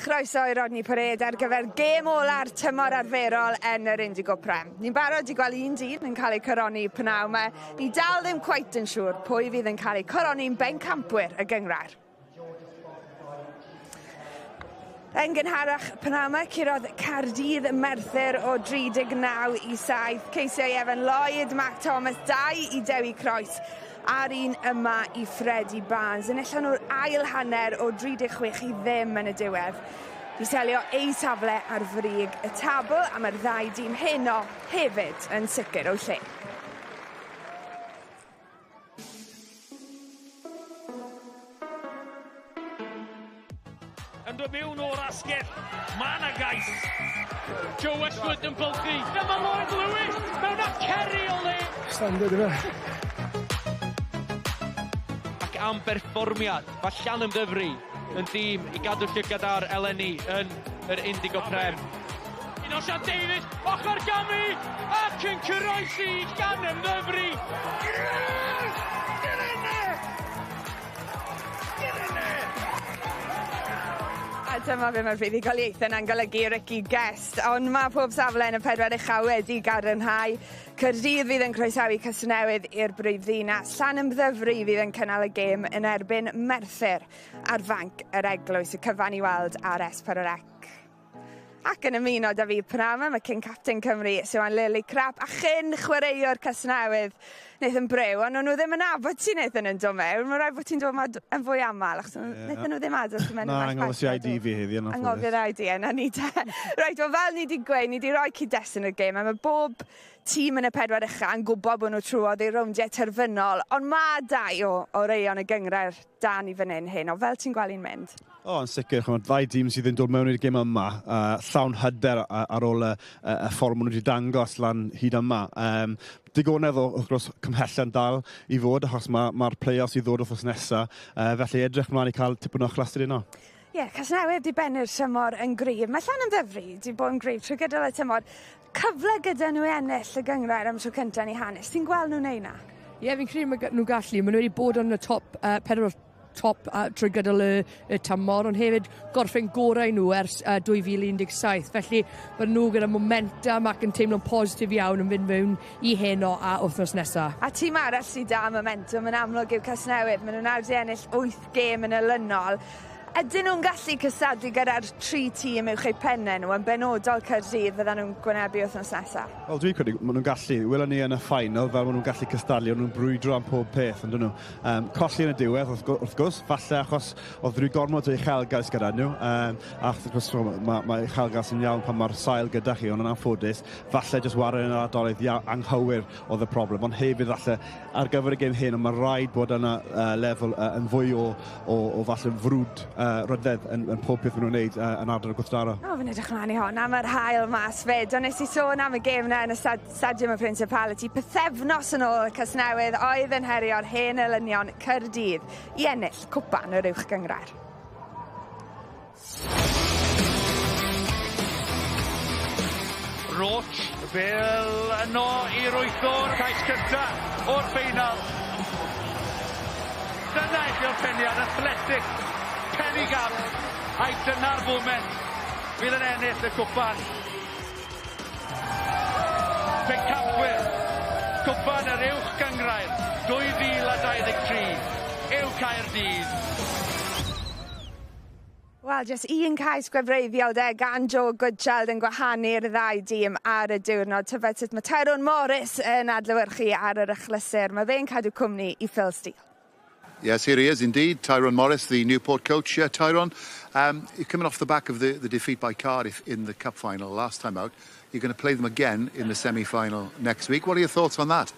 chroeso i Rodney Parade ar gyfer gêm ola'r tymor arferol yn yr Indigo Prem. Ni'n barod i gweld un dyn yn cael ei coroni pnawn 'ma. Ni dal ddim cweit yn siŵr pwy fydd yn cael ei coroni'n bencampwyr y gynghrair. Yn gynharach pnawn 'ma, curodd Caerdydd Merthyr o 39 i 7. Ceisiau Evan Lloyd, Mark Thomas, 2 i Dewi Croes a'r un yma i Freddie Barnes. Enillon nhw'r ail hanner o 36 i ddim yn y diwedd. I selio eu safle ar frig y tabl a mae'r ddau dîm heno hefyd yn sicr o'u lle. Yn dod mewn o'r asgell, mae yna gais. Joe Westwood yn bylchu. Dyma Lloyd Lewis mewn aceri o le. Standard yna. Ac am berfformiad, mae Llanymddyfri yn dîm i gadw llygad ar eleni yn yr Indigo Prem. Un o Sian Davies, ochr gamu, ac yn cyroesi Llanymddyfri. Yes! Get in there! Get in there! A dyma be mae'r fuddugoliaethau yna'n golygu Ricky Guest, ond mae pob safle yn y pedwar ucha wedi gadarnhau. Caerdydd fydd yn croesawu Casnewydd i'r brifddinas, Llanymddyfri fydd yn cynnal y gêm yn erbyn Merthyr ar fanc yr Eglwys, y cyfan i weld ar S4C. Ac yn ymuno 'da fi pnawn 'ma, mae cyn capten Cymru, Siwan Lillicrap, a chyn chwaraewr Casnewydd, Nathan Brew, ond o'n nhw ddim yn nabod ti Nathan yn dod mewn, mae'n rhaid bod ti'n dod 'ma yn fwy aml, achos yeah. Nathan nhw ddim adael ti mewn. Na, anghofio si ID fi heddi yn anffodus. Anghofio'r ID yna ni te. Reit, wel fel ni wedi gweud, ni wedi rhoi cyd-destun i'r gêm, a mae bob tîm yn y pedwar ucha yn gwybod bod nhw trwodd i'r rowndiau terfynol, ond mae dau o, o reion y gynghrair da ni fan hyn heno, fel ti'n gweld hi'n mynd? O, yn sicr, ch'mod, ddau dîm sydd yn dod mewn i'r gêm yma, llawn hyder ar ôl y, y, y ffordd maen nhw wedi dangos lan hyd yma. Digonedd o, wrth gwrs, cymhellion dal i fod, achos mae'r ma play-offs i ddod wythnos nesaf, felly edrych mlaen i cael tipyn o achlysur yno. Ie, yeah, Casnewydd 'di bennu'r tymor yn gryf. Mae Llanymddyfri 'di bod yn gryf trwy gydol y tymor. Cyfle gyda nhw i ennill y gynghrair am tro cyntaf yn eu hanes. Ti'n gweld nhw'n neud 'na? Ie, yeah, fi'n credu mae nhw'n gallu. Maen nhw wedi bod yn y top, pedwar top trwy gydol y, y tymor, ond hefyd gorffen gorau nhw ers 2017. Felly, maen nhw gyda momentum ac yn teimlo'n positif iawn yn fynd mewn i heno a wythnos nesaf. A tîm arall sydd da momentum yn amlwg yw Casnewydd. Maen nhw nawr wedi ennill 8 gêm yn olynol. Ydyn nhw'n gallu cystadlu gyda'r tri tîm uwch eu pennau nhw, yn benodol Caerdydd, fyddan nhw'n gwynebu wythnos nesaf? Wel, dwi'n credu maen nhw'n gallu. Welon ni yn y final fel maen nhw'n gallu cystadlu, o'n nhw'n brwydro am pob peth, ond nhw. Colli yn y diwedd, wrth, wrth gwrs, falle achos oedd rhyw gormod o uchelgais gyda nhw. A wrth gwrs, mae ma uchelgais yn iawn pan mae'r sail gyda chi, ond yn anffodus, falle jyst wario yn yr ardaloedd anghywir oedd y problem. Ond hefyd, falle, ar gyfer y gêm hyn, ond mae rhaid bod yna lefel yn fwy o, o, o falle frwd ryddedd yn, yn pob peth maen nhw'n wneud yn ardal y gwrthdaro. O, fi'n edrych mlaen i hon, am yr haul mas fyd. Ond nes i sôn am y gêm na yn y stad Stadiwm y Principality pythefnos yn ôl, Casnewydd oedd yn herio'r hen elynion Caerdydd i ennill cwpan yr Uwch Gynghrair. Roach, y bêl yno i'r wythwr, cais cynta o'r ffeinal. Dyna i chi'r peniad athletic, penigamp, ai dyna'r foment fydd yn ennill y cwpan. Pencampwyr, cwpan yr Uwch Gynghrair 2023 yw Caerdydd. Wel, jyst un cais gwefreiddiol de gan Joe Goodchild yn gwahanu'r ddau dîm ar y diwrnod. Tybed sut mae Tyrone Morris yn adlewyrchu ar yr achlysur. Mae fe'n cadw cwmni i Phil Steele. Yes, here he is indeed, Tyrone Morris, the Newport coach. Tyrone, you're coming off the back of the defeat by Cardiff in the cup final last time out. You're going to play them again in the semi-final next week. What are your thoughts on that?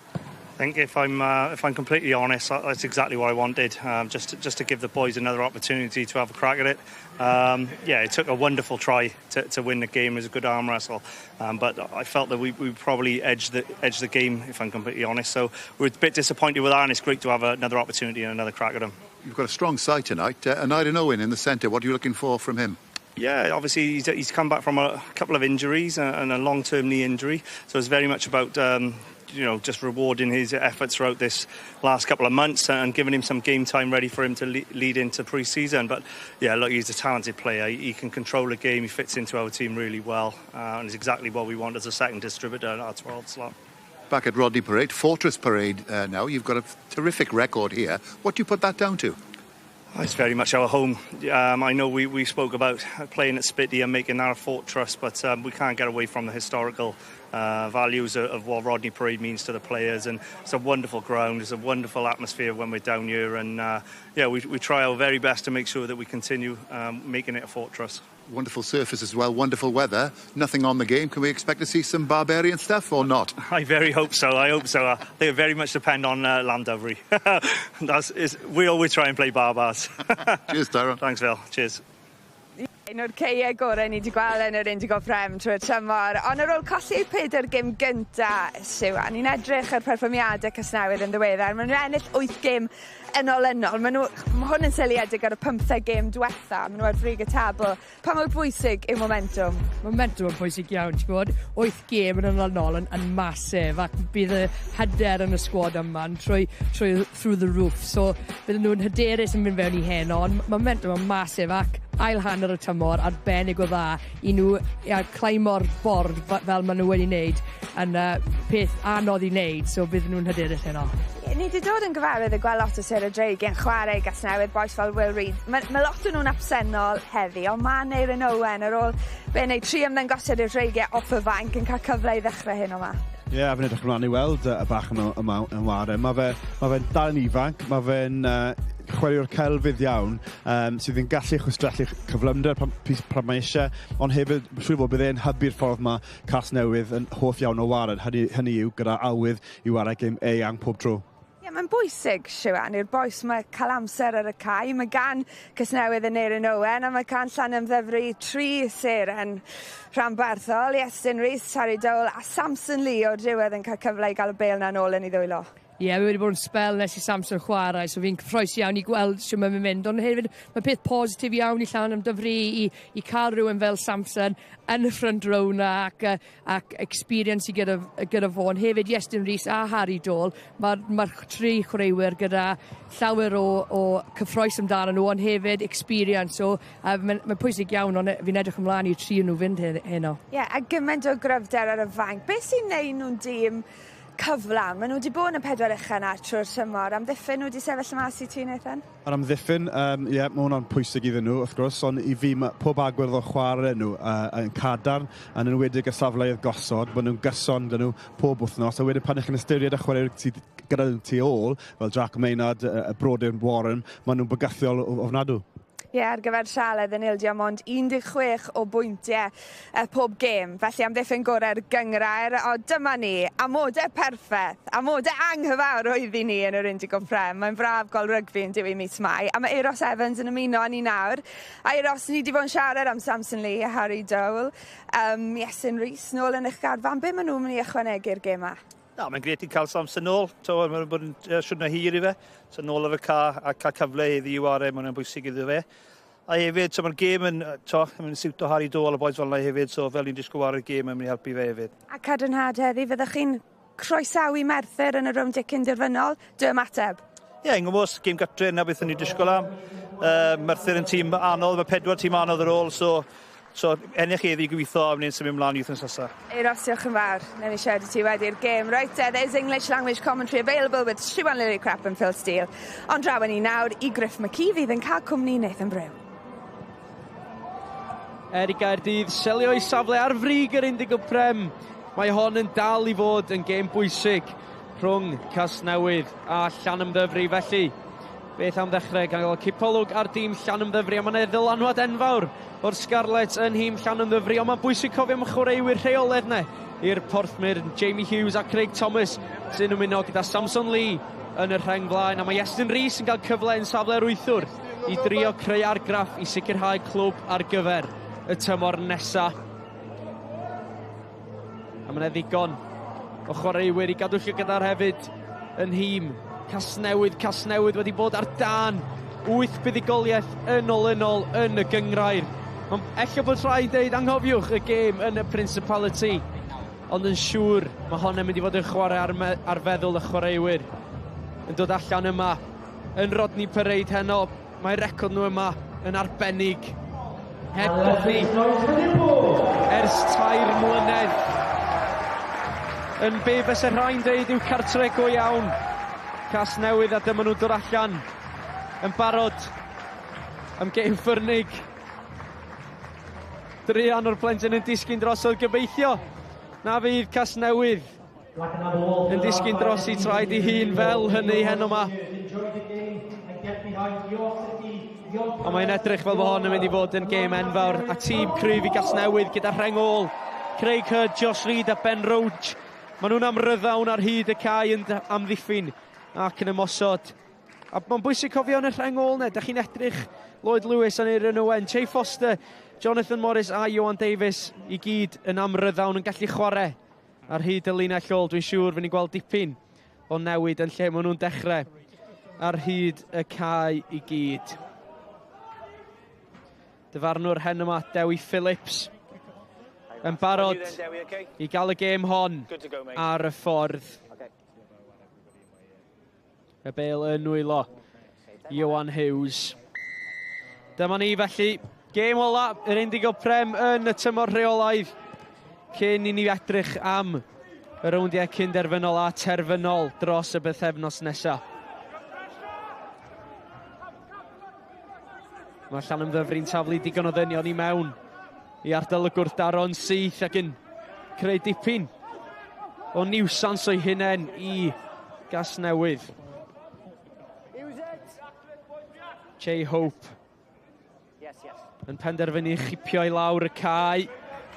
I think if I'm completely honest, that's exactly what I wanted. Just to give the boys another opportunity to have a crack at it. Yeah, it took a wonderful try to win the game. It was a good arm wrestle, but I felt that we probably edged the game, if I'm completely honest. So we're a bit disappointed with that, and it's great to have another opportunity and another crack at them. You've got a strong side tonight. Aneurin Owen in the centre. What are you looking for from him? Yeah, obviously he's come back from a couple of injuries and a long-term knee injury, so it's very much about you know, just rewarding his efforts throughout this last couple of months and giving him some game time ready for him to lead into pre-season. But yeah, look, he's a talented player. He can control the game. He fits into our team really well, and is exactly what we want as a second distributor in our 12 slot. Back at Rodney Parade, Fortress Parade now. You've got a terrific record here. What do you put that down to? It's very much our home. I know we spoke about playing at Spitty and making that a fortress, but we can't get away from the historical values of what Rodney Parade means to the players. And it's a wonderful ground, it's a wonderful atmosphere when we're down here. And yeah, we try our very best to make sure that we continue making it a fortress. Wonderful surface as well, wonderful weather, nothing on the game. Can we expect to see some barbarian stuff or not? I very hope so, I hope so. They very much depend on Llandovery. We always try and play barbars. Cheers, Tyrone. Thanks, Phil. Cheers. Un o'r ceiau gorau ni wedi gweld yn yr Indigo Prem trwy'r tymor. Ond ar ôl colli 4 gêm gynta, Siwan, ni'n edrych ar perfformiadau Casnewydd yn ddiweddar. Maen nhw'n ennill 8 gêm yn olynol. Mae hwn yn seiliedig ar y 15 gêm diwetha. Maen nhw ar frig y tabl. Pa mor bwysig yw momentum? Momentum yn bwysig iawn, ti'n gwybod? 8 gêm yn olynol yn massive, ac bydd y hyder yn y sgwad yma yn trwy through the roof. So bydden nhw'n hyderus yn mynd fewn i heno, ond momentum yn massive ac ail hanner y tymor arbennig o dda i nhw climbio'r bord fel maen nhw wedi wneud yn peth anodd i wneud, so bydden nhw'n hyderus heno. Ni wedi dod yn gyfarwydd y gweld lot o sêr y Dreigiau yn chwarae i Gasnewydd, bois fel Will Reid. Mae lot o nhw'n absennol heddi, ond mae Aneurin Owen ar ôl be wneud 3 ymddangosiad i'r Dreigiau off y fainc yn cael cyfle i ddechrau hyn yma. Ie, yeah, fi'n edrych ymlaen i weld y bach yma yn ware. Mae fe'n dal yn ifanc, mae fe'n chwaraewr celfydd iawn, sydd yn gallu chwistrellu cyflymder pan mae eisiau, ond hefyd, siŵr fod bydd e'n hybu'r ffordd mae Casnewydd yn hoff iawn o ware. Hynny yw gyda awydd i ware gêm eang pob tro. Ie, yeah, mae'n bwysig, Siwan, i'r bois mae cael amser ar y cae. Mae gan Casnewydd Aneurin Owen a mae gan Llanymddyfri 3 seren rhanbarthol, Iestyn Rees, Harry Dole a Samson Lee o'r diwedd yn cael cyfle i gael y bêl 'na nôl yn ei ddwylo. Ie, yeah, mae wedi bod yn spel nes i Samson chwarae, so fi'n cyffrous iawn i gweld sut mae'n mynd. Ond hefyd, mae peth positif iawn i Llanymddyfri i cael rhywun fel Samson yn y front row na ac experience i gyda fo. Ond hefyd, Iestyn Rees a Harry Dole, mae'r 3 chwaraewyr gyda llawer o cyffrous amdano nhw, ond hefyd experience. So, mae'n pwysig iawn, ond fi'n edrych ymlaen i'r 3 nhw fynd heno. Ie, yeah, a gymaint o gryfder ar y fainc. Beth sy'n neud nhw'n dîm cyflawn? Maen nhw wedi bod yn y 4 ucha na trwy'r tymor. Amddiffyn nhw wedi sefyll mas i ti, Nathan? Ar amddiffyn, ie, mae hwnna'n pwysig iddyn nhw, wrth gwrs, ond i fi mae pob agwedd o chwarae nhw yn cadarn, yn enwedig y safleoedd gosod, maen nhw'n gyson dyn nhw pob wythnos, a wedyn pan ych chi'n ystyried y chwaraewyr sydd gyda nhw tu ôl, fel Jack Maynard, y brodyr Warren, maen nhw'n bygythiol ofnadw. Ie, yeah, ar gyfer Sialedd yn ildio mond 16 o bwyntiau pob gêm. Felly amddiffyn gorau'r gynghrair. O, dyma ni, amodau perffaith, amodau anghyfarwydd i ni yn yr Indigo Prem. Mae'n braf gweld rygbi yn diwy mis Mai. A mae Euros Evans yn ymuno â ni nawr. A Euros, ni wedi bod yn siarad am Samson Lee a Harry Dole. Iestyn Rees, nôl yn eich garfan. Be maen nhw'n mynd i ychwanegu'r gêm 'ma? Na, mae'n grêt i cael Samson nôl. Mae'n bod yn siwrna hir i fe. So nôl ar y ca a cael cyfle iddi i ware, mae'n bwysig iddo fe. A hefyd, so mae'r gêm yn, mae'n siwto Harry Dole a boys fel yna hefyd, so fel ni'n disgwyl ware'r gêm, mae'n mynd i helpu fe hefyd. A cadarnhad heddi, fyddwch chi'n croesawu Merthyr yn y rownd cyn derfynol? Dy ymateb? Ie, yeah, yn gwybod, gêm gatre yna beth ni'n disgwyl am. Merthyr yn tîm anodd, mae 4 tîm anodd ar ôl, so ennill heddi gobeithio am ni'n symud ymlaen i wythnos nesaf. Euros, diolch yn fawr. Newn ni siarad i ti wedi'r gêm. Right, there's English language commentary available with Siwan Lillicrap and Phil Steele. Ond draw ni nawr i Griff McKee fydd yn cael cwmni Nathan Brew. Er i Gaerdydd selio ei safle ar frig yr Indigo Prem, mae hon yn dal i fod yn gêm bwysig rhwng Casnewydd a Llanymddyfri. Felly, beth am ddechrau gan gael cipolwg ar dîm Llanymddyfri, a mae'n ddylanwad enfawr o'r Scarlets yn nhîm Llanymddyfri, ond mae'n bwysig cofio am chwaraewyr rheolaidd 'ne i'r Porthmyr, Jamie Hughes a Craig Thomas sy'n ymuno gyda Samson Lee yn y rheng flaen, a mae Iestyn Rees yn cael cyfle yn safle'r wythwr i drio creu argraff i sicrhau clwb ar gyfer y tymor nesa. A mae'n ddigon o chwaraewyr i gadw llygad ar hefyd yn nhîm Casnewydd. Casnewydd wedi bod ar dan 8 buddugoliaeth yn olynol yn y gynghrair. Ond ella bod rhaid deud, anghofiwch y gêm yn y Principality. Ond yn siŵr, mae hon yn mynd i fod yn chwarae ar, ar feddwl y chwaraewyr. Yn dod allan yma yn Rodney Parade heno. Mae record nhw yma yn arbennig. Heb golli ers 3 mlynedd. Yn be fysa rhai'n deud yw cartre go iawn. Casnewydd a dyma nhw'n dod allan yn barod am gêm ffyrnig. Druan o'r plentyn yn disgyn drosodd, gobeithio na fydd Casnewydd yn disgyn dros i traed ei hun fel hynny heno yma. Ond mae'n edrych fel bod hon yn mynd i fod yn gêm enfawr a tîm cryf i Gasnewydd gyda rheng ôl Craig Hurd, Josh Reid a Ben Roach. Maen nhw'n amryddawn ar hyd y cae yn amddiffyn ac yn ymosod. A mae'n bwysig cofio yn y rheng ôl 'na, da chi'n edrych Lloyd Lewis a Aneurin Owen, Che Foster, Jonathan Morris a Ioan Davies i gyd yn amryddawn yn gallu chwarae ar hyd y linell ôl. Dwi'n siŵr fydd ni'n gweld dipyn o newid yn lle maen nhw'n dechrau ar hyd y cae i gyd. Dyfarnwr hen yma, Dewi Phillips, yn barod i gael y gêm hon ar y ffordd. Y bêl yn nwylo Ioan Hughes. Dyma ni felly, gêm ola yr Indigo Prem yn y tymor rheolaidd cyn i ni edrych am y rowndiau cynderfynol a terfynol dros y bythefnos nesaf. Mae Llanymddyfri'n taflu digon o ddynion i mewn i ardal y gwrthdaro'n syth ac yn creu dipyn o niwsans o'i hunain i Gasnewydd. Jay Hope yn penderfynu chipio i lawr y cae.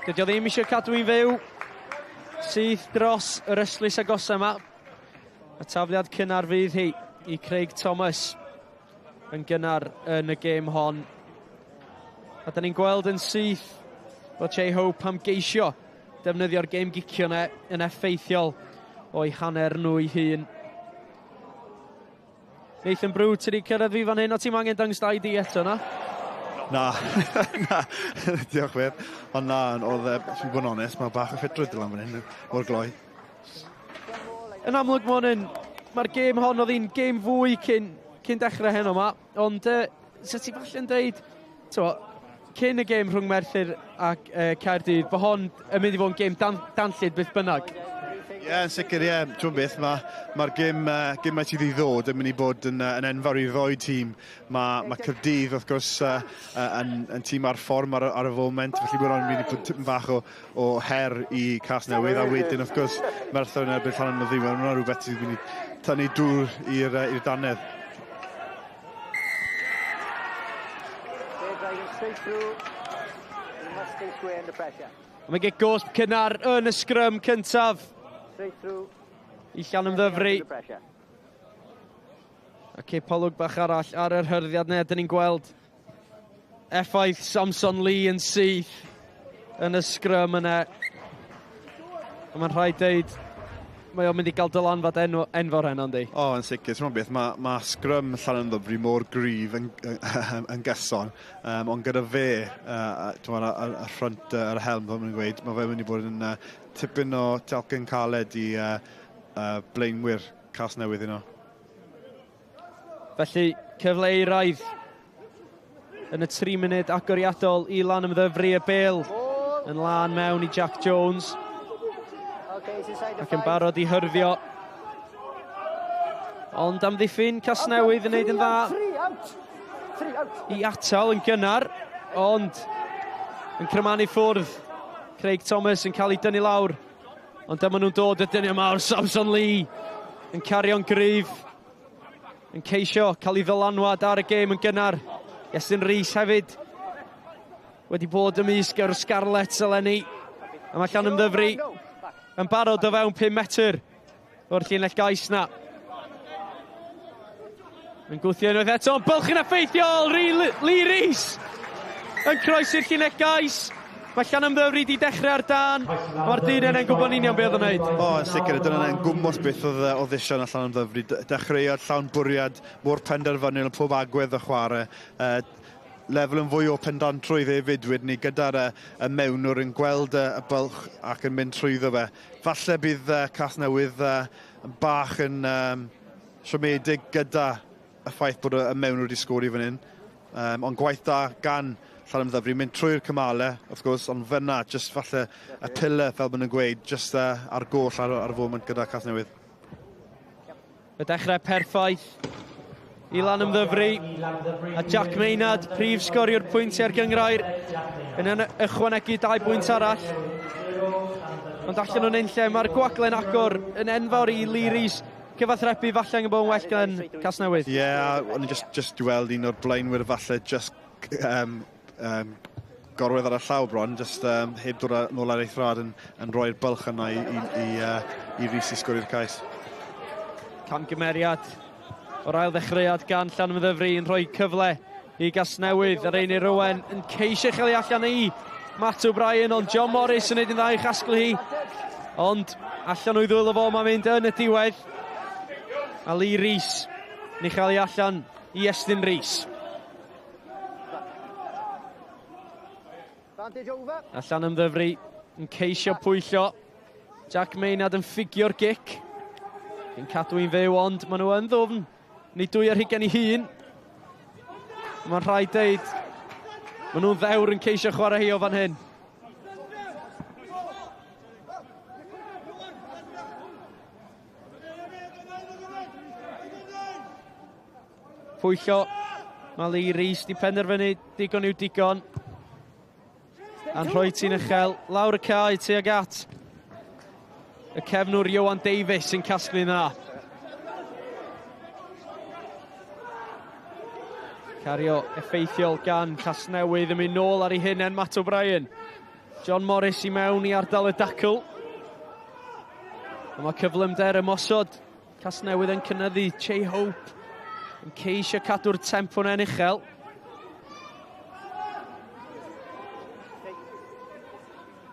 Dydy o ddim eisiau cadw i'n fyw. Syth dros yr ystlys agosa yma. Y tafliad cynnar fydd hi i Craig Thomas yn gynnar yn y gêm hon. A da ni'n gweld yn syth bod Jay Hope am geisio defnyddio'r gêm gicio yna yn effeithiol o'i hanner nhw ei hun. Nathan Brew, ti wedi cyrraedd fi fan hyn, o ti'n angen dangos ID eto na? Na, na, diolch wir. Ond na, oedd, fi'n bod yn onest, mae bach o ffitrwydd lan fan hyn, mor gloi. Yn amlwg, mae hwn mae'r gêm hon oedd hi'n gêm fwy cyn, cyn dechrau heno yma, ond so ti falle'n deud, t'mo, cyn y gêm rhwng Merthyr ac Caerdydd, bod hon yn mynd i fod yn gêm dan, danllyd beth bynnag. Ie, yeah, yn sicr, ie. Yeah. Ti'n beth, mae'r ma gêm, gêm mae sydd i ddod yn mynd i bod yn, yn enfawr i ddoi tîm. Mae ma Caerdydd, wrth gwrs, yn, yn tîm ar fform ar, ar y foment, felly bod o'n mynd i bod tipyn bach o, o her i Casnewydd, a wedyn, wrth gwrs, Merthyr yn erbyn Llanymddyfri, mae'n hwnna rhywbeth sydd wedi tynnu dŵr i'r i'r dannedd. Mae gen gosb cynnar yn y sgrym cyntaf i Llanymddyfri. A cipolwg bach arall ar yr hyrddiad neu, dyn ni'n gweld effaith Samson Lee yn syth yn y sgrym yna. A mae'n rhaid deud, mae o'n mynd i gael dylanwad enw, enfawr heno, yndi? O, oh, yn sicr. Ti'n beth, mae, ma sgrym Llanymddyfri mor gryf yn, yn, yn gyson, ond gyda fe, ti'n ar, ar, ar ffrant yr helm, fel maen nhw'n gweud, mae fe mynd i bod yn tipyn o talcen caled i blaenwyr Casnewydd yno. Felly, cyfle eiraidd yn y 3 munud agoriadol i Lanymddyfri, y bêl yn lan mewn i Jack Jones. Ac yn barod i hyrddio. Ond amddiffyn Casnewydd yn neud yn dda i atal yn gynnar, ond yn crymanu ffwrdd. Craig Thomas yn cael ei dynnu lawr. Ond dyma nhw'n dod y dynion mawr, Samson Lee yn cario'n gryf, yn ceisio cael ei ddylanwad ar y gêm yn gynnar. Iestyn Rees hefyd wedi bod ymysg yr Scarlets eleni. A mae Llanymddyfri yn barod o fewn 5 metr o'r llinell gais na. Yn gwthio unwaith eto, ond bylchyn effeithiol, Lee Rees yn croesi'r llinell gais. Mae Llanymddyfri wedi dechrau ar dan. Mae'r dyn yna'n gwybod yn union beth oedd yn gwneud. O, yn sicr, dyna yn gwmwys beth oedd, oedd eisiau yn Llanymddyfri. Dechreuad llawn bwriad, mor penderfynol yn pob agwedd o chwarae. Lefel yn fwy o pendantrwydd hefyd wedyn ni gyda'r y mewnwr yn gweld y bylch ac yn mynd trwyddo fe. Falle bydd Casnewydd bach yn siomedig gyda y ffaith bod y mewnwr wedi sgori fan hyn. Ond gwaith da gan Llanymddyfri, mynd trwy'r cymalau, wrth gwrs, ond fyna, jyst falle y pillar, fel maen nhw'n gweud, jyst ar goll ar y foment gyda Casnewydd. Y dechrau perffaith i Lanymddyfri a Jack Maynard, prif sgoriwr pwyntiau'r gynghrair, yn ychwanegu 2 bwynt arall. Ond allan o'n unlle, mae'r gwagle'n agor yn enfawr i Lee Rees cyfathrebu falle yn bod yn well gan Casnewydd. Ie, yeah, o'n i just weld un o'r blaenwyr falle just gorwedd ar y llaw bron, just heb dod nôl ar ei thraed yn rhoi'r bylch yna i Rees i sgorio'r cais. Camgymeriad o'r ail ddechreuad gan Llanymddyfri yn rhoi cyfle i Gasnewydd. Yr Einir Owen yn ceisio chael ei allan i Matt O'Brien, ond John Morris yn neud yn dda i chasglu hi. Ond allan o'i ddwylo fo, mae'n mynd yn y diwedd. A Lee Rees yn ei chael ei allan i Estyn Rees. A Llanymddyfri yn ceisio pwyllo. Jack Maynard yn ffugio'r gic. Yn cadw i'n fyw, ond maen nhw yn ddwfn. Ni 22 i hun. Mae'n rhaid deud, maen nhw'n ddewr yn ceisio chwarae hi o fan hyn. Pwyllo, mae Lee Rees di penderfynu digon i'w digon. A'n rhoi ti'n uchel, lawr y cae tuag at y cefnwr Ioan Davies sy'n casglu dda. Cario effeithiol gan Casnewydd yn mynd nôl ar ei hunain Matt O'Brien. John Morris i mewn i ardal y dacl. A mae cyflymder ymosod Casnewydd yn cynyddu. Che Hope yn ceisio cadw'r tempo yn uchel.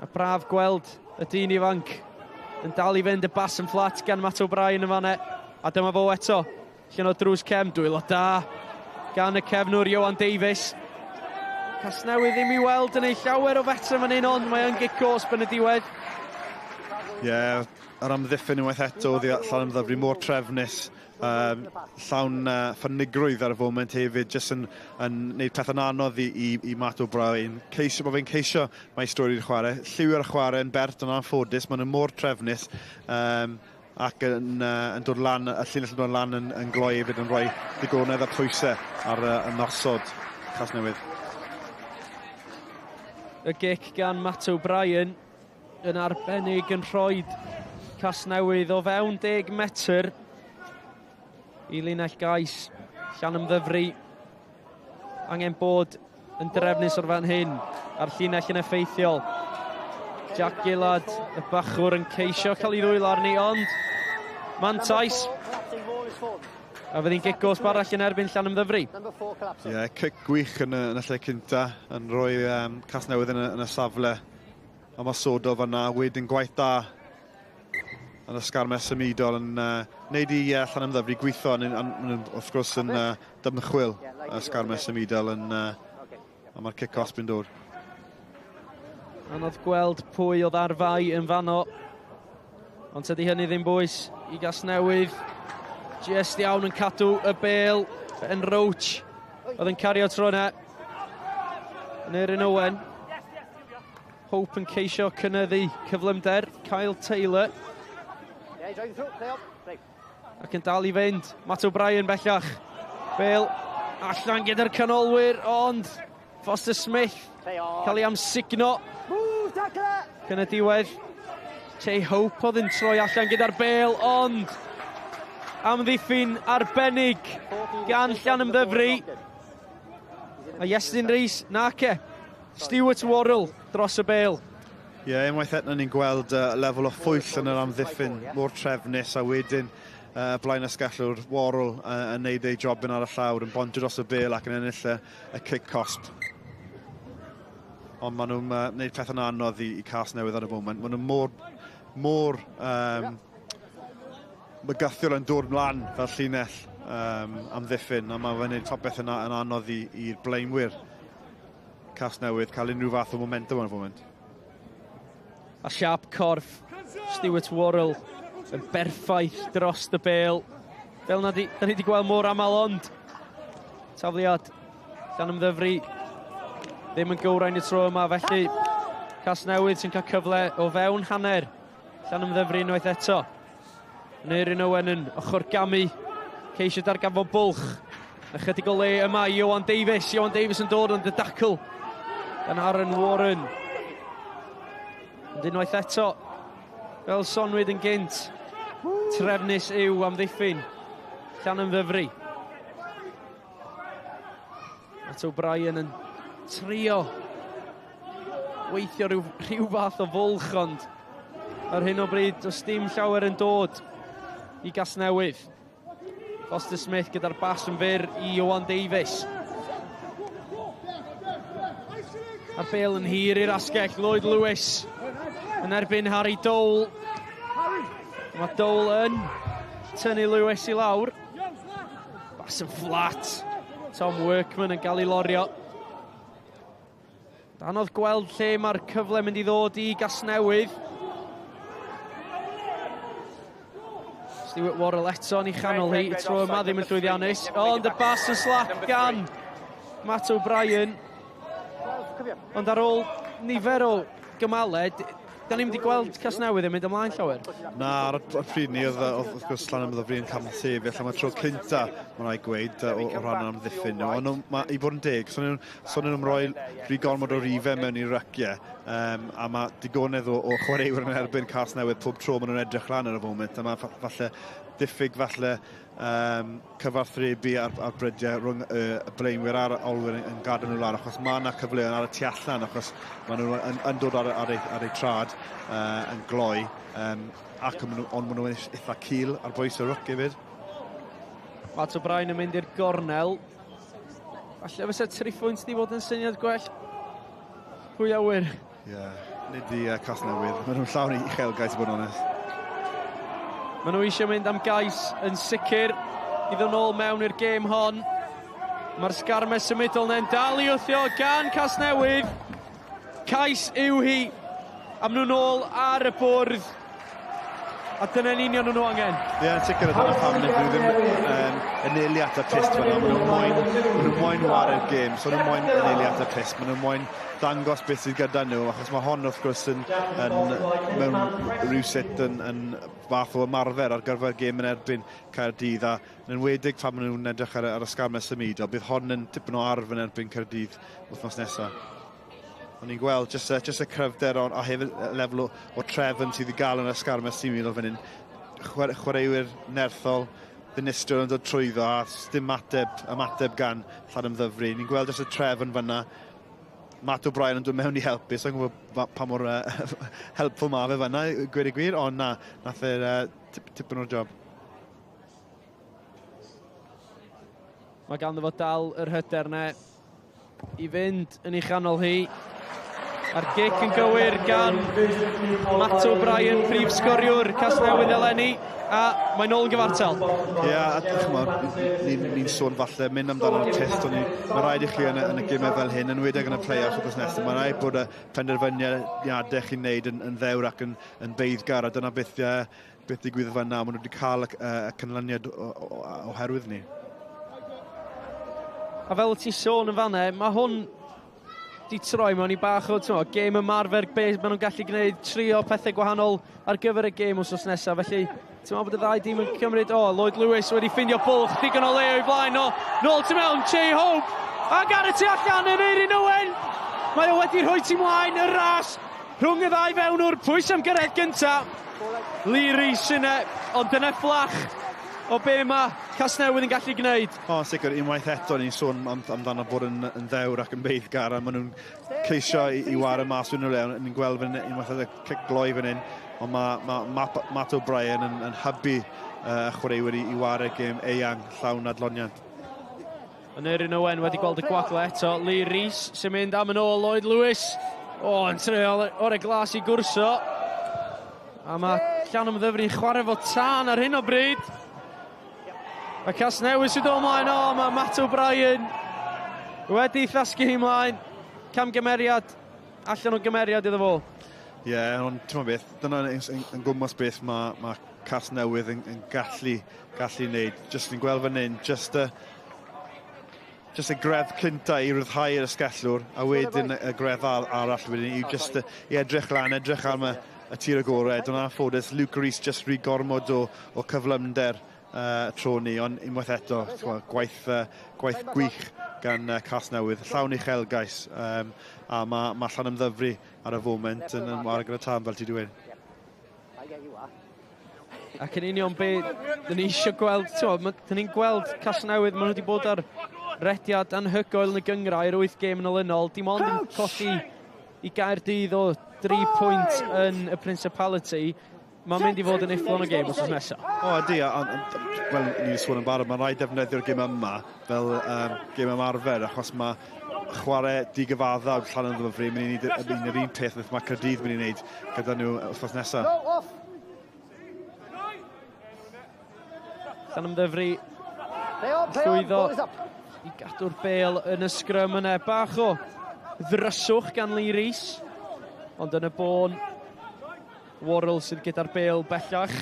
A braf gweld y dyn ifanc yn dal i fynd, y bas yn fflat gan Matt O'Brien yn fanne. A dyma fo eto, allan o drws cefn, dwylo da gan y cefnwr Ioan Davies. Casnewydd ddim i weld yn ei llawer o fetr fan hyn, ond mae yn gic gosb yn y diwedd. Ie, yeah, yr amddiffyn unwaith eto, oedd Llanymddyfri mor trefnus, llawn ffynigrwydd ar y foment hefyd, jyst yn gwneud pethau'n anodd i Matt O'Brien. Ceisio, mae fe'n ceisio mae stori'r chwarae, lliwio'r chwarae yn bert yn anffodus, maen nhw mor trefnus, ac yn dod lan, y llinell yn dod lan yn gloi hefyd, yn rhoi digonedd a pwysau ar y nosod Casnewydd. Y gic gan Matt O'Brien yn arbennig yn rhoi Casnewydd o fewn 10 metr i linell gais Llanymddyfri. Angen bod yn drefnus o'r fan hyn, a'r llinell yn effeithiol. Jack Gillard, y bachwr, yn ceisio cael ei ddwylo arni, ond mantais. A fydd hi'n gic gosb arall yn erbyn Llanymddyfri. Ie, yeah, cic gwych yn y lle cynta, yn rhoi Casnewydd yn y safle ymosodol fan'na, wedyn gwaith da yn y sgarmes symudol yn wneud i Llanymddyfri gweithio, wrth gwrs yn dymchwil y sgarmes symudol yn, a mae'r cic cosb yn dod. Anodd gweld pwy oedd ar fai yn fanno, ond tydi hynny ddim bwys i Gasnewydd. Just iawn yn cadw y bêl, Ben Roach oedd yn cario tro yna. Aneurin Owen. Hope yn ceisio cynyddu cyflymder, Kyle Taylor. Ac yn dal i fynd, Matt O'Brien bellach. Bêl allan gyda'r canolwyr, ond Foster Smith cael ei amsugno. Cyn y diwedd, Che Hope oedd yn troi allan gyda'r bêl, ond amddiffyn arbennig gan Llanymddyfri. A Iestyn Rees, nace, Stuart Worrell dros y bêl. Ie, yeah, unwaith eto ni'n gweld lefel o phwyll yn yr amddiffyn, mor trefnus, a wedyn blaen asgellwr Worrell yn neud ei jobyn ar y llawr, yn bondio dros y bêl ac yn ennill y cic cosb. Ond maen nhw'n gwneud pethau'n anodd i Casnewydd ar y foment. Maen nhw mor mygythiol yn dod mlaen fel llinell amddiffyn, a mae fe'n gwneud popeth yn anodd i'r blaenwyr Casnewydd cael unrhyw fath o momentum yn y foment. A siap corff Stuart Worrell yn berffaith dros y bêl. Fel na di, da ni wedi gweld mor aml ond. Tafliad Llanymddyfri ddim yn gywrain y tro yma, felly Casnewydd sy'n cael cyfle o fewn hanner Llanymddyfri unwaith eto. Aneurin Owen yn ochr gamu, ceisio darganfod bwlch. Ychydig o le yma i Ioan Davies. Ioan Davies yn dod yn dy dacl gan Aaron Warren. Ond unwaith eto, fel sonwyd yn gynt, trefnus yw amddiffyn Llanymddyfri. Matt O'Brien yn trio weithio rhyw fath o fwlch, ond ar hyn o bryd does dim llawer yn dod i Gasnewydd. Foster Smith gyda'r bas yn fyr i Ioan Davies. A'r bêl yn hir i'r asgell, Lloyd Lewis yn erbyn Harry Dole. Mae Dole yn tynnu Lewis i lawr. Bas yn fflat. Tom Workman yn gael ei lorio. Anodd gweld lle mae'r cyfle mynd i ddod i Gasnewydd. Stuart Worrell eto yn ei chanol hi, y tro yma ddim yn llwyddiannus, ond y bas yn slac gan Matt O'Brien. Ond ar ôl nifer o gymalau, da ni'n mynd i gweld Casnewydd yn mynd ymlaen llawer. Na, ar y pryd ni, oedd wrth gwrs Llanymddyfri yn camsefyll am y tro cynta, mae'n rhaid gweud, o ran amddiffyn nhw. Ond ma, i fod yn deg, so nhw'n rhoi rhy gormod o rifau mewn i'r ryciau, a mae digonedd o chwaraewyr yn erbyn Casnewydd pob tro maen nhw'n edrych lan ar y foment, a mae falle diffyg falle cyfathrebu ar brydiau rhwng y blaenwyr a'r olwyr yn gadael nhw lawr, achos mae yna cyfleoedd ar y tu allan, achos maen nhw yn dod ar eu trad yn gloi, ac ond maen nhw'n eitha cul ar bwys y rwc hefyd. Matt O'Brien yn mynd i'r gornel. Falle fysa 3 phwynt di fod yn syniad gwell. Pwy a wyr? Ie, nid i Casnewydd. Maen nhw'n llawn i uchelgais, i bod yn onest. Maen nhw eisiau mynd am gais yn sicr i ddod nôl mewn i'r gêm hon. Mae'r sgarmes symudol ne'n dal i wthio gan Casnewydd. Cais yw hi. Am nhw nôl ar y bwrdd. A dyna'n union nhw angen. Ie, yn sicr, a dyna pam nid nhw ddim anelu at y pyst fan'na. Maen nhw moyn ware'r gêm, so nhw moyn anelu at y pyst. Maen nhw moyn dangos beth sydd gyda nhw, achos mae hon wrth gwrs yn mewn rhywsut yn fath o ymarfer ar gyfer gêm yn erbyn Caerdydd, a yn enwedig pan maen nhw'n edrych ar y sgarmes symudol, bydd hon yn tipyn o arf yn erbyn Caerdydd wythnos nesaf. O'n i'n gweld jyst y cryfder a hefyd lefel o trefn sydd i gael yn y sgarmes symudol fan hyn. Chwaraewyr nerthol, ddinistriol yn dod trwyddo a dim ymateb gan Llanymddyfri. Ni'n gweld jyst y trefn fan'na. Matt O'Brien yn dod mewn i helpu, so i'n gwybod pa mor helpful ma fe fan'na, gweud y gwir, ond na, nath e'r tipyn o'r job. Mae ganddo fo dal yr hyder 'na i fynd yn ei chanol hi. A'r gic yn gywir gan Matt O'Brien, prif sgoriwr Casnewydd eleni, a mae'n ôl yn gyfartal. Ie, a ch'mod, ni'n sôn falle mynd amdano'r test, ond mae rhaid i chi yn y gemau fel hyn, yn enwedig yn y play-offs wythnos nesaf, mae rhaid bod y penderfyniadau chi'n neud yn ddewr ac yn beiddgar, a dyna beth digwyddodd fan'na, maen nhw wedi cael y canlyniad oherwydd ni. A fel ti'n sôn yn fan'na, mae hwn di troi mewn i bach o gêm ymarfer, be maen nhw'n gallu gwneud, trio pethau gwahanol ar gyfer y gêm wythnos nesaf. Felly, ti'n meddwl bod y ddau dîm yn cymryd... O, Lloyd Lewis wedi ffindio bwlch, digon o le o'i flaen o. Nôl tu mewn, Jay Hope, ac ar y tu allan yn Eirin Owen. Mae o wedi rhoi tu mlaen y ras rhwng y ddau fewnwr. Pwy sy'n gyrraedd gynta? Lee Rees yna, ond dyna fflach o be mae Casnewydd yn gallu gwneud. O, sicr, unwaith eto ni'n sôn amdano bod yn ddewr ac yn beiddgar, a maen nhw'n ceisio i wario mas unrhyw le. Ni'n gweld fan unwaith eto cic gloi fan hyn, ond mae Matt O'Brien yn hybu chwaraewyr i wario gêm eang llawn adloniant. Aneurin Owen wedi gweld y gwagle eto. Lee Rees sy'n mynd am yn ôl Lloyd Lewis. O, yn trio o'r glas i gwrso. A mae Llanymddyfri'n chwarae fo tân ar hyn o bryd. A Casnewydd sy'n dod ymlaen, o, mae Matt O'Brien wedi thasgu hi ymlaen. Camgymeriad, allan o gymeriad iddo fo. Ie, yeah, ond ti'n beth, dyna yn gwmws beth mae ma Casnewydd yn gallu wneud. Just yn gweld fan hyn, just y greddf cynta i ryddhau'r ysgellwr, a wedyn y greddf arall wedyn i just i edrych lan, edrych am y tir agored. Ond anffodus, Luke Rees just rhy gormod o cyflymder tro ni, ond unwaith eto, gwaith gwych gan Casnewydd, llawn uchelgais, a mae Llanymddyfri ar y foment yn ware gyda tân, fel ti wedi dweud. Ac yn union be dyn ni eisiau gweld, dyn ni'n gweld Casnewydd, maen nhw wedi bod ar rediad anhygoel yn y gynghrair, 8 gêm yn olynol, dim ond yn colli i Gaerdydd o 3 pwynt yn y Principality. Mae'n mynd i fod yn ufflon o gêm wythnos nesaf. O, ydy, wel, ni wedi sôn yn barod, mae'n rhaid defnyddio'r gêm yma fel gêm ymarfer, achos mae chwarae digyfaddawd Llanymddyfri yn mynd i wneud yr un peth beth mae Caerdydd mynd i wneud gyda nhw wythnos nesaf. Llanymddyfri llwyddo i gadw'r bêl yn y sgrym yna. Bach o ddryswch gan Lee Rees, ond yn y bôn Worrell sydd gyda'r bêl bellach.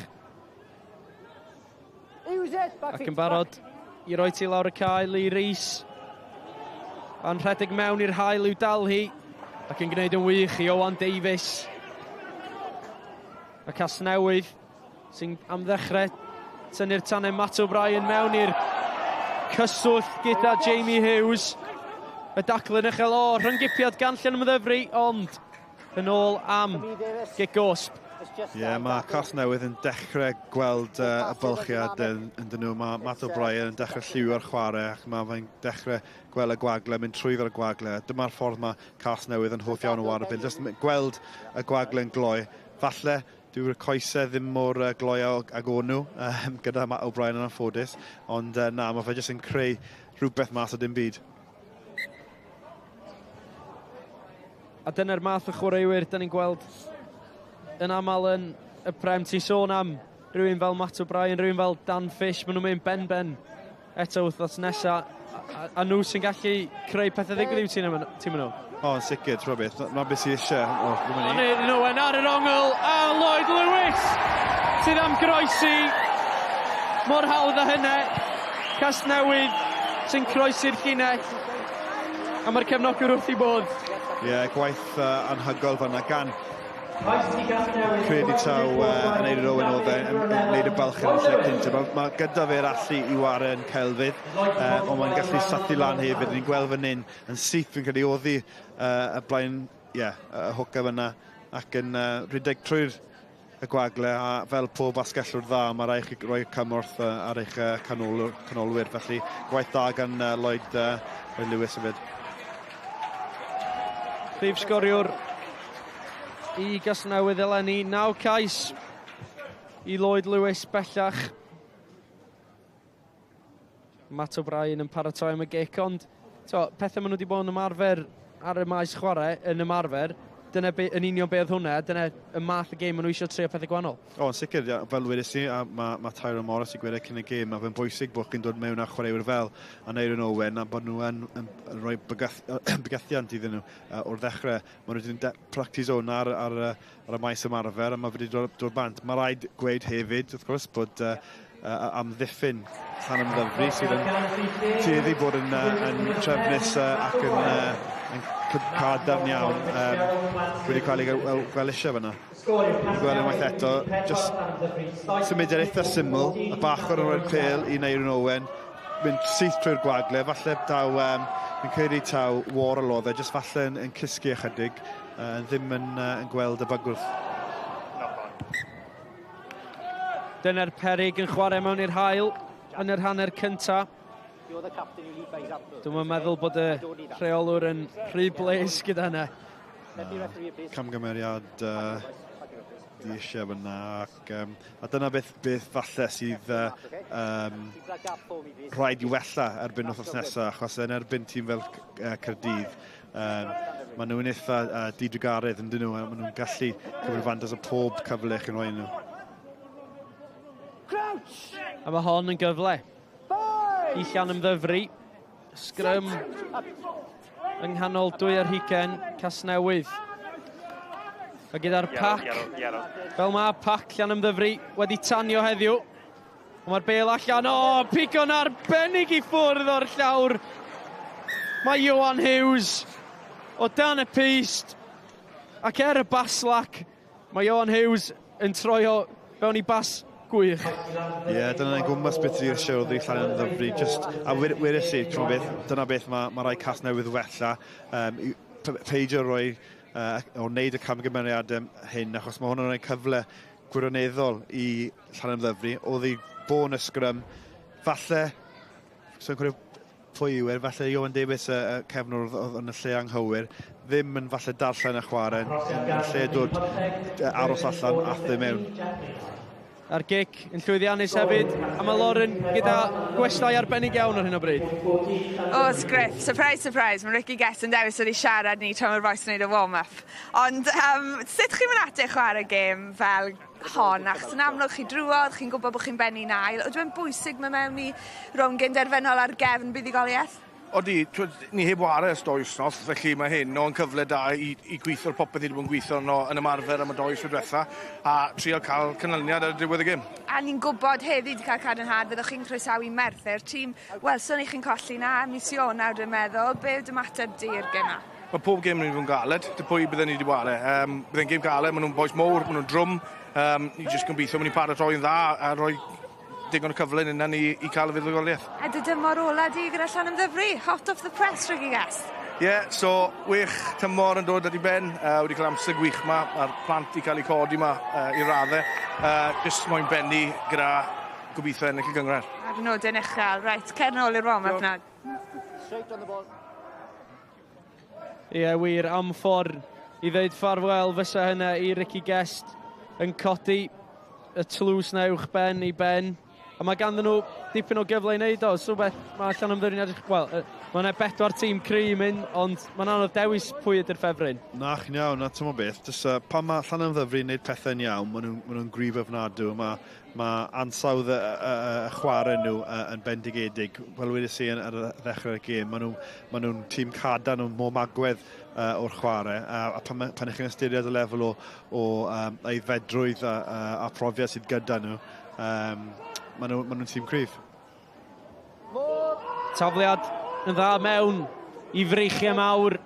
Ac yn barod i roi ti lawr y cae, Lee Rees. A'n rhedeg mewn i'r haul i'w dal hi, ac yn gwneud yn wych i Owen Davies. A Casnewydd sy'n am ddechrau tynnu'r tanau Matt O'Brien mewn i'r cyswllt gyda Jamie Hughes. Y dacl yn uchel o rhyngipiad gan Llanymddyfri, ond yn ôl am gic gosb. Ie, yeah, mae Casnewydd yn dechrau gweld y bylchiad yn dyn nhw. Mae Matt O'Brien yn dechrau lliwio'r chwarae ac mae fe'n dechrau gweld y gwagle, mynd trwyddo'r gwagle. Dyma'r ffordd mae Casnewydd yn hoff iawn o wario bil. Just gweld y gwagle yn gloi. Falle dyw'r coesau ddim mor gloi ag o'n nhw gyda Matt O'Brien yn anffodus, ond na, mae fe jyst yn creu rhywbeth mas o dim byd. A dyna'r math o chwaraewyr dyn ni'n gweld yn aml yn y Prem. Ti'n sôn am rhywun fel Matt O'Brien, rhywun fel Dan Fish, maen nhw'n mynd ben-ben eto wythnos nesaf, a nhw sy'n gallu creu pethau ddigwydd i'w tîm nhw. O, yn sicr, ti'n beth, na beth sydd eisiau. Ond Owen ar yr ongl, a Lloyd Lewis sydd am groesi mor hawdd â hynny. Casnewydd sy'n croesi'r llinell, a mae'r cefnogwyr wrth i bodd. Ie, yeah, gwaith anhygoel fan'na gan credu taw Aneurin Owen oedd e yn gwneud y balch yn y lle cyntaf. Mae gyda fe'r allu i ware yn celfydd, ond mae'n gallu sathu lan hefyd. Ni'n gweld fan hyn yn syth, fi'n credu oddi y blaen, ie, y hwca fan'na, ac yn rhedeg trwy'r y gwagle, a fel pob asgellwr dda, mae rhaid chi roi cymorth ar eich canolwyr. Felly gwaith da gan Lloyd Lewis hefyd. Prif sgoriwr i Gasnewydd eleni, 9 cais i Lloyd Lewis bellach. Matt O'Brien yn paratoi am y gic, ond to, pethau maen nhw wedi bod yn ymarfer ar y maes chwarae, yn ymarfer, dyna be, yn union be oedd hwnna, dyna y math o gêm maen nhw eisiau trio pethau gwahanol. O, yn sicr, ja, fel wedes i, a mae Tyrone Morris i gweud cyn y gêm, mae fe'n bwysig bod chi'n dod mewn â chwaraewyr fel Aneurin Owen, a bod nhw yn rhoi bygythiant iddyn nhw o'r ddechrau. Maen nhw wedi practice hwn ar y maes ymarfer, a mae wedi dod bant. Mae rhaid gweud hefyd, wrth gwrs, bod amddiffyn Llanymddyfri sydd yn tueddu bod yn trefnus ac yn cadarn iawn, wedi cael ei gweld eisiau fyna. Dwi'n gweld unwaith eto, just symudiad eitha syml, y bachwr yn rhoi'r pêl i Aneurin Owen, mynd syth trwy'r gwagle, falle daw, fi'n credu taw Worrell oedd e, just falle yn cysgu ychydig, ddim yn gweld y bygwrth. Dyna'r peryg yn chwarae mewn i'r haul yn yr hanner cynta. Dwi'n meddwl bod y rheolwr yn rhy bles gyda hynna. Camgymeriad di eisiau fyna. A dyna beth falle sydd rhaid i wella erbyn wythnos nesaf, achos yn erbyn tîm fel Caerdydd, maen nhw'n eitha didrugaredd yn dyn nhw, maen nhw'n gallu cymryd fantais o pob cyfle chi'n rhoi nhw. A mae hon yn gyfle i Llanymddyfri. Sgrym yng nghanol 22 Casnewydd. A gyda'r pac, fel mae pac Llanymddyfri wedi tanio heddiw. Mae'r bel allan, o, pigo'n arbennig i ffwrdd o'r llawr. Mae Ioan Hughes o dan y pyst. Ac er y baslac, mae Ioan Hughes yn troio fewn i bas gwych. Ie, yeah, dyna'n gwmpas beth sydd eisiau oddi Llanymddyfri. Just, a wedes i, ti'n beth, dyna beth mae rai Casnewydd wella. Peidio roi o wneud y camgymeriadau hyn, achos mae hwn yn rhoi cyfle gwirioneddol i Llanymddyfri. Oedd hi bon y sgrym. Falle, so'n credu pwy yw e, falle Ioan Davies y cefnwr oedd yn y lle anghywir, ddim yn falle darllen y chwarae, yn lle dod aros allan a ddim mewn. A'r gic yn llwyddiannus hefyd, a mae Lauren gyda gwestai arbennig iawn ar hyn o bryd. O, Sgriff, surprise, surprise, mae Ricky Guest yn dewis wedi siarad ni tra mae'r bois yn gwneud y warm-up. Ond sut chi'n mynd ati chwarae gêm fel hon, achos yn amlwg chi drwodd, chi'n gwybod bod chi'n benni'n ail, ydy e'n bwysig mae mewn i rownd gynderfynol ar gefn buddugoliaeth? Odi, ni heb ware ers 2 wythnos, felly mae hyn o'n cyfle da i gweithio'r popeth i wedi bod yn gweithio yno yn ymarfer am y 2 wythnos diwetha a trio cael canlyniad ar y diwedd y gêm. A ni'n gwybod heddi wedi cael cadarnhad fyddwch chi'n croesawu Merthyr, tîm welson ni chi'n colli na mis Ionawr dwi'n meddwl. Be yw dy ymateb di i'r gêm 'ma? Mae pob gêm yn mynd yn galed, dy pwy bydden ni wedi ware. Bydde'n gêm galed, maen nhw'n bois mowr, maen nhw'n drwm. Ni jyst gobeithio maen nhw'n paratoi yn dda a rhoi digon o cyfle yna ni i cael y fuddugoliaeth. A dy dymor ola di gyda Llanymddyfri, hot off the press, Ricky Guest. Ie, yeah, so wych tymor yn dod at i ben. Wedi cael amser gwych ma, mae'r plant i cael eu codi ma i raddau. Just moyn benni gyda gobeithio ennill y gynghrair. Ar nodyn uchel, reit, cer nôl i'r warm-up na. Ie, yeah, wir, am ffordd i ddeud ffarwel fysa hynna i Ricky Guest yn codi y tlws na uwch ben i ben. A mae ganddyn nhw dipyn o gyfle i wneud o. So beth mae Llanymddyfri'n edrych... Wel, mae yna bedwar tîm cry mynd, ond mae'n anodd dewis pwy ydy'r ffefryn. Na, chi'n iawn, na, ti'n beth. Just, pan mae Llanymddyfri'n gwneud pethau'n iawn, maen nhw gryf ofnadw. Mae ansawdd y chwarae nhw yn bendigedig. Fel wedes i ar y ddechrau'r gêm, maen nhw tîm cadarn nhw'n mor magwedd o'r chwarae. A pan ych chi'n ystyried y lefel o aeddfedrwydd a profiad sydd gyda nhw, maen nhw'n tîm cryf. Tafliad yn dda mewn i freichiau mawr.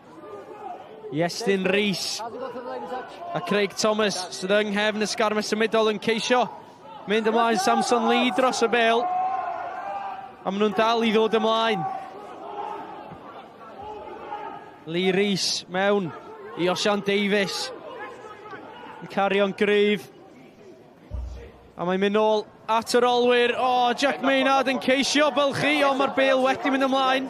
Iestyn Rees a Craig Thomas sydd yng nghefn y sgarmes symudol yn ceisio mynd ymlaen. Samson Lee dros y bel. A maen nhw'n dal i ddod ymlaen. Lee Rees mewn i Osian Davies. Yn cario'n gryf. A mae'n mynd nôl at yr olwyr. O, oh, Jack Maynard yn ceisio bylchu, ond mae'r bel wedi mynd ymlaen.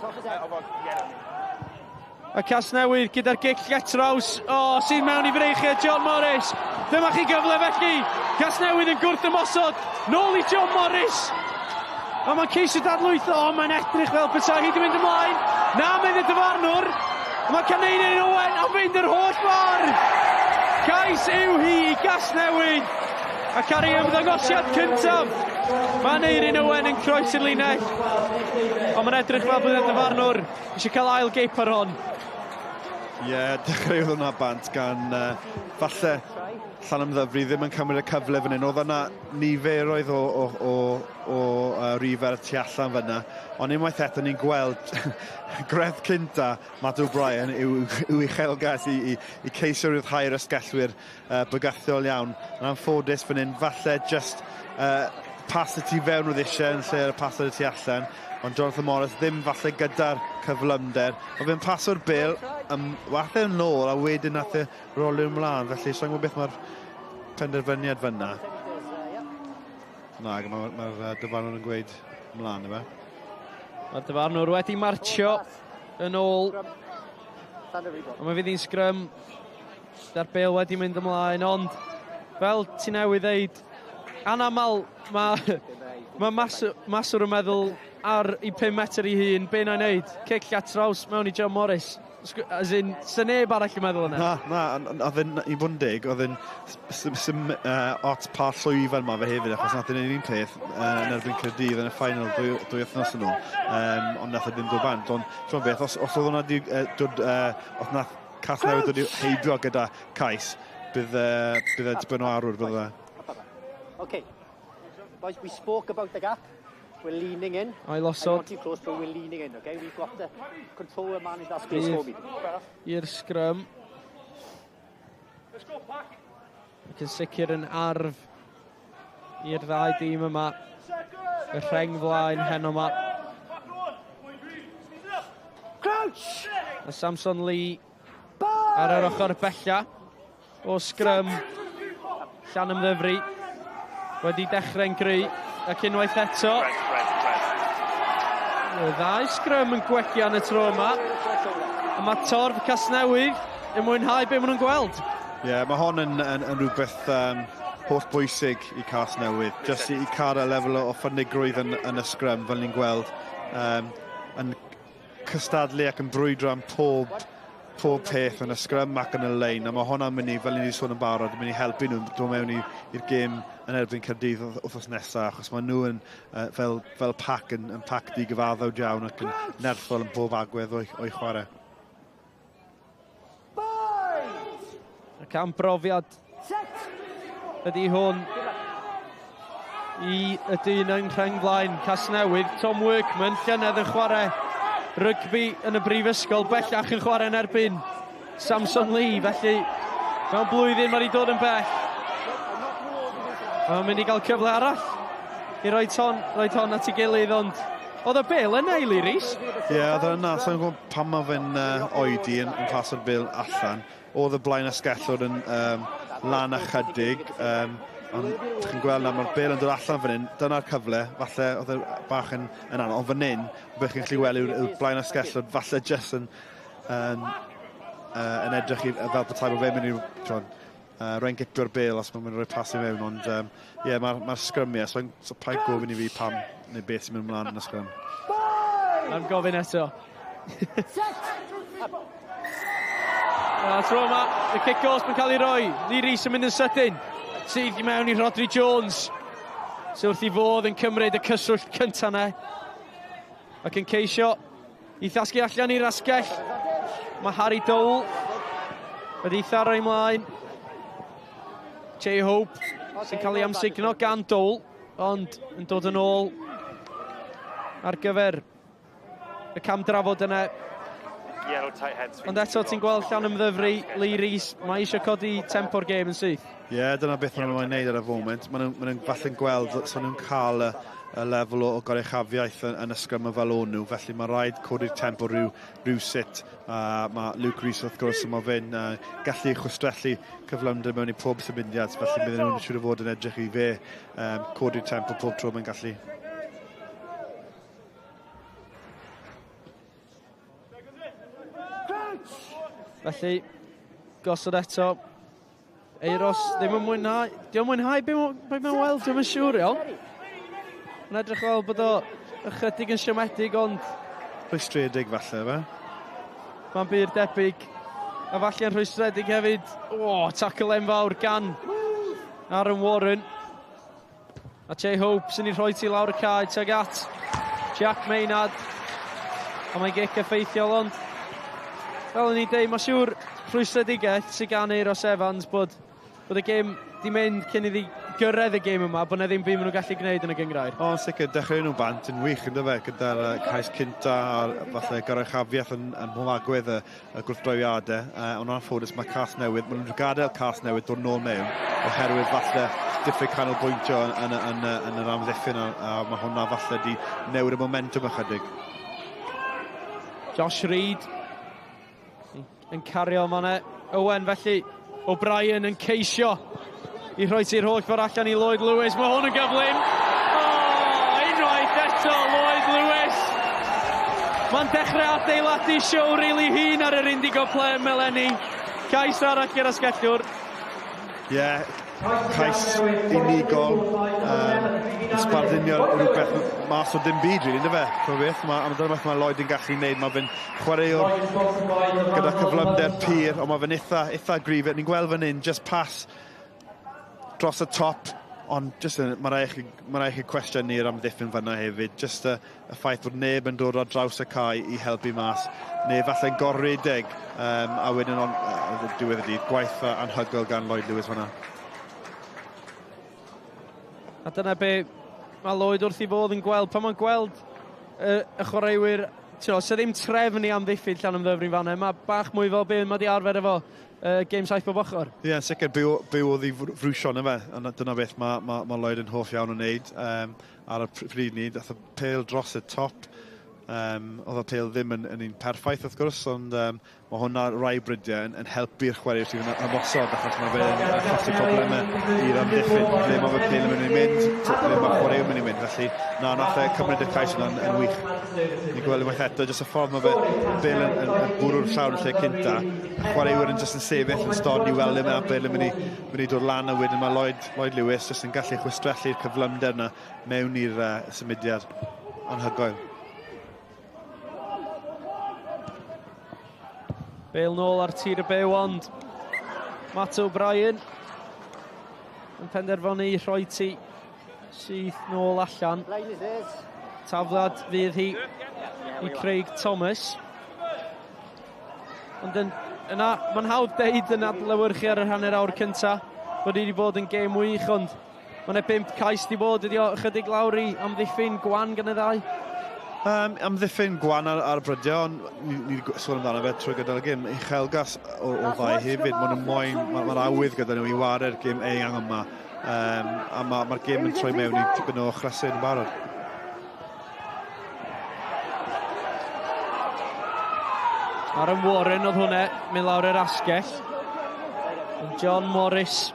A Casnewydd gyda'r gic lletraws. O, oh, sydd mewn i freichiau John Morris. Dyma chi gyfle felly. Casnewydd yn gwrth ymosod. Nôl i John Morris. A mae'n ceisio dadlwytho, o, mae'n edrych fel petai hi wedi mynd ymlaen. Na, mynd y dyfarnwr. Mae Caneurin Owen am fynd yr holl ffordd. Cais yw hi i Gasnewydd. Ac ar ei ymddangosiad cyntaf, mae Neirin Owen yn croesi'r linell. Ond mae'n edrych fel bod y dyfarnwr eisiau cael ail geip ar hon. Ie, yeah, dechreuodd hwnna bant gan falle Llanymddyfri ddim yn cymryd y cyfle fan hyn. Oedd yna niferoedd o rifer tu allan fyna. Ond unwaith eto ni'n gweld grefft cynta Matt O'Brien yw uchelgais i ceisio rhyddhau'r asgellwyr bygythiol iawn. Yn anffodus fan hyn, falle just pas y tu fewn oedd eisiau yn lle y pas ar y tu allan. Ond Jonathan Morris ddim falle gyda'r cyflymder. Oedd fe'n paso'r bel, wath e'n nôl a wedyn nath e rolio ymlaen. Felly, sa'n gwybod beth mae'r penderfyniad fyna. Na, mae'r ma dyfarnwr yn gweud ymlaen yma. Mae'r dyfarnwr wedi marcio yn ôl. A mae fydd hi'n sgrym. Da'r bel wedi mynd ymlaen, ond fel ti newydd ddeud, anamal mae maswr yn meddwl ar i 5 metr i hun, be na'n neud? Cic traws mewn i John Morris. As in, sy'n neb arall yn meddwl yna. Na, na, oedd yn, i fod yn deg, oedd yn sim ots pa llwyfan ma fe hefyd, achos nath yn un peth yn erbyn Caerdydd yn y final dwy wythnos yn ôl, ond nath e ddim dod bant. Ond, ti'n beth, os oedd hwnna di dod, os nath Casnewydd dod heibio gyda cais, bydd e dibyn o arwr, bydd e. Okay. Boys, we spoke about the gap. We're leaning in. Ailosod. Not too close, but we're leaning in, okay? We've got to control and manage that space for me. I'r sgrym. Ac yn sicr yn arf i'r ddau dîm yma. Y rheng flaen heno yma. Crouch! A Samson Lee ar yr ochr bella o sgrym Llanymddyfri wedi dechrau'n gry ac unwaith eto y ddau sgrym yn gwegian y tro yma. A mae torf Casnewydd yn mwynhau be maen nhw'n gweld. Ie, yeah, mae hon yn rhywbeth holl bwysig i Casnewydd. Jyst i cael y lefel o ffynigrwydd yn y sgrym, fel ni'n gweld. Yn cystadlu ac yn brwydro am pob peth yn y sgrym ac yn y lein. A mae hwnna'n mynd i, fel ni wedi sôn yn barod, yn mynd i helpu nhw dod mewn i'r gêm yn erbyn Caerdydd wythnos nesaf, achos maen nhw yn, fel pac, yn pac digyfaddawd iawn ac yn nerthol yn bob agwedd o'i chwarae. Ac am brofiad ydy hwn i y dyn yng rheng flaen Casnewydd, Tom Workman, llynedd yn chwarae rygbi yn y brifysgol, bellach yn chwarae yn erbyn Samson Lee, felly mewn blwyddyn mae wedi dod yn bell. Mae'n mynd i gael cyfle arall i roi ton at ei gilydd, ond oedd y bel yn eili, Rhys? Ie, oedd yna, sa'n gwybod pam mae fe'n oedi yn paso'r bel allan. Oedd y blaen asgellwr yn lan ychydig, ond chi'n gweld na, mae'r bel yn dod allan fan hyn, dyna'r cyfle, falle oedd e bach yn anodd, ond fan hyn, beth chi'n gallu gweld yw'r blaen asgellwr, falle jyst yn edrych fel petai bod fe'n mynd i rwy'n gipio'r bel os mae'n mynd i roi pas i mewn, ond ie, mae'r sgrymiau, so paid gofyn i fi pam neu beth sy'n mynd ymlaen yn y sgrym. Mae'n gofyn eto. A tro yma, y cic gosb yn cael ei roi. Lee Rees yn mynd yn sydyn. Sydd i mewn i Rhodri Jones. Sydd wrth i fodd yn cymryd y cyswllt cyntaf yna. Ac yn ceisio i thasgu allan i'r asgell. Mae Harry Dole wedi tharo ymlaen. Jay Hope sy'n cael ei amsugno gan Dole, ond yn dod yn ôl ar gyfer y cam drafod yna. Ond eto ti'n gweld Llanymddyfri, Lee Rees, mae eisiau codi tempo'r gêm yn syth. Ie, yeah, dyna beth maen nhw'n wneud ar y foment. Maen nhw'n falle'n gweld, so nhw'n cael y lefel o goruchafiaeth yn y sgrym fel o'n nhw, felly mae rhaid codi'r tempo rhywsut. Mae Luke Rees wrth gwrs, mae fe'n gallu chwistrellu cyflymder mewn i pob symudiad, felly bydden nhw'n siŵr o fod yn edrych i fe codi'r tempo pob tro mae'n gallu. Felly, gosod eto. Eiros ddim yn mwynhau. Dio'n mwynhau be mae'n weld, dwi'n yn siŵr iawn. Mae'n edrych fel bod o ychydig yn siomedig, ond... Rhwystredig falle, fe? Mae'n bur debyg. A falle yn rhwystredig hefyd. O, tackle enfawr gan Aaron Warren. A Jay Hope sy'n ei rhoi ti lawr y cae tuag at Jack Maynard. A mae'n gic effeithiol, ond fel o'n i'n deud, mae siŵr rhwystredigaeth sydd gan Eiros Evans bod y gêm di mynd cyn iddi gyrraedd y gêm yma, bod na ddim byd maen nhw'n gallu gwneud yn y gynghrair. O, sicr, dechrau nhw'n bant yn wych, ynddo fe, gyda'r cais cynta a'r falle goruchafiaeth yn mhob agwedd y gwrthdroiadau. Ond anffodus mae Casnewydd, maen nhw'n gadael Casnewydd dod nôl mewn, oherwydd falle diffyg canolbwyntio yn yr amddiffyn, a mae hwnna falle di newid y momentum ychydig. Josh Reid yn cario yma. Owen felly, O'Brien yn ceisio i rhoi ti'r holl ffordd allan i Lloyd Lewis. Mae hwn yn gyflym. Oh, unwaith eto Lloyd Lewis. Mae'n dechrau adeiladu siow rili hun ar yr Indigo Prem eleni. Cais arall i'r asgellwr. Ie, yeah, Cais unigol, yn sbardunio rhywbeth mas o dim byd, really, ynddo fe? Ch'mo' beth, ma' a dyna beth mae Lloyd yn gallu neud, mae fe'n chwaraewr gyda cyflymder pur, ond mae fe'n eitha, eitha gryf. Ni'n gweld fan hyn, just pass dros y top, ond just yn, mae rhaid chi, ma rhaid chi cwestiynu'r amddiffyn fanna hefyd. Just y ffaith bod neb yn dod ar draws y cae i helpu mas, neu falle'n gorredeg, a wedyn on, diwedd y dydd, gwaith anhygoel gan Lloyd Lewis fanna. A dyna be mae Lloyd wrth i fodd yn gweld, pan mae'n gweld y chwaraewyr, so ddim trefn i amddiffyn Llanymddyfri'n fanna, mae bach mwy fel be mae di arfer efo gêm 7 bob ochr. Ie, yeah, sicr, byw oedd i frwsio na fe, a dyna beth mae Lloyd yn hoff iawn o wneud. Ar y pryd ni, dath y pêl dros y top. Oedd y pêl ddim yn un perffaith wrth gwrs, ond mae hwnna rai brydiau yn helpu'r chwaraewyr sydd yn ymosod, achos mae fe'n achosi problemau i'r amddiffyn, ble mae fe pêl yn mynd i mynd, ble mae chwaraewr yn mynd i mynd, felly na, nath e cymryd y cais yna'n yn wych. Ni'n gweld unwaith eto, jyst y ffordd mae fe bêl yn bwrw'r llawr yn lle cynta, y chwaraewyr yn jyst yn sefyll yn stond i weld le mae'r bêl yn mynd i dod lan, a wedyn mae Lloyd Lewis jyst yn gallu chwistrellu'r cyflymder yna mewn i'r symudiad anhygoel. Bale nôl ar tir y byw, ond Matt O'Brien yn penderfynu rhoi ti syth nôl allan. Taflad fydd hi i Craig Thomas. Ond yna, mae'n hawdd deud yn adlewyrchu ar yr hanner awr cynta bod hi wedi bod yn gêm wych, ond mae yna 5 cais di bod, ydi o ychydig lawr i amddiffyn gwan gan y ddau. Amddiffyn gwan ar y brydiau, ond ni wedi sôn amdano fe trwy gydol y gêm. Uchelgas o ddau hefyd, maen nhw'n moyn, mae'r awydd gyda nhw i ware'r gêm eang yma. A mae'r gêm yn troi mewn i tipyn o chrysu yn barod. Aaron Warren oedd hwnna, mynd lawr yr asgell. Ond John Morris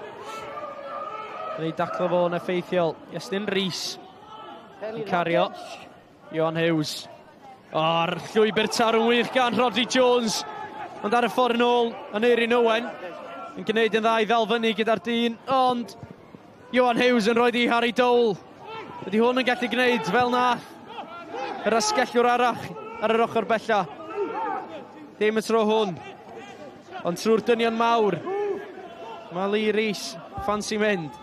yn ei daclo fo yn effeithiol. Iestyn Rees yn cario. Johan Hughes. O'r llwybr tarw'n wych gan Rodri Jones. Ond ar y ffordd yn ôl, Aneurin Owen yn gwneud yn dda i ddal fyny gyda'r dyn. Ond Johan Hughes yn rhoi i Harry Dole. Ydy hwn yn gallu gwneud fel nath yr asgellwr arall ar yr ochr bella. Dim y tro hwn, ond trwy'r dynion mawr. Mae Lee Rees, ffansi mynd.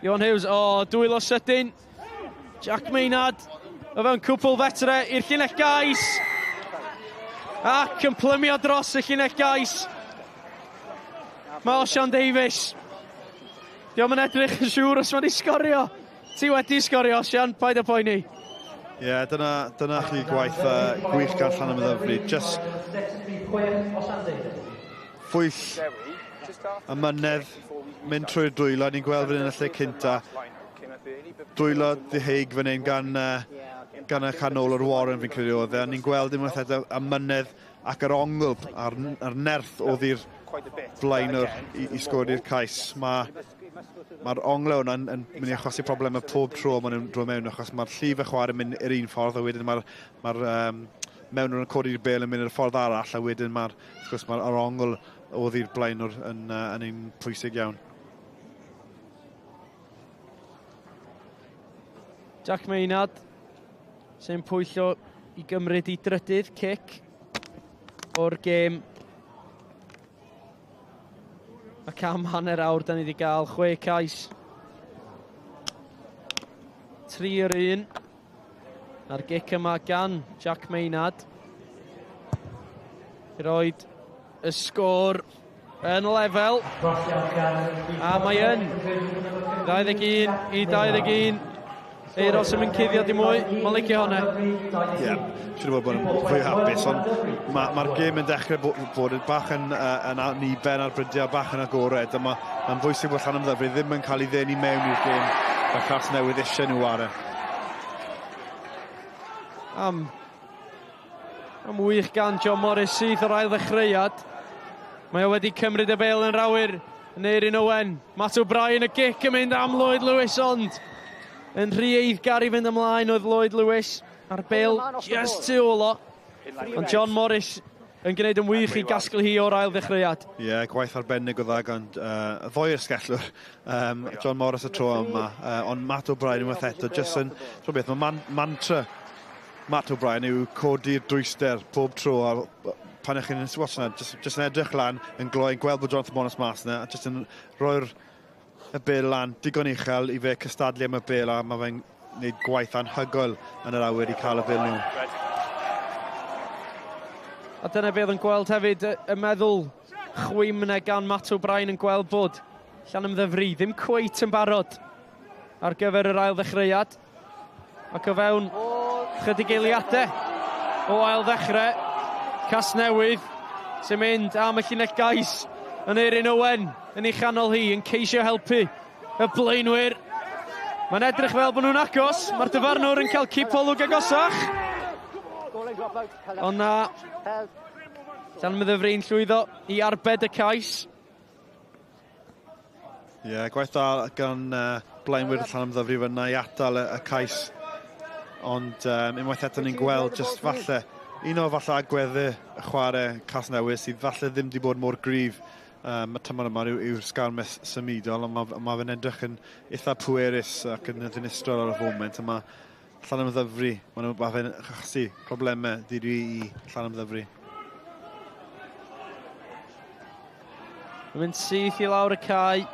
Johan Hughes, o, dwylo sydyn. Jack Maynard, o fewn cwpl fetre i'r llinell gais. Ac yn plymio dros y llinell gais. Mae Osian Davies. Dio'm yn edrych yn siŵr os mae 'di sgorio. Ti wedi sgorio, Osian, paid â poeni. Ie, yeah, dyna chi gwaith gwych gan Llanymddyfri. Just phwyll y mynedd, mynd trwy'r dwylo. Ni'n gweld fan hyn y lle cynta. Dwylo ddiheig fan hyn gan y canol o'r Warren fi'n credu oedd e. Ni'n gweld unwaith eto y mynedd ac yr ongl a'r nerth oedd i'r blaenwr i sgori'r cais. Mae'r ongl hwnna yn mynd i achosi problemau pob tro maen nhw'n dod mewn, achos mae'r llif y chwarae yn mynd i'r un ffordd, a wedyn mae'r mewnwr yn codi'r bêl yn mynd i'r ffordd arall, a wedyn mae'r ongl oedd i'r blaenwr yn un pwysig iawn. Jack Maynard sy'n pwyllo i gymryd i drydydd cic o'r gêm. Ac am hanner awr, da ni wedi cael 6 cais. 3-1. A'r gic yma gan Jack Maynard. I roed y sgôr yn lefel. A mae yn 21 i 21. Eiros yn cuddio dim mwy, mae'n licio hwnna. Ie, siŵr o fod bod yn fwy hapus, ond mae'r gêm yn dechrau bod yn bach yn anniben ar brydiau, bach yn agored, a mae'n bwysig bod Llanymddyfri ddim yn cael ei ddenu mewn i'r gêm mae Casnewydd eisiau nhw ware. Am wych gan John Morris syth o'r ail ddechreuad. Mae o wedi cymryd y bêl yn rawyr Aneurin Owen. Matt O'Brien y gic yn mynd am Lloyd Lewis, ond yn rhy eiddgar i fynd ymlaen oedd Lloyd Lewis. A'r bêl just tu ôl o. Ond John Morris yn gwneud yn wych i gasglu hi o'r ail ddechreuad. Ie, yeah, gwaith arbennig o dda gan y ddoi ysgellwr, John Morris y tro yma, ond Matt O'Brien unwaith eto, jyst yn, tro beth, mae mantra Matt O'Brien yw codi'r dwyster pob tro, a pan ych chi'n watch yna, just yn edrych lan, yn gloi, yn gweld bod Jonathan Morris mas yna, a jyst yn rhoi'r y bêl lan digon uchel i fe cystadlu am y bêl, a mae fe'n gwneud gwaith anhygoel yn yr awyr i cael y bêl nhw. A dyna be oedd yn gweld hefyd, y meddwl chwim yna gan Matt O'Brien yn gweld bod Llanymddyfri ddim cweit yn barod ar gyfer yr ail ddechreuad. Ac o fewn chydig eiliadau o ail ddechrau, Casnewydd sy'n mynd am y llinell gais yn Erin Owen yn ei chanol hi, yn ceisio helpu y blaenwyr. Mae'n edrych fel bod nhw'n agos, mae'r dyfarnwr yn cael cipolwg agosach. Ond na, Llanymddyfri'n llwyddo i arbed y cais. Ie, yeah, gwaith da gan blaenwyr Llanymddyfri fyna i atal y cais. Ond unwaith eto ni'n gweld jyst falle, un o falle agweddau chwarae Casnewydd sydd falle ddim wedi bod mor gryf y tymor yma yw'r sgarmes symudol, ond ma fe'n edrych yn eitha pwerus ac yn ddinistrol ar y foment. A mae Llanymddyfri, mae fe'n achosi problemau diri i Llanymddyfri. Mae'n mynd syth i lawr y cae.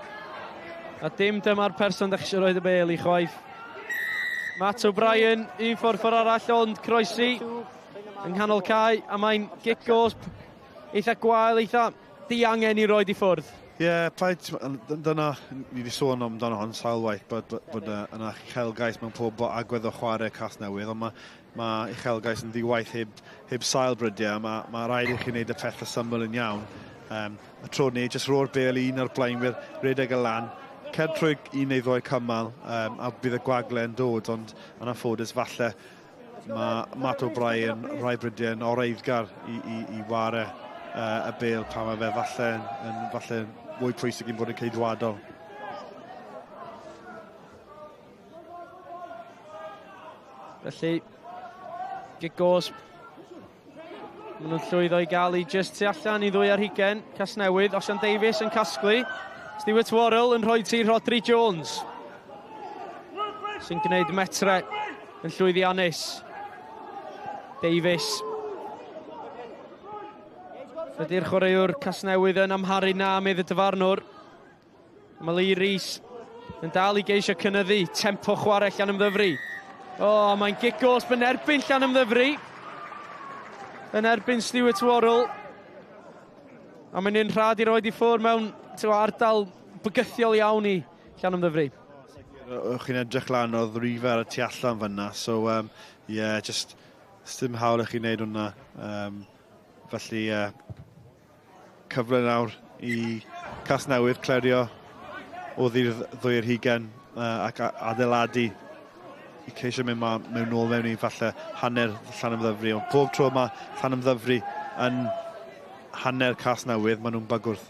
A dim dyma'r person ddech chi eisiau rhoi y bêl i chwaith. Matt O'Brien, un ffordd arall, ond croesi yng nghanol cae, a mae'n gic gosb eitha gwael, eitha diangen i roed i ffwrdd. Ie, yeah, plaid, dyna, ni wedi sôn amdano hon sawl waith, bod yna uchelgais mewn pob agwedd o chwarae Casnewydd, ond mae uchelgais yn ddiwaith heb sail brydiau, mae rhaid i chi wneud y pethau syml yn iawn. Y tro ni, jyst roi'r bêl i un o'r blaenwyr, redeg y lan, cer trwy un neu ddoi cymal, a bydd y gwagle yn dod, ond yn anffodus falle mae Matt O'Brien rhai brydiau yn oreiddgar i ware y bêl pan mae fe falle yn falle mwy pwysig i'n bod yn ceidwadol. Felly, gic gosb. Maen nhw'n llwyddo i gael i jyst tu allan i 22. Casnewydd, Osian Davies yn casglu. Stuart Worrell yn rhoi ti Rhodri Jones, sy'n gwneud metre yn llwyddiannus. Davies. Ydy'r chwaraewr Casnewydd yn amharu na medd y dyfarnwr. Mae Lee Rees yn dal i geisio cynyddu tempo chwarae Llanymddyfri. O, mae'n gic gosb yn erbyn Llanymddyfri. Yn erbyn Stuart Worrell. A mae'n un rhad i roed i ffwrdd mewn ardal bygythiol iawn i Llanymddyfri. O'ch chi'n edrych lan, oedd Rifa ar y tu allan fyna, so yeah, just dim hawl i chi wneud hwnna. Felly, cyfle nawr i Casnewydd clirio oddi'r 22 ac adeiladu i ceisio mynd mewn nôl mewn i falle hanner Llanymddyfri. Ond pob tro mae Llanymddyfri yn hanner Casnewydd, maen nhw'n bygwrth.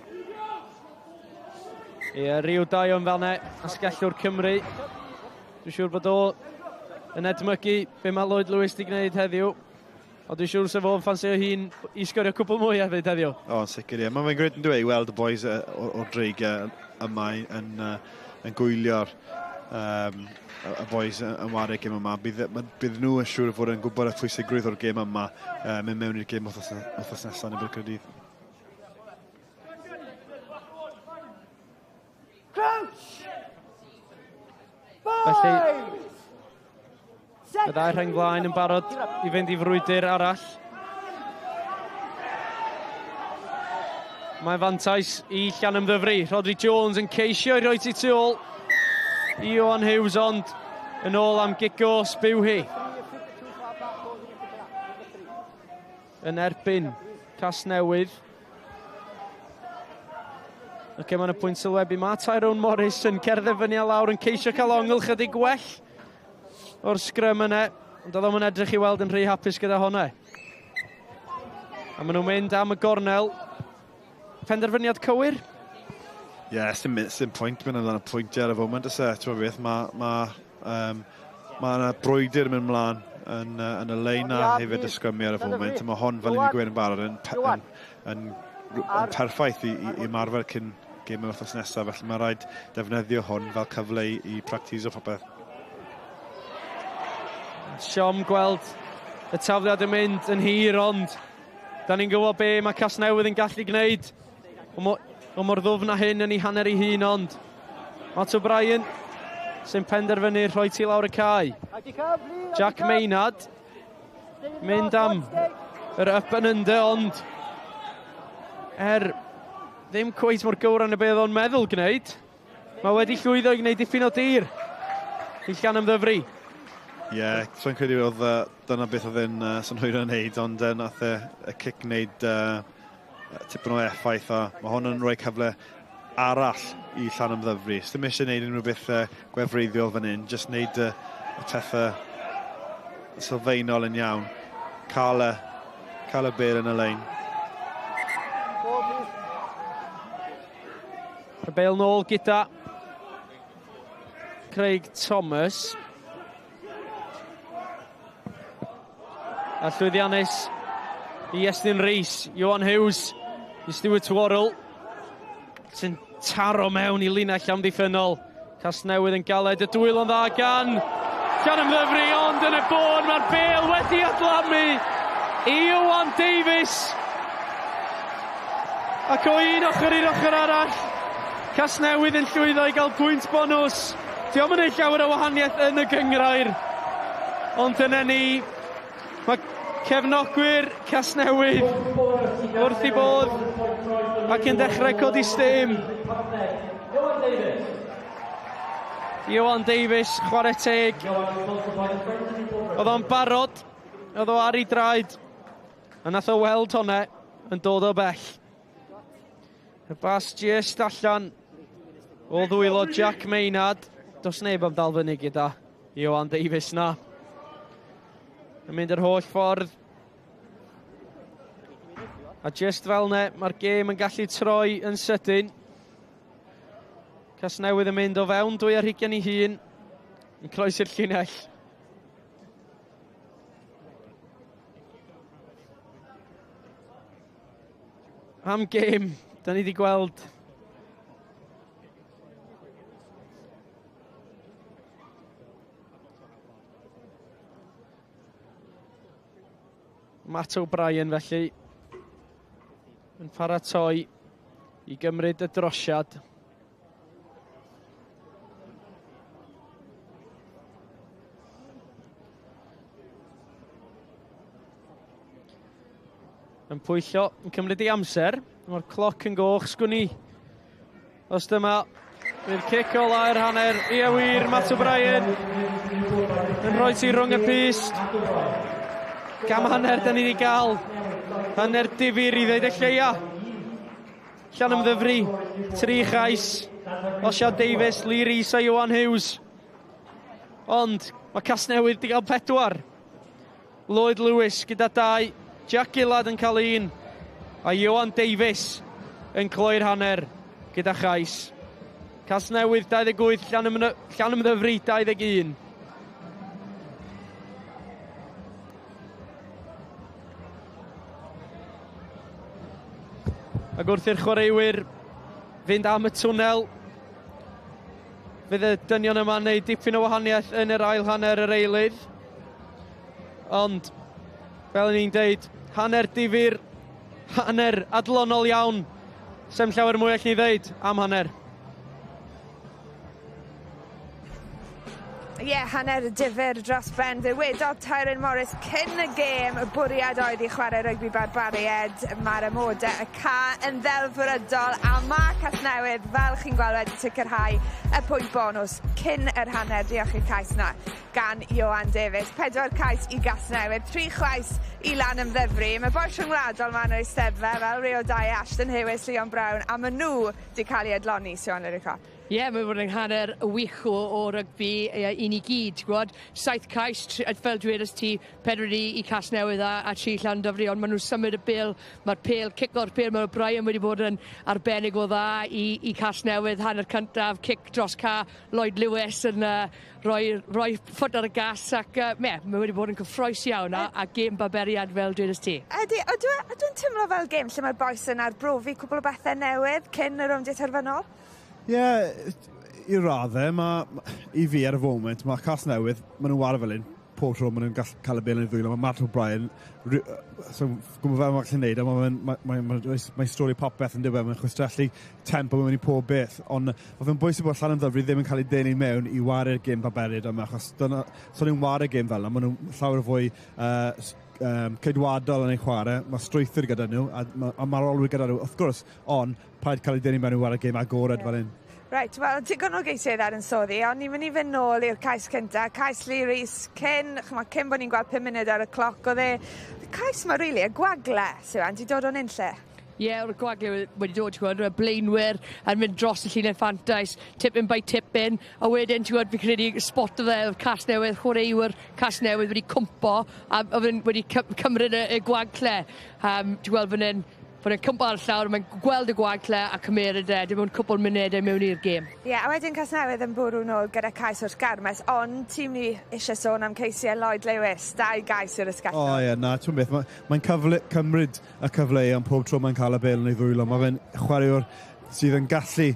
Ie, Rhyw Daion fel 'ne, asgellwr Cymru. Dwi'n siŵr bod o yn edmygu be mae Lloyd Lewis wedi gwneud heddiw. Ond dwi'n siŵr sef o'n ffansio hun i sgorio cwpl mwy hefyd heddiw. O, yn sicr, ie. Mae'n fe'n grêt yn dweud i weld y boys o'r dreigiau yma yn gwylio'r y boys yn wario gêm yma. Bydd nhw yn siŵr fod yn gwybod y pwysigrwydd o'r gêm yma mynd mewn i'r gêm wythnos nesaf yn erbyn Caerdydd. Crouch! Felly, y ddau rheng flaen yn barod i fynd i frwydr arall. Mae fantais i Llanymddyfri. Rhodri Jones yn ceisio i roi ti tu ôl i Ioan Hughes, ond yn ôl am gic gosb yw hi. Yn erbyn Casnewydd. Ac yma yn y pwynt sylwebu, mae Tyrone Morris yn cerdded fyny a lawr yn ceisio cael ongl chydig gwell o'r sgrym yna, ond oedd o'n edrych i weld yn rhy hapus gyda hwnna. A maen nhw'n mynd am y gornel. Penderfyniad cywir? Ie, yeah, sim pwynt mynd amdano pwyntiau ar y foment, oes e, ti'n beth, mae yna brwydr yn mynd mlaen. yn, yn y lein a hefyd y sgrymu ar y foment. Mae hon, fel ni'n gweud yn barod, yn, yn, yn, yn perffaith i, i, i ymarfer cyn gêm yr wythnos nesaf, felly mae rhaid defnyddio hwn fel cyfle i, i practiso popeth. Siom gweld y tafliad yn mynd yn hir, ond da ni'n gwybod be mae Casnewydd yn gallu gwneud. O mor, o mor ddwfn â hyn yn ei hanner ei hun, ond Matt O'Brien sy'n penderfynu rhoi ti lawr y cae. Jack Maynard mynd am yr up and under, ond ddim cweit mor gywir yn y beth o'n meddwl gwneud. Mae wedi llwyddo i gwneud dipyn o dir i Llanymddyfri. Ie, yeah, so'n credu oedd dyna beth oedd e'n synhwyro yn neud, ond nath e, y cic wneud tipyn o effaith a mae hwn yn rhoi cyfle arall i Llanymddyfri. Sdim eisiau gwneud unrhyw beth gwefreiddiol fan hyn, jyst wneud y pethau sylfaenol yn iawn. Cael y, cael y bêl yn y lein. Y bêl nôl gyda Craig Thomas. A llwyddiannus i Iestyn Rees, Johan Hughes i Stuart Worrell, sy'n taro mewn i linell amddiffynnol. Casnewydd yn galed, y dwylo'n dda gan Llanymddyfri, ond yn y bôn mae'r bêl wedi adlamu i Iwan Davies. Ac o un ochr i'r ochr arall, Casnewydd yn llwyddo i gael pwynt bonws. Dio'm yn neud llawer o wahaniaeth yn y gynghrair. Ond dyna ni, mae cefnogwyr Casnewydd wrth i bodd ac yn dechrau codi stêm. Ioan Davies, chwarae teg. Oedd o'n barod, oedd o ar ei draed, a nath o weld hwnna yn dod o bell. Y bas just allan o ddwylo Jack Maynard. Does neb am dal fyny gyda Ioan Davies na. Yn mynd yr holl ffordd. A just fel ne, mae'r gêm yn gallu troi yn sydyn. Casnewydd yn mynd o fewn 22 i hun. Yn croesi'r llinell. Am gêm, da ni wedi gweld Matt O'Brien felly yn paratoi i gymryd y drosiad. Yn pwyllo, yn cymryd ei amser. Mae'r cloc yn goch, sgwn i. Os dyma, fydd cic ola i'r hanner. Ie wir, Matt O'Brien yn rhoi ti rhwng y pyst. Gam hanner da ni wedi gael. Hanner difyr i ddeud y lleia. Llanymddyfri, tri chais. Osian Davies, Lee Rees a Iwan Hughes. Ond mae Casnewydd wedi cael pedwar. Lloyd Lewis gyda dau, Jack Gillard yn cael un, a Ioan Davies yn cloi'r hanner gyda chais. Casnewydd 28, Llanymddyfri 21. Ac wrth i'r chwaraewyr fynd am y twnnel, fydd y dynion yma'n gwneud dipyn o wahaniaeth yn yr ail hanner yr eilydd. Ond, fel ni'n deud, hanner difyr, hanner adlonol iawn. Sem llawer mwy allan ni ddeud am hanner. Ie, yeah, hanner difyr dros ben. Fe wedodd Tyron Morris cyn y gêm y bwriad oedd i chwarae rygbi barbaried. Mae'r amodau y ca yn ddelfrydol a mae Casnewydd, fel chi'n gweld, wedi sicrhau y pwynt bonws cyn yr hanner. Diolch i'r cais na gan Ioan Davies. 4 cais i Gasnewydd, 3 chais i Lanymddyfri. Mae bois rhyngwladol ma'n yr eisteddfa fel Rio Dai, Ashton Hewis, Leon Brown, a maen nhw wedi cael eu adloni, Siwan Liricop. Ie, yeah, mae fod yn hanner wych o rygbi i ni gyd, ti'n gwybod. 7 cais, fel dwedais ti, 4 i Casnewydd a 3 Llanymddyfri, ond maen nhw'n symud y bêl, mae'r pêl, cico'r pêl, mae O'Brien wedi bod yn arbennig o dda i Casnewydd, hanner cyntaf, cic dros ca, Lloyd Lewis yn rhoi ffwt ar y gas, ac yeah, mae wedi bod yn cyffrous iawn, a gêm barbariad fel dwedais ti. Ydy, ydw i'n teimlo fel gêm lle mae'r bois yn arbrofi cwpl o bethau newydd cyn y rowndiau terfynol? Ie, yeah, i raddau, i fi ar y foment, mae Casnewydd, maen nhw'n ware fel un, pob tro maen nhw'n cael y bêl yn ei ddwylo, mae Matt O'Brien, so, gwybod fel mae'n gallu neud, a mae'n stori popeth yn diwedd, mae'n chwistrellu tempo mewn i pob beth, ond mae fe'n bwysig bod Llanymddyfri ddim yn cael ei denu mewn i ware'r gêm barbariad yma, achos dyna, so nhw'n ware'r gêm fel yna, maen nhw'n llawer fwy ceidwadol yn ei chwarae, mae strwythur gyda nhw, a mae'r olwyr gyda nhw, wrth gwrs, ond paid cael ei denu mewn i ware'r gêm agored fel un. Reit, wel, digon o geisiau ar yn soddi, ond ni'n mynd i fynd nôl i'r cais cyntaf, cais Lee Rees, cyn bod ni'n gweld 5 munud ar y cloc, oedd e, cais ma rili, y gwagle, Siwan, di dod o'n unlle? Ie, yeah, o'r gwagle wedi dod, ti'n gwybod, y blaenwyr yn mynd dros y llinell fantais, tip-in by tip-in, a wedyn, ti'n gwybod, fi credu spot o fe, Casnewydd, chwaraewyr Casnewydd wedi cwmpo, a wedi cymryd y gwagle. Ti'n gweld fan hyn, bod e'n cwmpo ar y llawr, mae'n gweld y gwagle a cymeryd e, dim ond cwpl munudau mewn i'r gêm. Ie, yeah, a wedyn Casnewydd yn bwrw nôl gyda cais wrth garmes, ond tîm ni eisiau sôn am ceisiau Lloyd Lewis, 2 gais i'r ysgallol. O ie, na, ti'n beth, mae'n cymryd y cyfle am pob tro mae'n cael y bêl yn ei ddwylo. Mae fe'n chwaraewr sydd yn gallu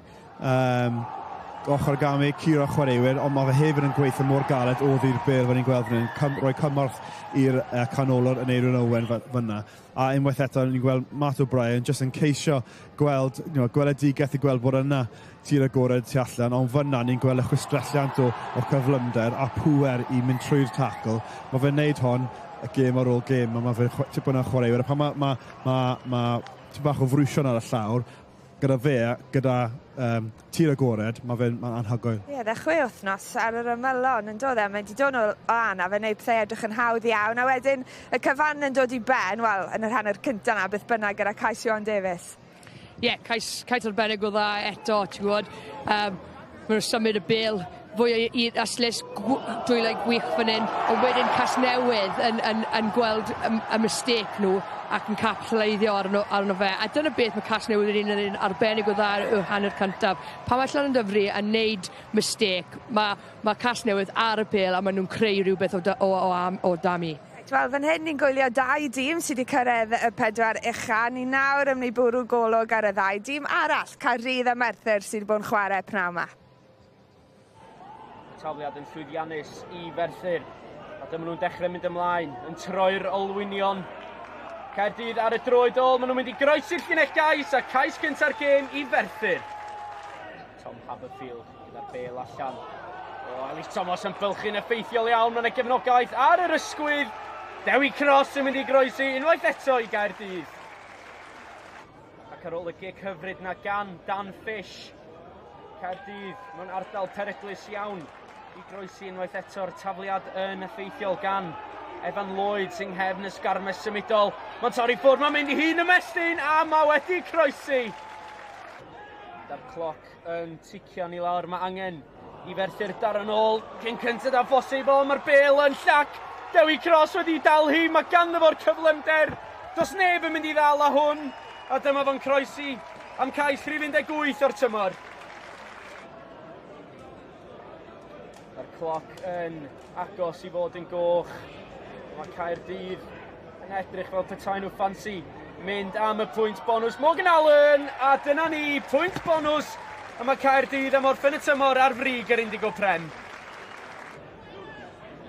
ochr gamu, curo chwaraewyr, ond mae fe hefyd yn gweithio mor galed oddi'r bêl fel ni'n gweld fan hyn, rhoi cymorth i'r canolwr yn Eirwyn Owen fyna. A unwaith eto, ni'n gweld Matt O'Brien jyst yn ceisio gweld, you know, gweledigaeth i gweld bod yna tir agored tu allan, ond fyna ni'n gweld y chwistrelliant o cyflymder a pŵer i mynd trwy'r tacl. Mae fe'n neud hon y gêm ar ôl gêm, a mae fe'n tipyn o chwaraewyr. A pan mae tipyn bach o frwysion ar y llawr, gyda fe, gyda tir agored, mae fe'n anhygoel. Ie, yeah, 6 wythnos ar yr ymylon yn dod e. Mae wedi dod nôl o anaf yn neud pethau edrych yn hawdd iawn, a wedyn y cyfan yn dod i ben, wel, yn yr hanner cyntaf na, beth bynnag gyda cais Iwan Davies. Ie, yeah, cais arbennig o dda eto, ti'n gwybod. Maen nhw'n symud y bêl fwy i'r aslys, dwylau gwych fan hyn, ond wedyn Casnewydd yn gweld y mistake nhw ac yn capitaleiddio arno fe. A dyna beth mae Casnewydd yn un arbennig o dda yw'r hanner cyntaf. Pan mae Llanymddyfri yn neud mistake, mae Casnewydd ar y bêl a maen nhw'n creu rhywbeth o dami. Wel, fan hyn ni'n gwylio 2 dîm sydd wedi cyrraedd y 4 ucha. Ni nawr yn mynd i bwrw golwg ar y 2 dîm arall, Caerdydd a Merthyr, sydd wedi bod yn chwarae pnawn yma. Tafliad yn llwyddiannus i Ferthyr. A dyma nhw'n dechrau mynd ymlaen, yn troi'r olwynion. Caerdydd ar y droed ôl, maen nhw'n mynd i groesi'r llinell gais a cais cynta'r gêm i Ferthyr. Tom Haberfield gyda'r bêl allan. O, Ellis Thomas yn bylchu'n effeithiol iawn, mae'n y gefnogaeth ar yr ysgwydd. Dewi Cross yn mynd i groesi unwaith eto i Gaerdydd. Ac ar ôl y gic hyfryd na gan Dan Fish, Caerdydd mewn ardal peryglus iawn i groesi unwaith eto'r tafliad yn effeithiol gan Evan Lloyd sy'n nghefn y sgarmes symudol. Mae'n torri ffwrdd, mae'n mynd i hun ymestyn a mae wedi croesi. Da'r cloc yn ticio ni lawr, mae angen i Ferthyr dar yn ôl cyn cyntaf a phosib, ond mae'r bêl yn llac. Dewi Cross wedi dal hi, mae ganddo fo'r cyflymder. Does neb yn mynd i ddal â hwn, a dyma fo'n croesi am cais rhif 18 o'r tymor. Mae'r cloc yn agos i fod yn goch. Mae Caerdydd yn edrych fel petai nhw ffansi mynd am y pwynt bonws. Morgan Allen, a dyna ni, pwynt bonws. A mae Caerdydd am orffen y tymor ar frig yr Indigo Prem.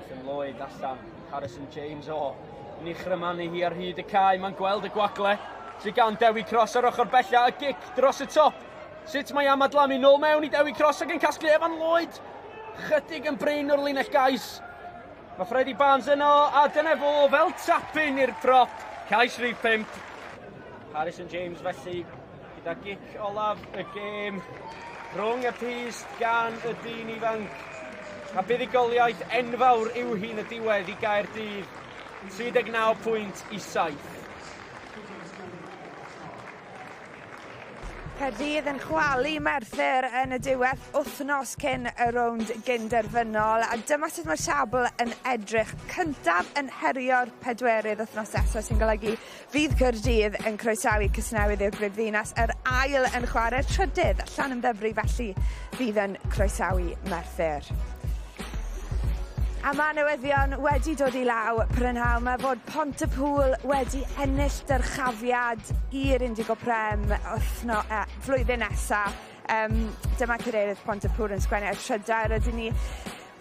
Ethan Lloyd allan, Harrison James o. Ni chrymanu hi ar hyd y cae, mae'n gweld y gwagle sydd gan Dewi Cross ar ochr bella, y gic dros y top. Sut mae am adlamu nôl mewn i Dewi Cross ac yn casglu Evan Lloyd. Chydig yn brin o'r linell gais. Mae Freddie Barnes yno, a dyna fo fel tapin i'r prop. Cais rhif 5. Harrison James felly gyda gic olaf y gêm. Rhwng y pyst gan y dyn ifanc. A buddugoliaeth enfawr yw hi'n y diwedd i Gaerdydd. 39 pwynt i 7. Caerdydd yn chwalu Merthyr yn y diwedd wythnos cyn y rownd gynderfynol a dyma sut mae'r siabl yn edrych. Cyntaf yn herio'r pedwerydd wythnos nesaf sy'n golygu fydd Caerdydd yn croesawu Casnewydd i'r brifddinas, yr ail yn chwarae'r trydydd, Llanymddyfri felly fydd yn croesawu Merthyr. A mae newyddion wedi dod i law prynhawn 'ma fod Pontypŵl wedi ennill dyrchafiad i'r Indigo Prem wythno- yy flwyddyn nesa. Yym dyma cadeirydd Pontypŵl yn sgwennu ar Trydar rydyn ni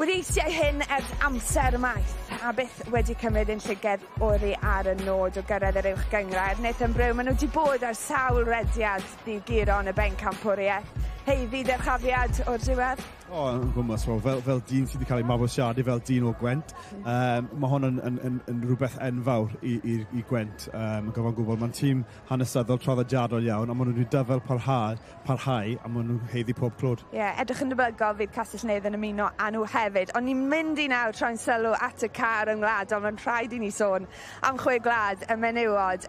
wedi eisiau hyn ers amser maith a byth wedi cymryd ein llyged oddi ar y nod o gyrraedd yr uwch gynghrair. Nathan Brew, ma' nhw 'di bod ar sawl rediad ddi-guro yn y bencampwriaeth. Haeddu dyrchafiad o'r diwedd? O, yn gwmws, wel, fel, fel dyn sydd wedi cael ei mabwysiadu fel dyn o Gwent, mae hwn yn, yn, yn, yn rhywbeth enfawr i, i, i Gwent, yn gyfan gwbl. Mae'n tîm hanesyddol traddodiadol iawn, a maen nhw wedi dyfel parhau, parhau a maen nhw'n haeddu pob clod. Ie, yeah, edrych yn debygol fydd Castell Nedd yn ymuno â nhw hefyd. Ond ni'n mynd i nawr troi'n sylw at y car yngwladol. Mae'n rhaid i ni sôn am chwe gwlad y menywod.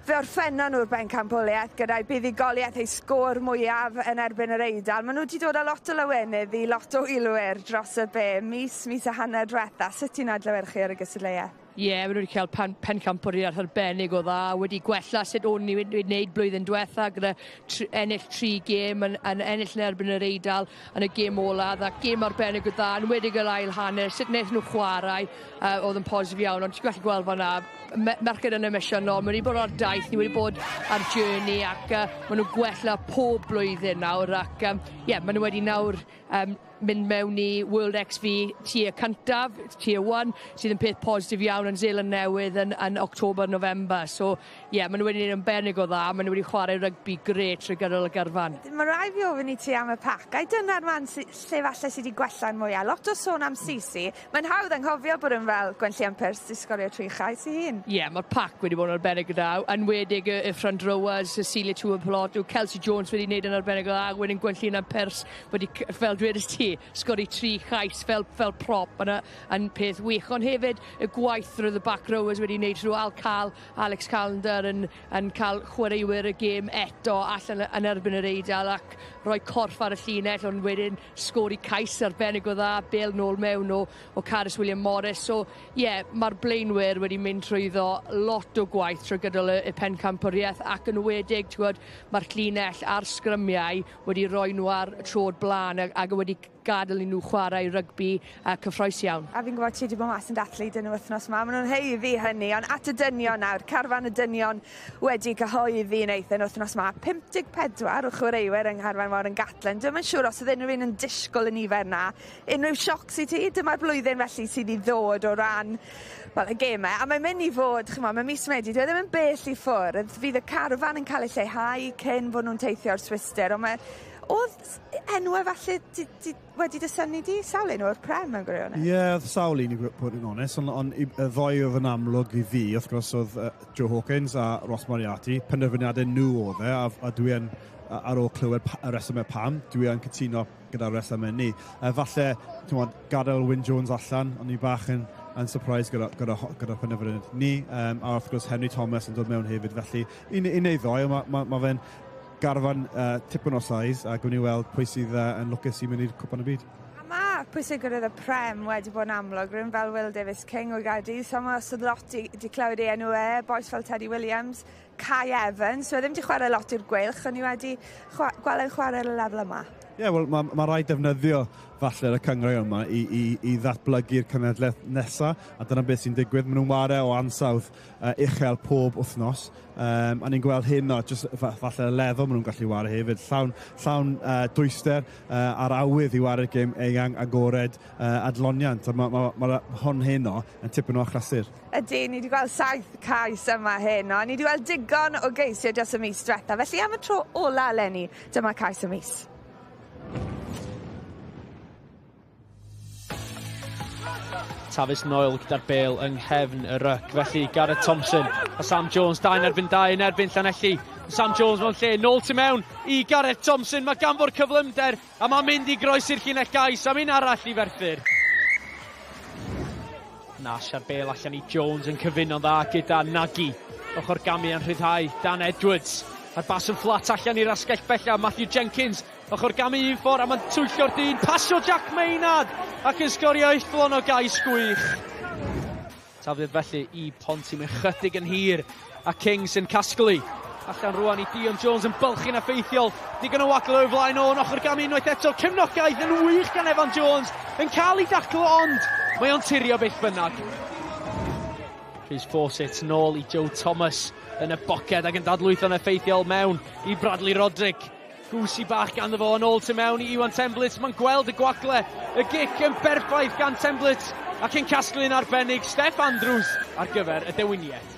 Fe orffennon nhw'r bencampwriaeth gyda'u buddugoliaeth eu sgôr mwyaf yn erbyn yr Eidal. Maen nhw wedi dod â lot o lawenydd i lot o wylwyr dros y be, mis, mis a hanner diwetha. Sut ti'n adlewyrchu ar y gystadleuaeth? Ie, yeah, maen nhw wedi cael pen, pencampwriaeth arbennig o dda, wedi gwella sut o'n ni wedi wneud blwyddyn diwetha gyda tr, ennill tri gêm yn, yn ennill yn erbyn yr Eidal yn y gêm ola, dda gêm arbennig o dda, yn wedi yr ail hanner, sut wnaethon nhw chwarae, oedd yn positif iawn, ond ti'n gallu gweld fan'na, me- merched yn emosiynol, maen nhw wedi bod ar daith, ni wedi bod ar journey ac maen nhw'n gwella pob blwyddyn nawr ac ie, yeah, maen nhw wedi nawr mynd mewn i World XV tier cyntaf, tier 1, sydd yn peth positif iawn yn Zealand Newydd yn, yn October, November. So, ie, yeah, maen nhw wedi gwneud yn benig o dda, maen nhw wedi chwarae rygbi grêt trwy gydol y garfan. Mae rhaid fi ofyn i ti am y pac. Ai dyna'r man sy, lle falle sydd wedi gwella'n mwyaf? Lot o sôn am Sisi. Mae'n hawdd anghofio bod yn fel Gwenllian Pyrs 'di sgorio tri chais ei hun. Ie, yeah, mae'r pac wedi bod yn arbennig o dda, enwedig y, y front rowers, Cecilia Tuipulotu, Kelsey Jones wedi gwneud yn arbennig o dda, wedyn Gwenllian Pyrs wedi, fel dwedais ti, sgori tri chais fel, fel prop yn, yn peth wych. Ond hefyd, y gwaith roedd y back rowers wedi gwneud trwy Al Cal, Alex Callender yn, yn cael chwaraewyr y gêm eto allan yn erbyn yr Eidal ac rhoi corff ar y llinell, ond wedyn sgori cais arbennig o dda, bel nôl mewn o, o Carys William Morris. So, ie, yeah, mae'r blaenwyr wedi mynd trwyddo lot o gwaith trwy gydol y, y pencampwriaeth ac yn wedig, ti'n gwybod, mae'r llinell a'r sgrymiau wedi rhoi nhw ar trod blaen ac, ac wedi gadael i nhw chwarae rygbi cyffroes iawn. A fi'n gwybod ti wedi bod mas yn dathlu dyn nhw wythnos yma, maen nhw'n haeddu hynny, ond at y dynion nawr, carfan y dynion wedi cyhoeddi Nathan wythnos yma, 54 o chwaraewyr yng ngharfan Warren Gatland. Dwi'm yn siŵr os oedd unrhyw un yn disgwyl y nifer na. Unrhyw sioc i ti? Dyma'r blwyddyn felly sydd i ddod o ran wel, y gemau. A mae'n mynd i fod, chymod, mae mis Medi, dwi e ddim yn bell i ffwrdd. Fydd y carfan yn cael ei lleihau cyn bod nhw'n teithio o'r Swistir, ond mae Oedd enwau falle di, di, wedi dy synnu di? Sawl un o'r Prem mewn gwirionedd? Ie, yeah, oedd sawl un i bod yn onest, ond on, y ddoi oedd yn amlwg i fi, wrth gwrs, oedd Joe Hawkins a Ross Moriarty, penderfyniadau nhw oedd e, a, a dwi yn, ar ôl clywed y resymau pam, dwi yn cytuno gyda'r resymau ni. Falle, ti'n gwbod, gadael Wyn Jones allan, o'n i bach yn, yn surprise gyda, gyda, gyda penderfyniad ni, a wrth gwrs Henry Thomas yn dod mewn hefyd, felly un, un neu ddoi, mae ma, ma fe'n garfan tipyn o size, a gawn ni weld pwy sydd yn lwcus i mynd i'r Cwpan y Byd. A mae pwysigrwydd y Prem wedi bod yn amlwg, rhywun fel Will Davies King o Gaerdydd, so mae os oedd lot di, di clywed ei enw e, bois fel Teddy Williams, Kai Evans, so e ddim di chwarae lot i'r Gweilch, ond ni wedi gweld e'n chwarae ar y lefel yma. Ie, yeah, wel, mae ma rhaid defnyddio falle y cynghrair yma i, i, i ddatblygu'r cenhedlaeth nesaf, a dyna beth sy'n digwydd. Maen nhw'n ware o ansawdd uchel pob wythnos, a ni'n gweld hyn o jyst falle y lefel maen nhw'n gallu ware hefyd, llawn, llawn dwyster a'r awydd i ware'r gêm eang, agored, adloniant, a mae ma, ma, ma hon heno yn tipyn o achlysur. Ydy, ni wedi gweld saith cais yma heno, ni wedi gweld digon o geisiau dros y mis diwetha, felly am y tro ola eleni, dyma cais y mis. Tavis Noel gyda'r bêl yng nghefn y ryc. Felly Gareth Thompson a Sam Jones, 2 yn erbyn 2 yn erbyn Llanelli. Sam Jones mewn lle, nôl tu mewn i Gareth Thompson. Mae gan fo'r cyflymder a mae'n mynd i groesi'r llinell gais am un arall i Ferthyr. Nash a'r bêl allan i Jones yn cyfuno'n dda gyda Nagy. Ochr gamu yn rhyddhau Dan Edwards. A'r bas yn fflat allan i'r asgell bella, Matthew Jenkins, ochr gamu un ffordd a mae'n twyllo'r dyn, pasio Jack Maynard ac yn sgorio ufflon o gais gwych. Tafliad felly i Ponty, mae'n chydig yn hir a King sy'n casglu. Allan rwan i Dion Jones yn bylchu'n effeithiol. Digon o wagl o'i flaen o'n ochr gamu unwaith eto. Cefnogaeth yn wych gan Evan Jones yn cael ei daclo ond mae o'n tirio beth bynnag. Rhys Fawcett nôl i Joe Thomas yn y boced ac yn dadlwytho'n effeithiol mewn i Bradley Roderick. Gwsi bach ganddo fo yn ôl tu mewn i Iwan Temblett. Mae'n gweld y gwagle, y gic yn berffaith gan Temblett ac yn casglu'n arbennig Steph Andrews ar gyfer y dewiniaeth.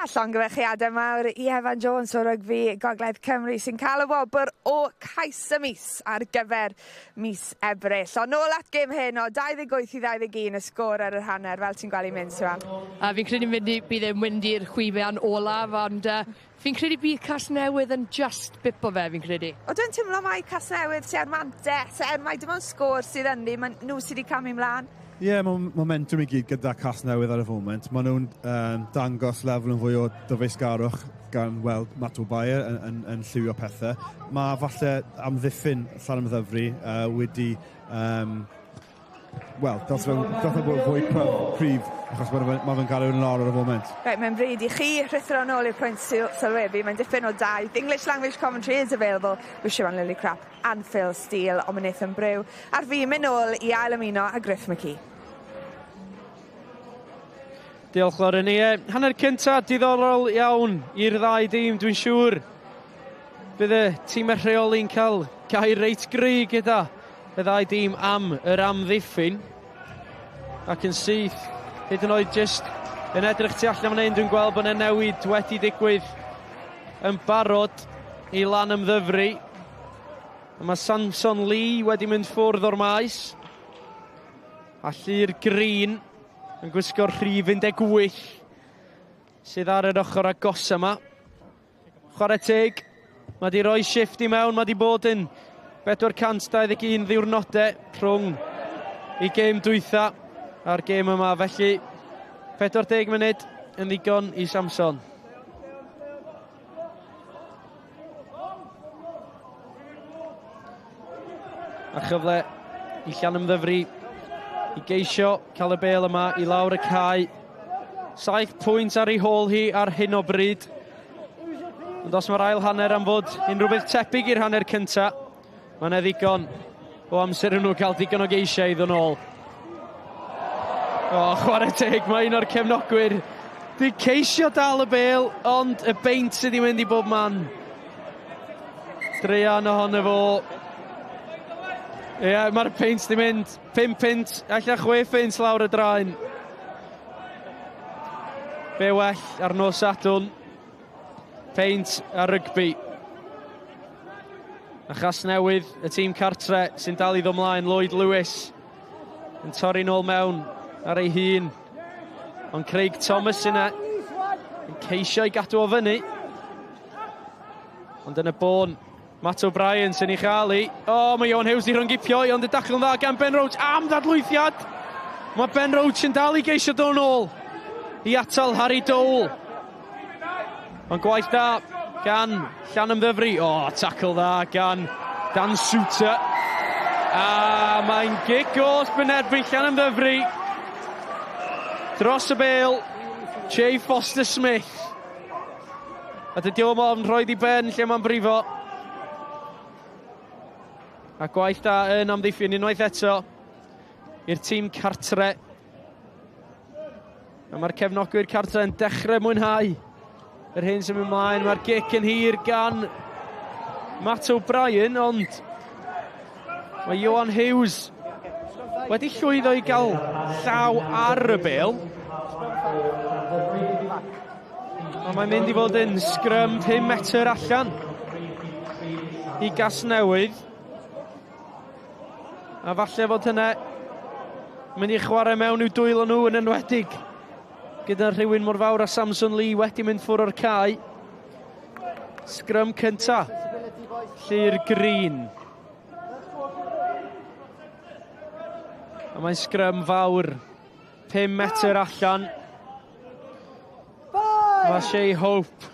A llongyfarchiadau mawr i Evan Jones o Rygbi Gogledd Cymru sy'n cael y wobr o cais y mis ar gyfer mis Ebrill. Ond nôl at gêm hyn o 28 i 21 y sgôr ar yr hanner, fel ti'n gweld i'n mynd, Siwan. A fi'n credu mynd i, bydd e'n mynd i'r chwifian olaf, ond fi'n credu bydd Casnewydd yn just bipo fe, fi'n credu. O, dwi'n teimlo mai Casnewydd sy'n ar mantes, er mai dim ond sgôr sydd ynddi, mae nhw sydd wedi camu mlaen. Ie, yeah, mae momentum i gyd gyda Casnewydd ar y foment. Maen nhw'n dangos lefel yn fwy o dyfeisgarwch gan weld Matt O'Bayer yn, yn, yn lliwio pethau. Mae falle amddiffyn Llanymddyfri wedi... Wel, dylse fe'n bod fwy cryf, achos mae fe'n ma fe gael ei lawr ar y foment. Reit, mae'n bryd i chi rhuthro nôl i'r pwynt sylwebu. Mae'n dipyn o daith. English language commentary is available with Siwan Lillicrap and Phil Steele, ond mae Nathan Brew ar fi mynd nôl i ail ymuno â Griff McKee. Diolch Lauren. Ie, hanner cynta diddorol iawn i'r ddau dîm, dwi'n siŵr. Bydd y tîm rheoli'n cael gair reit gry gyda y ddau dîm am yr amddiffyn. Ac yn syth, hyd yn oed jyst yn edrych tu allan fan hyn, dwi'n gweld bod yna newid wedi digwydd yn barod i Lanymddyfri. A mae Samson Lee wedi mynd ffwrdd o'r maes. A Llyr Green yn gwisgo'r rhif 18 sydd ar yr ochr agos yma. Chwarae teg, mae di roi shift i mewn, mae di bod yn 421 ddiwrnodau rhwng i gêm dwytha a'r gêm yma. Felly 40 munud yn ddigon i Samson. A chyfle i Llanymddyfri i geisio cael y bêl yma i lawr y cae. 7 pwynt ar ei hôl hi ar hyn o bryd. Ond os mae'r ail hanner am fod unrhyw beth tebyg i'r hanner cynta, mae yna ddigon o amser yn nhw cael digon o geisiau i ddod nôl. O, chwarae teg, mae un o'r cefnogwyr di ceisio dal y bêl, ond y beint sydd wedi mynd i bob man. Druan ohono fo. Ie, yeah, mae'r peint di mynd 5 pint, alla 6 pint lawr y draen. Be well ar nos Sadwrn. Peint a rygbi. A Chasnewydd, y tîm cartre sy'n dal i ddod mlaen, Lloyd Lewis yn torri nôl mewn ar ei hun. Ond Craig Thomas yna yn ceisio i gadw o fyny. Ond yn y bôn, Matt O'Brien sy'n ei chael i. O, mae Iwan Hughes di rhyngipio i, ond y dacl yn dda gan Ben Roach am ddadlwythiad. Mae Ben Roach yn dal i geisio dod nôl i atal Harry Dole. Ond gwaith da gan Llanymddyfri. O, tackle dda gan Dan Suter. A mae'n gic off yn erbyn Llanymddyfri. Dros y bêl, Jay Foster Smith. A dydy o'm ofn rhoi di ben lle mae'n brifo. A gwaith da yn amddiffyn unwaith eto i'r tîm cartre. A mae'r cefnogwyr cartre yn dechrau mwynhau yr hyn sy'n mynd mlaen. Mae'r gic yn hir gan Matt O'Brien, ond mae Johan Hughes wedi llwyddo i gael llaw ar y bêl. Ond mae'n mynd i fod yn sgrym 5 metr allan i Gasnewydd. A falle fod hynna mynd i chwarae mewn i'w dwylo nhw yn enwedig gyda rhywun mor fawr a Samson Lee wedi mynd ffwrdd o'r cae. Sgrym cynta, Llyr Green. A mae'n sgrym fawr, 5 metr allan. Mae Shea Hope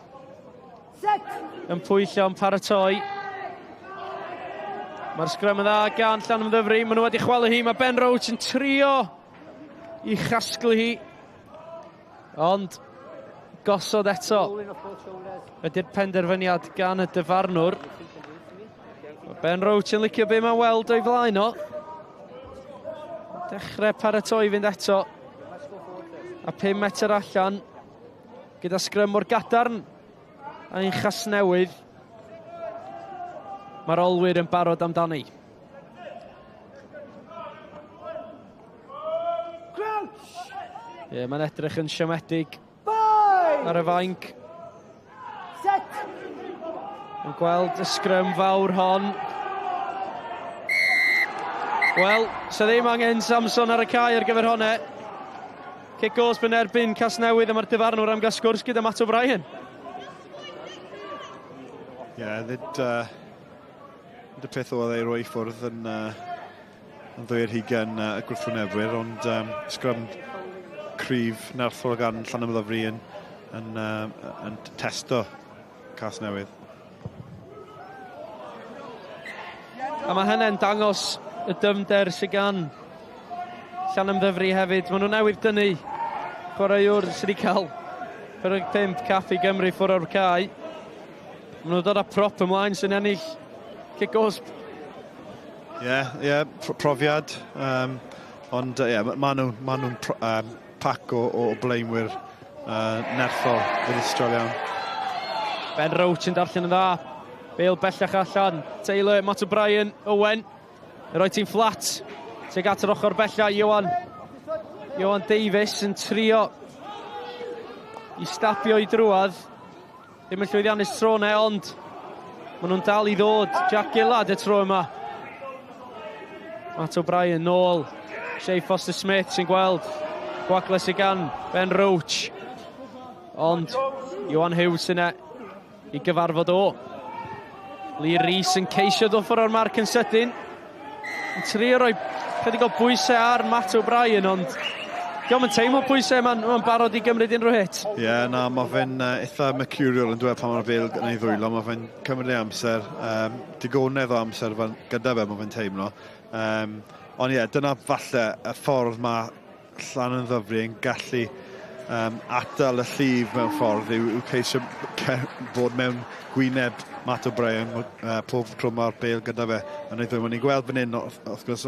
yn pwyllo yn paratoi. Mae'r sgrym yn dda gan Llanymddyfri. Maen nhw wedi chwalu hi. Mae Ben Roach yn trio i chasglu hi. Ond gosod eto ydy'r penderfyniad gan y dyfarnwr. Mae Ben Roach yn licio be mae'n weld o'i flaen o. Dechrau paratoi fynd eto. A 5 metr allan gyda sgrym mor gadarn a un Chasnewydd. Mae'r olwyr yn barod amdani. Ie, yeah, mae'n edrych yn siomedig ar y fainc. Set! Yn gweld y sgrym fawr hon. Wel, so ddim angen Samson ar y cae ar gyfer honne. Cic gosb yn erbyn Casnewydd a mae'r dyfarnwr am gael sgwrs gyda Matt O'Brien. Ie, yeah, nid, nid y peth oedd ei roi i ffwrdd yn, yn ddwy ar hugain y gwrthwynebwyr, ond sgrym cryf nerthol gan Llanymddyfri yn, yn, yn testo Casnewydd. A mae hynny'n dangos y dyfnder sydd gan Llanymddyfri hefyd. Maen nhw newydd dynnu chwaraewr sydd wedi cael 45 cap i Gymru ffwrdd o'r cae. Maen nhw'n dod â prop ymlaen sy'n ennill cic gosb. Ie, yeah, ie, yeah, profiad. Ond ie, yeah, maen nhw'n ma nhw pac o, o blaenwyr nerthol, ddinistriol iawn. Ben Roach yn darllen yn dda. Bale bellach allan. Taylor, Matt O'Brien, Owen. Yn rhoi ti'n fflat. Tuag at yr ochr bella, Iwan. Iwan Davies yn trio i stabio i drwad. Ddim yn llwyddiannus tro ne, ond maen nhw'n dal i ddod. Jack Gillard y tro yma. Matt O'Brien nôl. Shea Foster Smith sy'n gweld gwagle sydd gan Ben Roach. Ond Iwan Hughes yna i gyfarfod o. Lee Rees yn ceisio dod ffwrdd o'r marc yn sydyn. Yn trio roi chydig o bwysau ar Matt O'Brien, ond diolch yn teimlo pwysau, mae'n ma barod i gymryd unrhyw hit. Ie, yeah, na, mae fe'n eitha mercurial yn dweud pan mae'r bêl yn ei ddwylo, mae fe'n cymryd ei amser, digonedd o amser fan, gyda fe, mae fe'n teimlo. Ond ie, yeah, dyna falle y ffordd mae Llanymddyfri yn gallu atal y llif mewn ffordd yw, yw ceisio bod mewn gwyneb Matt O'Brien pob tro mae'r bêl gyda fe yn ei ddwylo. Ni'n gweld fan hyn, wrth gwrs,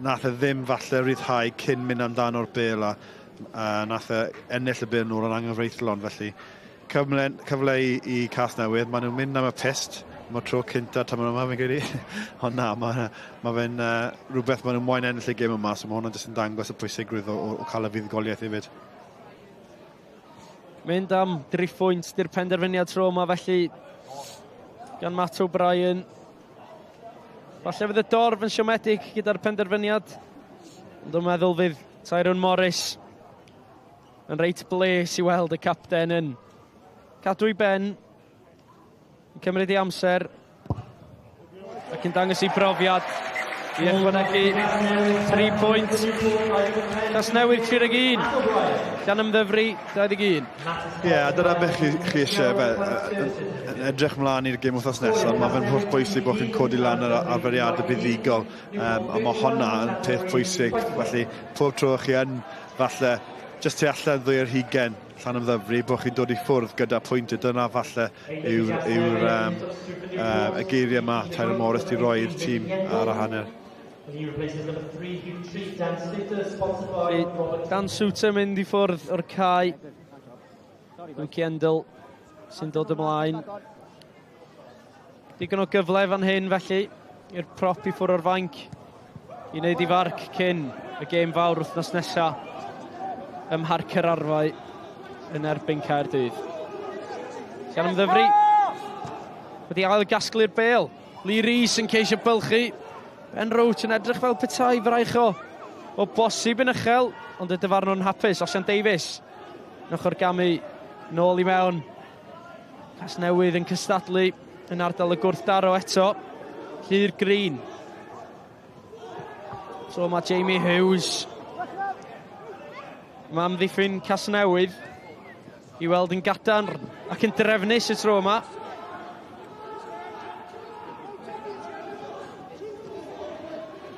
nath e ddim falle ryddhau cyn mynd amdano'r bêl a nath e ennill y bêl nôl yn anghyfreithlon, felly cyfle, cyfle i, i Casnewydd, maen nhw'n mynd am y pyst, mae'r tro cynta tymor yma fi'n credu. Ond na, mae ma fe'n rhywbeth maen nhw'n moyn ennill y gêm yma, so mae hwnna'n jyst yn dangos y pwysigrwydd o, o, o cael y fuddugoliaeth hefyd. Mynd am driphwynt di'r penderfyniad tro yma felly gan Matt O'Brien. Falle fydd y dorf yn siomedig gyda'r penderfyniad. Ond dwi'n meddwl fydd Tyrone Morris yn reit bles i weld y capten yn cadw ei ben, yn cymryd ei amser ac yn dangos ei brofiad i ychwanegu 3 pwynt. Casnewydd 31, Llanymddyfri 21. Ie, yeah, a dyna beth chi, chi eisiau, fe, yn edrych mlaen i'r gêm wythnos nesaf, mae fe'n holl bwysig bod chi'n codi lan yr arferiadau buddugol, a mae hwnna yn peth pwysig, felly pob tro chi yn falle jyst tu allan ddwy ar hugain Llanymddyfri, bod chi'n dod i ffwrdd gyda pwyntiau, dyna falle yw'r yw y geiriau yma Tyrone Morris di roi i'r tîm ar y hanner. Dan Suter mynd i ffwrdd o'r cae. Luke Endel sy'n dod ymlaen. Digon o gyfle fan hyn felly i'r prop i ffwrdd o'r fainc i wneud i farc cyn y gêm fawr wythnos nesaf ym Mharc yr Arfau yn erbyn Caerdydd. Llanymddyfri wedi ail gasglu'r bêl. Lee Rees yn ceisio bylchu. Ben Roach yn edrych fel petai fraich o, o bosib yn uchel, ond y dyfarnwr yn hapus. Osian Davies yn ochr gamu nôl i mewn. Casnewydd yn cystadlu yn ardal y gwrthdaro eto. Llyr Green. So mae Jamie Hughes. Mae amddiffyn Casnewydd I weld yn gadarn ac yn drefnus y tro yma.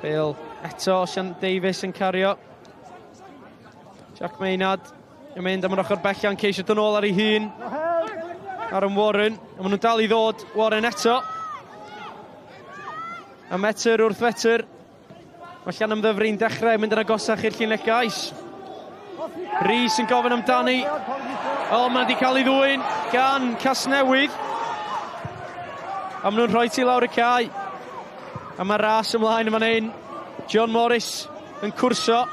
Bale eto, Osian Davies yn cario. Jack Maynard yn mynd am yr ochr bella'n ceisio dod nôl ar ei hun. Aaron Warren, a maen nhw'n dal i ddod, Warren eto. A metr wrth fetr, mae Llanymddyfri'n dechrau mynd yn agosach i'r llinell gais. Rhys yn gofyn amdani. O, mae wedi cael ei ddwyn gan Casnewydd. A maen nhw'n rhoi ti lawr y cae. A mae ras ymlaen yn fan hyn. John Morris yn cwrso.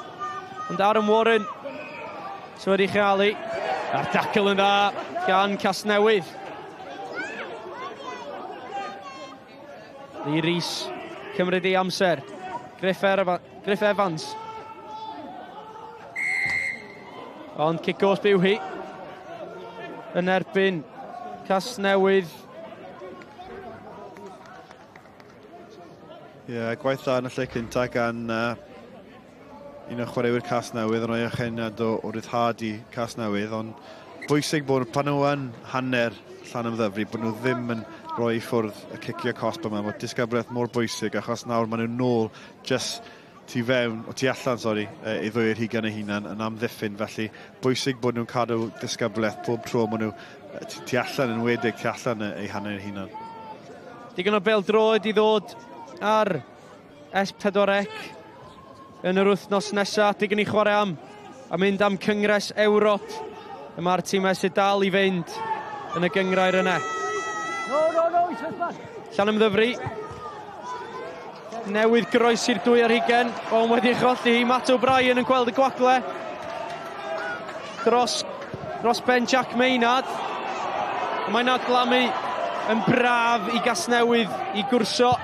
Ond Aaron Warren sydd wedi chael ei. A'r dacl yn dda gan Casnewydd. Lee Rees cymryd ei amser. Griff, Erfa, Griff Evans. Ond cic gosb yw hi. Yn erbyn Casnewydd. Ie, yeah, gwaith dda yn y lle cynta gan un o chwaraewyr Casnewydd yn rhoi ycheniad o, o ryddhad i Casnewydd, ond bwysig bod pan nhw yn hanner Llanymddyfri, bod nhw ddim yn rhoi i ffwrdd y cicio cosb yma. Mae disgyblaeth mor bwysig achos nawr maen nhw'n nôl just tu fewn, o tu allan, sori, i ddwy ar hugain eu hunan yn amddiffyn. Felly bwysig bod nhw'n cadw disgyblaeth pob tro maen nhw tu allan yn wedig, tu allan eu hanner eu hunan. Digon o bêl droed i ddod ar S4C yn yr wythnos nesaf. Digon i chwarae am a mynd am Cyngres Ewrop. Y mae'r tîmau sydd dal i fynd yn y gyngrair yna. No, no, no, Llanymddyfri newydd groesi'r 2 ar 20, ond wedi cholli hi. Matt O'Brien yn gweld y gwagle dros ben Jack Maynard. Mae'n adlamu yn braf i Gasnewydd i gwrso.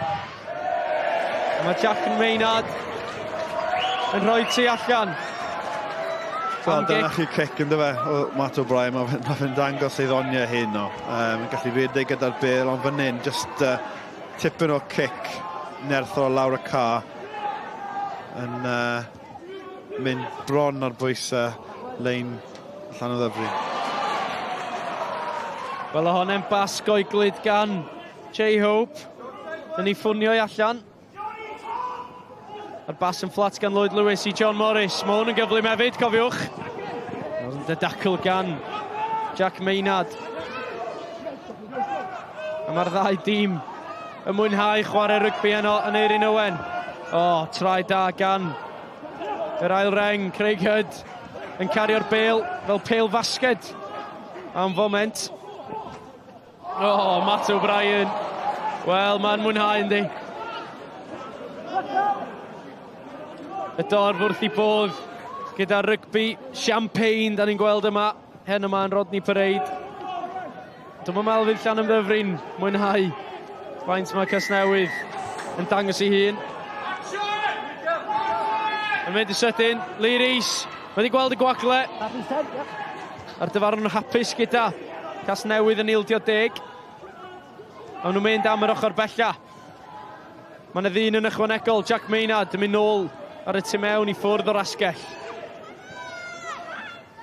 Mae Jack Maynard yn rhoi tu allan. Wel, dyna chi cic ynddo fe, o Matt O'Brien, mae fe'n ma fe dangos ei ddoniau hyn o. Um, gallu redeg gyda'r bêl, ond fan hyn, just tipyn o cic nerthol lawr y ca yn mynd bron ar bwys lein Llanymddyfri. Wel, o honne'n bas goeglyd gan Jay Hope yn ei ffonio i allan. A'r bas yn fflat gan Lloyd Lewis i John Morris. Mae hwn yn gyflym hefyd, cofiwch. Ond y dacl gan Jack Maynard. A mae'r ddau dîm yn mwynhau chwarae rygbi yno yn Eirin Owen. O, oh, trai da gan yr ail reng, Craig Hudd, yn cario'r bêl fel pêl fasged am foment. O, oh, Matt O'Brien. Wel, mae'n mwynhau yndi. Y dorf wrth i bodd gyda rygbi champagne da ni'n gweld yma. Hen yma yn Rodney Parade. Dwi'n meddwl fydd Llanymddyfri'n mwynhau faint mae Casnewydd yn dangos ei hun. Yn mynd i sydyn, Lee Rees, mae wedi gweld y gwagle. A'r dyfarnwr yn hapus gyda Casnewydd yn ildio 10. A nhw'n mynd am yr ochr bella. Mae yna ddyn yn ychwanegol, Jack Maynard, yn mynd nôl ar y tu mewn i ffwrdd o'r asgell.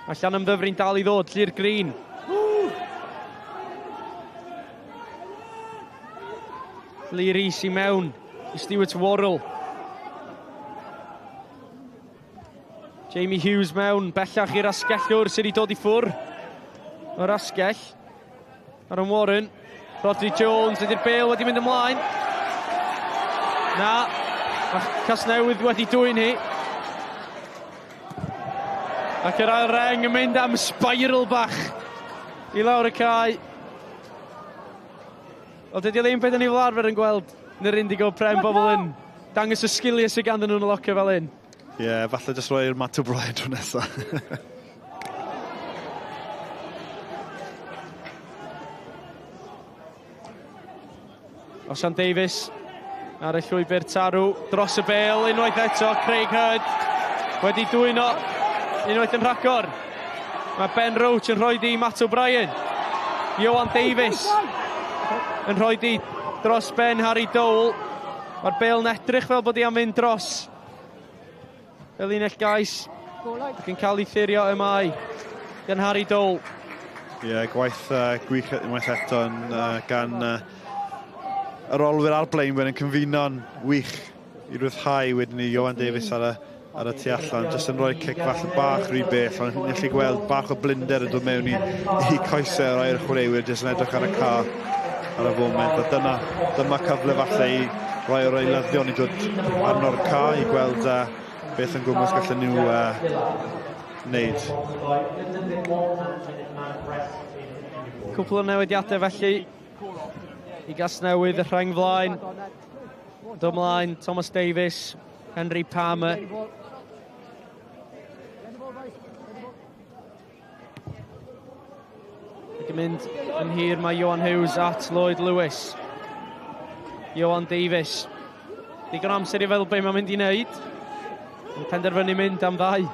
Mae Llanymddyfri'n dal i ddod, Llyr Green. Lee Rees i mewn i Stuart Worrell. Jamie Hughes mewn, bellach i'r asgellwr sydd wedi dod i ffwrdd o'r asgell. Aaron Warren, Rodri Jones, ydy'r bêl wedi mynd ymlaen. Na, mae Casnewydd wedi dwyn hi. Ac yr ail reng yn mynd am spiral bach i lawr y cae. Wel, dydy o ddim beth ni fel arfer yn gweld yn yr Indigo Prem, bobl yn dangos y sgiliau sydd ganddyn nhw'n y locker fel hyn. Ie, yeah, falle jyst roi'r Matt O'Brien tro nesaf. Osian Davies ar y llwybr tarw dros y bêl unwaith eto Craig Hudd wedi dwyno unwaith yn rhagor. Mae Ben Roach yn rhoi di Matt O'Brien. Johan Davies yn rhoi di dros ben Harry Dole. Mae'r bêl yn edrych fel bod hi am fynd dros y linell gais ac yn cael ei thurio y mae gan Harry Dole. Ie, yeah, gwaith uh, gwych unwaith eto yn, uh, gan uh, yr olwyr a'r blaenwyr yn cyfuno'n wych i ryddhau wedyn ni Ioan Davies ar y, ar y tu allan, jyst yn rhoi cic falle bach rhy bell, ond ni'n gallu gweld bach o blinder yn dod mewn i, i coesau rhai o'r chwaraewyr jyst yn edrych ar y ca ar y foment. A dyna, dyma cyfle falle i rai o'r eilyddion i dod arno'r ca i gweld uh, beth yn gwmws gallen nhw uh, wneud. Cwpl o newidiadau felly i Gasnewydd y rheng flaen. Dod ymlaen Thomas Davies, Henry Palmer. Ac yn mynd yn hir mae Johan Hughes at Lloyd Lewis. Johan Davies. Digon amser i feddwl be mae'n mynd i wneud. Yn penderfynu mynd am ddau.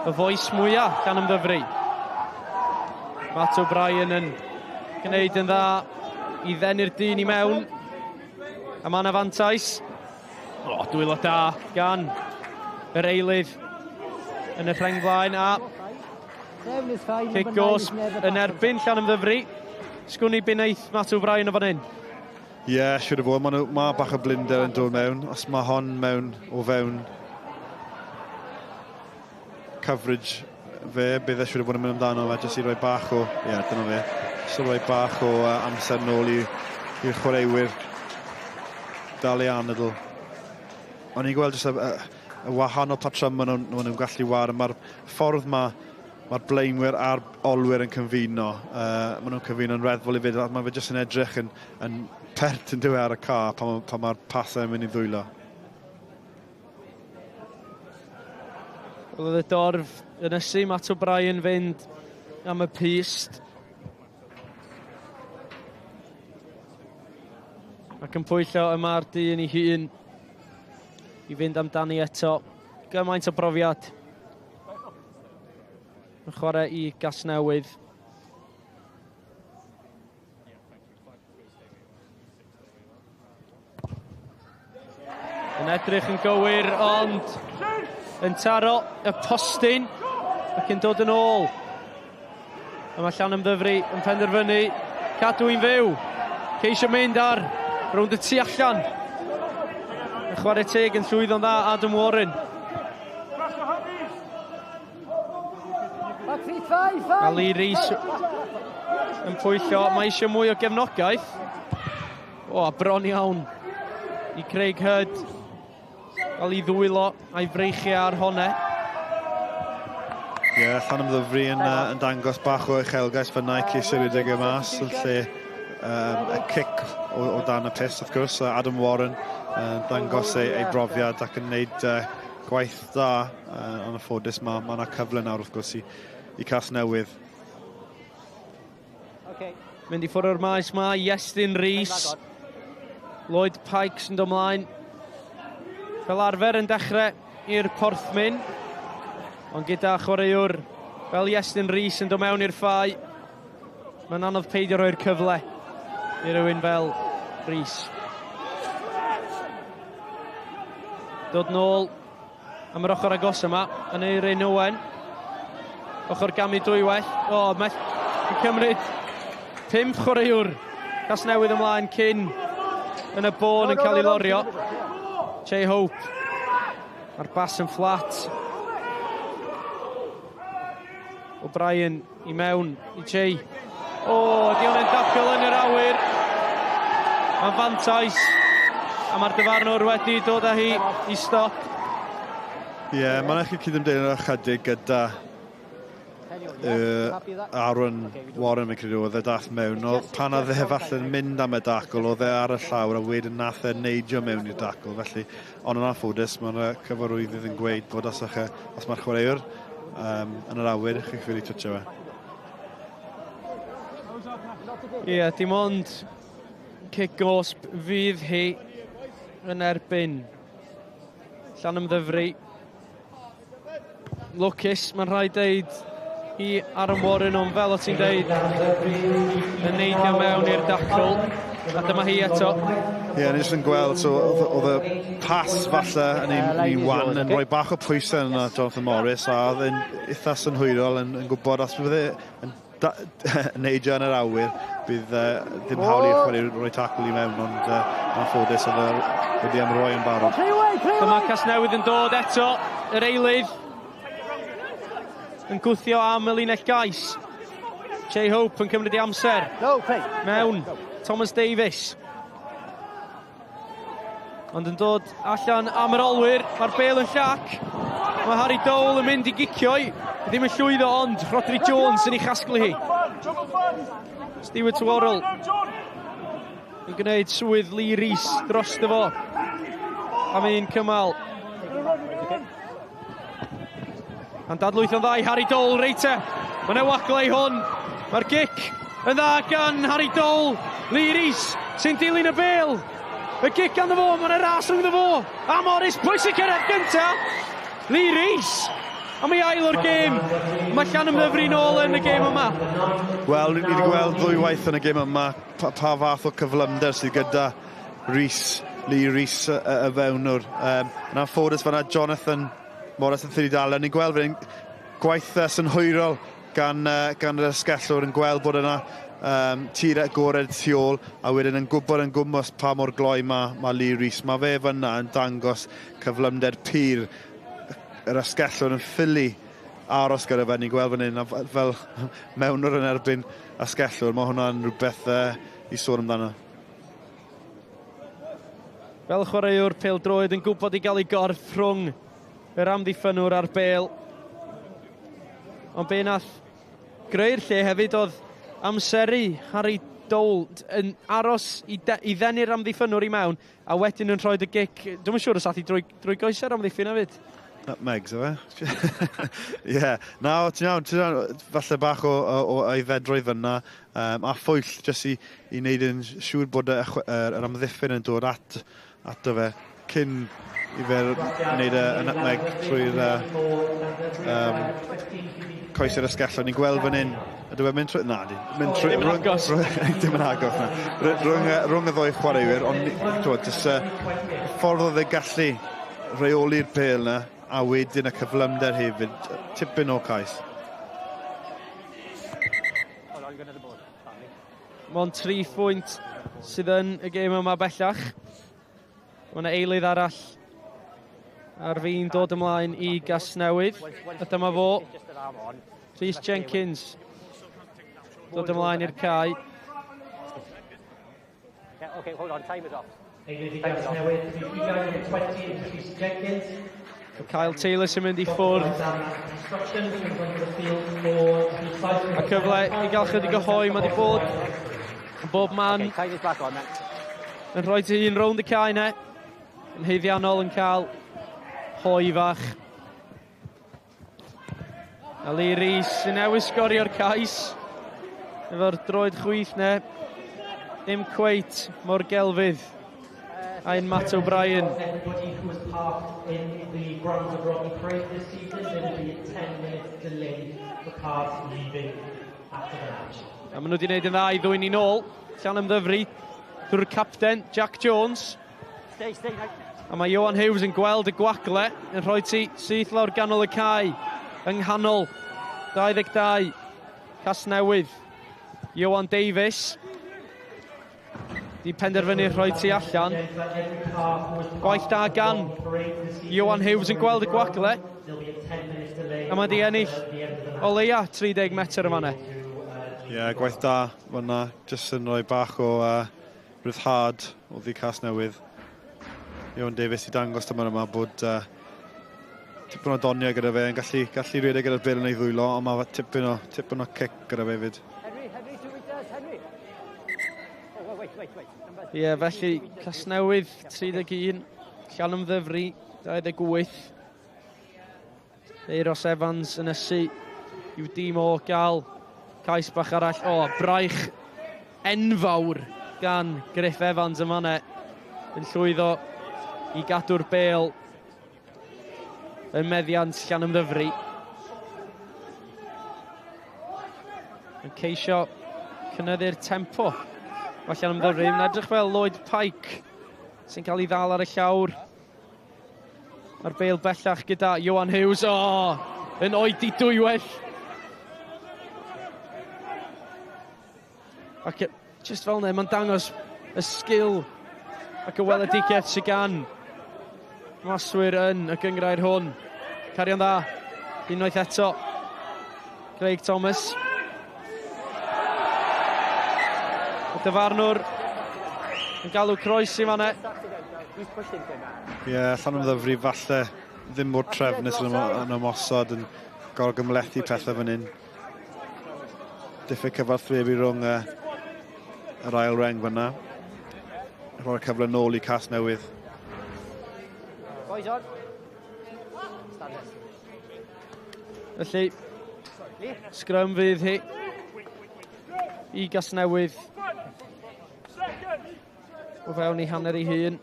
Y foes mwyaf gan ymddyfru. Matt O'Brien yn gwneud yn dda i ddenu'r dyn i mewn. A mae yna fantais. O, dwylo da gan yr eilydd yn y rheng flaen a cic gosb yn erbyn Llanymddyfri. Sgwn i be wneith Matt O'Brien o fan hyn. Ie, yeah, siwr o fod. Mae ma bach o blinder yn dod mewn. Os mae hon mewn o fewn coverage fe, bydd e siwr o fod yn mynd amdano fe, jyst i roi bach o... Ie, yeah, dyna fe. Jyst i roi bach o uh, amser nôl i'r chwaraewyr dal ei anadl. O'n i'n gweld jyst y, y, y wahanol patrymau maen nhw'n nhw gallu war. Mae'r ffordd mae mae'r blaenwyr a'r olwyr yn cyfuno. Uh, maen nhw'n cyfuno'n reddfol i fyd. Mae fe jyst yn edrych yn, yn pert yn diwe ar y ca pan, pan mae'r pasau yn mynd i ddwylo. Oedd y dorf yn ysu Matt O'Brien fynd am y pyst. Ac yn pwyllo y mae'r dyn ei hun i fynd amdani eto. Gymaint o brofiad. Yn chwarae i Gasnewydd. Yn edrych yn gywir, ond yn taro y postyn ac yn dod yn ôl. A mae Llanymddyfri yn penderfynu cadw i'n fyw. Ceisio mynd ar rownd y tu allan. Y chwarae teg yn llwyddo'n dda Adam Warren. Ali Rees yn pwyllo. Mae eisiau mwy o gefnogaeth. O, a bron iawn i Craig Hurd. Gael ei ddwylo a'i freichiau ar honne. Ie, yeah, Llanymddyfri yn, uh, yn dangos bach o uchelgais fyna i ceisio rhedeg y mas yn lle um, y cic o, o dan y pist, wrth gwrs. Adam Warren yn uh, dangos ei, ei brofiad ac yn gwneud uh, gwaith dda. Uh, ond y ffodus, mae yna ma cyfle nawr, wrth gwrs, i, i Casnewydd. Okay. Mynd i ffwrdd o'r maes mae Iestyn Rees. Lloyd Pikes yn dod ymlaen. Fel arfer yn dechrau i'r Porthmyn. Ond gyda chwaraewr fel Iestyn Rees yn dod mewn i'r ffau, mae'n anodd peidio rhoi'r cyfle i rywun fel Rees. Dod nôl am yr ochr agos yma, yn Eirin Owen. Ochr gamu dwywaith. O, oh, mae yn cymryd pump chwaraewr Casnewydd ymlaen cyn yn y bôn yn cael ei lorio. Che Hope. Mae'r bas yn fflat. O'Brien i mewn i Che. O, oh, di hwnna'n dacl yn yr awyr. Mae'n fantais. A mae'r dyfarnwr wedi dod â hi i stop. Ie, yeah, mae'n eich cydymdeimlo ychydig gyda uh, Aaron Warren, fi'n credu, oedd e dath mewn. Oedd, pan oedd e falle'n mynd am y dacl, oedd e ar y llawr a wedyn nath e neidio mewn i'r dacl. Felly, ond yn anffodus, mae'r cyfarwyddyd yn gweud bod os, ych, os mae'r chwaraewr um, yn yr awyr, chi'n ffili twtio fe. Ie, yeah, dim ond cic gosb fydd hi yn erbyn Llanymddyfri. Lwcus, mae'n rhaid deud i Aaron Warren, ond fel o ti'n deud, yn neidio mewn i'r dacl. A dyma hi eto. Ie, yeah, ni jyst yn gweld, so oedd y pas falle yn un, un wan yn rhoi bach o pwysau yna Jonathan Morris, a oedd yn eitha synhwyrol yn, yn gwybod os bydde yn da, neidio yn yr awyr, bydd uh, ddim hawl i'r chwarae roi tacl i mewn, ond uh, yn ffodus oedd e wedi amroi yn barod. Dyma Casnewydd yn dod eto, yr eilydd yn gwthio am y linell gais. Jay Hope yn cymryd ei amser. Mewn, Thomas Davies. Ond yn dod allan am yr olwyr, mae'r bel yn llac. Mae Harry Dole yn mynd i gicio i. Ddim yn llwyddo ond Rodri Jones yn ei chasglu hi. Stuart Worrell yn gwneud swydd Lee Rees dros fo am un cymal. A'n dadlwytho'n dda i Harry Dole, reit e. Mae'n ewagle i hwn. Mae'r gic yn dda gan Harry Dole. Lee Rees sy'n dilyn y bel. Y gic ganddo fo, mae'n ras rhwngddo fo. A Morris, pwy sy'n cyrraedd gynta? Lee Rees. A mae ail o'r gêm. Mae Llanymddyfri nôl yn y gêm yma. Wel, ni wedi gweld ddwy waith yn y gêm yma pa, pa fath o cyflymder sydd gyda Rees, Lee Rees y, y, y fewnwr. Um, yn anffodus fanna Jonathan Morris yn thri dal. Ni'n gweld fan gwaith uh, synhwyrol gan, uh, gan yr ysgellwr yn gweld bod yna um, tir agored tu ôl a wedyn yn gwybod yn gwmwys pa mor gloi mae, mae Lee Rees. Mae fe fyna yn dangos cyflymder pur yr asgellwr yn ffili aros gyda fe. Ni'n gweld fan hyn a fel mewnwr yn erbyn asgellwr, mae hwnna'n rhywbeth uh, i sôn amdano. Fel chwaraewr pêl-droed yn gwybod i gael ei gorff rhwng yr amddiffynwr a'r bêl. Ond be nath greu'r lle hefyd oedd amseru Harry Dole yn aros i, de, i ddenu'r amddiffynwr i mewn a wedyn yn rhoi y gic. Dwi'n siŵr os ath i drwy, drwy goesau'r amddiffyn hefyd. Nutmegs, yw e? Ie. Na, ti'n iawn, ti'n iawn, falle bach o, o, o aeddfedrwydd fyna, um, a phwyll jyst i, i wneud yn siŵr bod y, yr, yr amddiffyn yn dod at, ato fe cyn i fe wneud y, y nutmeg trwy'r uh, um, coes i'r asgellor. Ni'n gweld fan hyn, ydw e'n mynd trwy... Na, di. Mynd trwy... Dim yn agos. Dim yn agos, na. Rhwng, rhwng y ddoi chwaraewyr, ond twod, jyst uh, ffordd oedd e gallu rheoli'r pêl 'na a wedyn y cyflymder hefyd, tipyn o cais. Mond 3 phwynt sydd yn y gêm yma bellach. Mae yna eilydd arall ar fin dod ymlaen i Gasnewydd. A dyma fo, Rhys Jenkins, dod ymlaen i'r cae. Okay, hold on, time is off. Kyle Taylor sy'n mynd i ffwrdd. A cyfle i gael chydig o hoi, mae wedi bod yn bob man. Yn rhoi ti un rownd y cae ne. Yn heiddiannol yn cael hoi fach. A Lee Rees sy'n newis sgorio'r cais. Efo'r droed chwith ne. Ddim cweit mor gelfydd a un Matt O'Brien. Everybody who was parked in the grounds of Rodney Parade this season, there will be a 10 minute delay for cars leaving after the match. A maen nhw wedi gwneud yn dda i ddwyn ni'n ôl. Llanymddyfri drwy'r capten, Jack Jones. Stay, stay, night. A mae Johan Hughes yn gweld y gwagle yn rhoi ti syth lawr ganol y cae yng nghanol 22 Casnewydd. Johan Davies di penderfynu rhoi ti allan. Gwaith da gan Johan Hughes yn gweld y gwagle. A mae di ennill o leia 30 metr yma ne. Ie, yeah, gwaith da fyna, jyst yn rhoi bach o uh, ryddhad o ddi Casnewydd. Iwan Davies i dangos tymor yma bod uh, tipyn o doniau gyda fe, yn gallu, gallu rhedeg gyda'r bel yn ei ddwylo, ond mae tipyn o, tipyn o cic gyda fe fyd. Henry, Henry, 2 metres, Henry. Oh, wait, wait, wait. Ie, yeah, felly Casnewydd 31, Llanymddyfri 28. Eiros Evans yn ysu i'w dîm o gael cais bach arall. O, braich enfawr gan Griff Evans yma ne. Yn llwyddo i gadw'r bêl yn meddiant Llanymddyfri. Yn ceisio cynyddu'r tempo. Mae Llanymddyfri yn edrych fel Lloyd Pike sy'n cael ei ddal ar y llawr. Mae'r bêl bellach gyda Johan Hughes. O, oh, yn oedi dwywaith. Ac just fel yna, mae'n dangos y sgil ac y weledigaeth sydd gan maswyr yn y gynghrair hwn. Cario'n dda, unwaith eto. Craig Thomas. Y dyfarnwr yn galw croes i fanna. Ie, yeah, Llanymddyfri falle ddim mor trefnus yn ymosod, yn gorgymhlethu pethau fan hyn. Diffyg cyfathrebu rhwng yr ail reng fyna. Rhoi'r cyfle nôl i Casnewydd. Boys on. Stand up. Felly, sgrym fydd hi i Gasnewydd o fewn i hanner ei hun.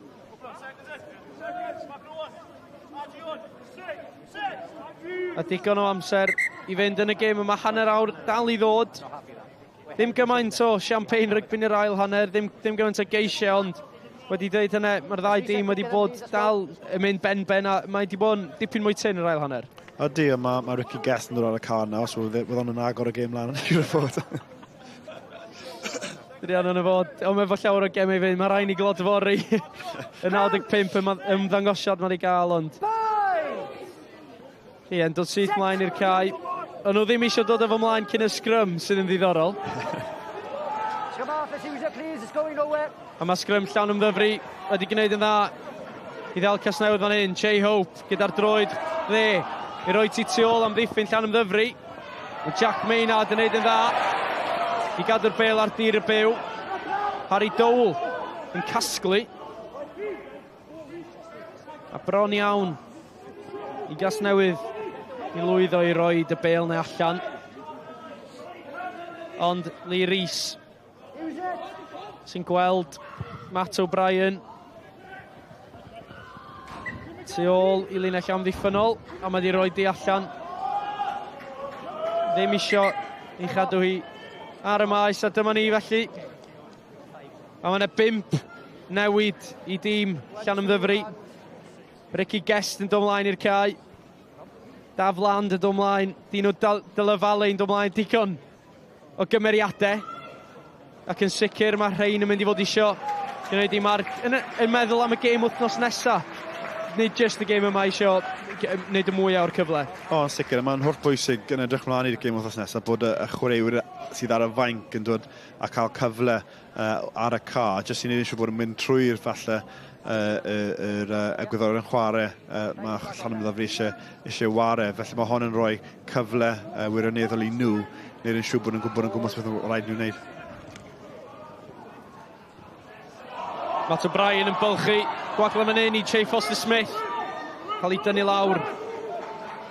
A digon o amser i fynd yn y gêm yma, hanner awr dal i ddod. Ddim gymaint o champagne rygbi yn yr ail hanner, ddim gymaint o geisiau, ond wedi dweud hynny, mae'r ddau dîm wedi bod dal yn mynd ben-ben a mae wedi bod yn dipyn mwy tynn yr ail hanner. Ydy, a mae Ricky Guest yn dod ar y car nawr, so fydd hwn yn agor y gêm lan yn siŵr o fod. Ydy yn y fod, ond efo llawer o gemau i fynd, mae rhaid ni glodfori y 95 ymddangosiad mae wedi gael, ond ie, yn dod syth mlaen i'r cae. O'n nhw ddim eisiau dod efo mlaen cyn y sgrym, sydd yn ddiddorol. Come off, let's use it, please. It's going nowhere. A mae sgrym Llanymddyfri wedi gwneud yn dda i ddal Casnewydd fan hyn. Jay Hope gyda'r droed dde i roi ti tu ôl am ddiffyn Llanymddyfri. Mae Jack Maynard yn gwneud yn dda i gadw'r bêl ar dir y byw. Harry Dole yn casglu. A bron iawn i Gasnewydd i lwyddo i roi y bêl neu allan. Ond Lee Rees sy'n gweld Matt O'Brien tu ôl i linell amddiffynnol, a mae wedi rhoi di allan. Ddim isio i chadw hi ar y maes, a dyma ni felly. A mae yna 5 newid i dîm Llanymddyfri. Ricky Guest yn dod mlaen i'r cae. Daf Land yn dod mlaen. Dino Della yn dod mlaen. Digon o gymeriadau. Ac yn sicr mae rhain yn mynd i fod isio gwneud i marc yn meddwl am y gêm wythnos nesaf. Nid jyst y gêm yma isio gwneud y mwyaf o'r cyfle. O, yn sicr, mae'n holl bwysig yn edrych mlaen i'r gêm wythnos nesaf bod y chwaraewyr sydd ar y fainc yn dod a cael cyfle ar y ca, jyst i wneud yn siŵr bod yn mynd trwy'r falle yr egwyddor yn chwarae, mae Llanymddyfri eisiau ware, felly mae hon yn rhoi cyfle wirioneddol i nhw, wneud yn siŵr bod yn gwybod yn gwmws beth rhaid nhw'n wneud. Matt O'Brien yn bylchu, gwagle fan hyn i Che Foster Smith, cael ei dynnu lawr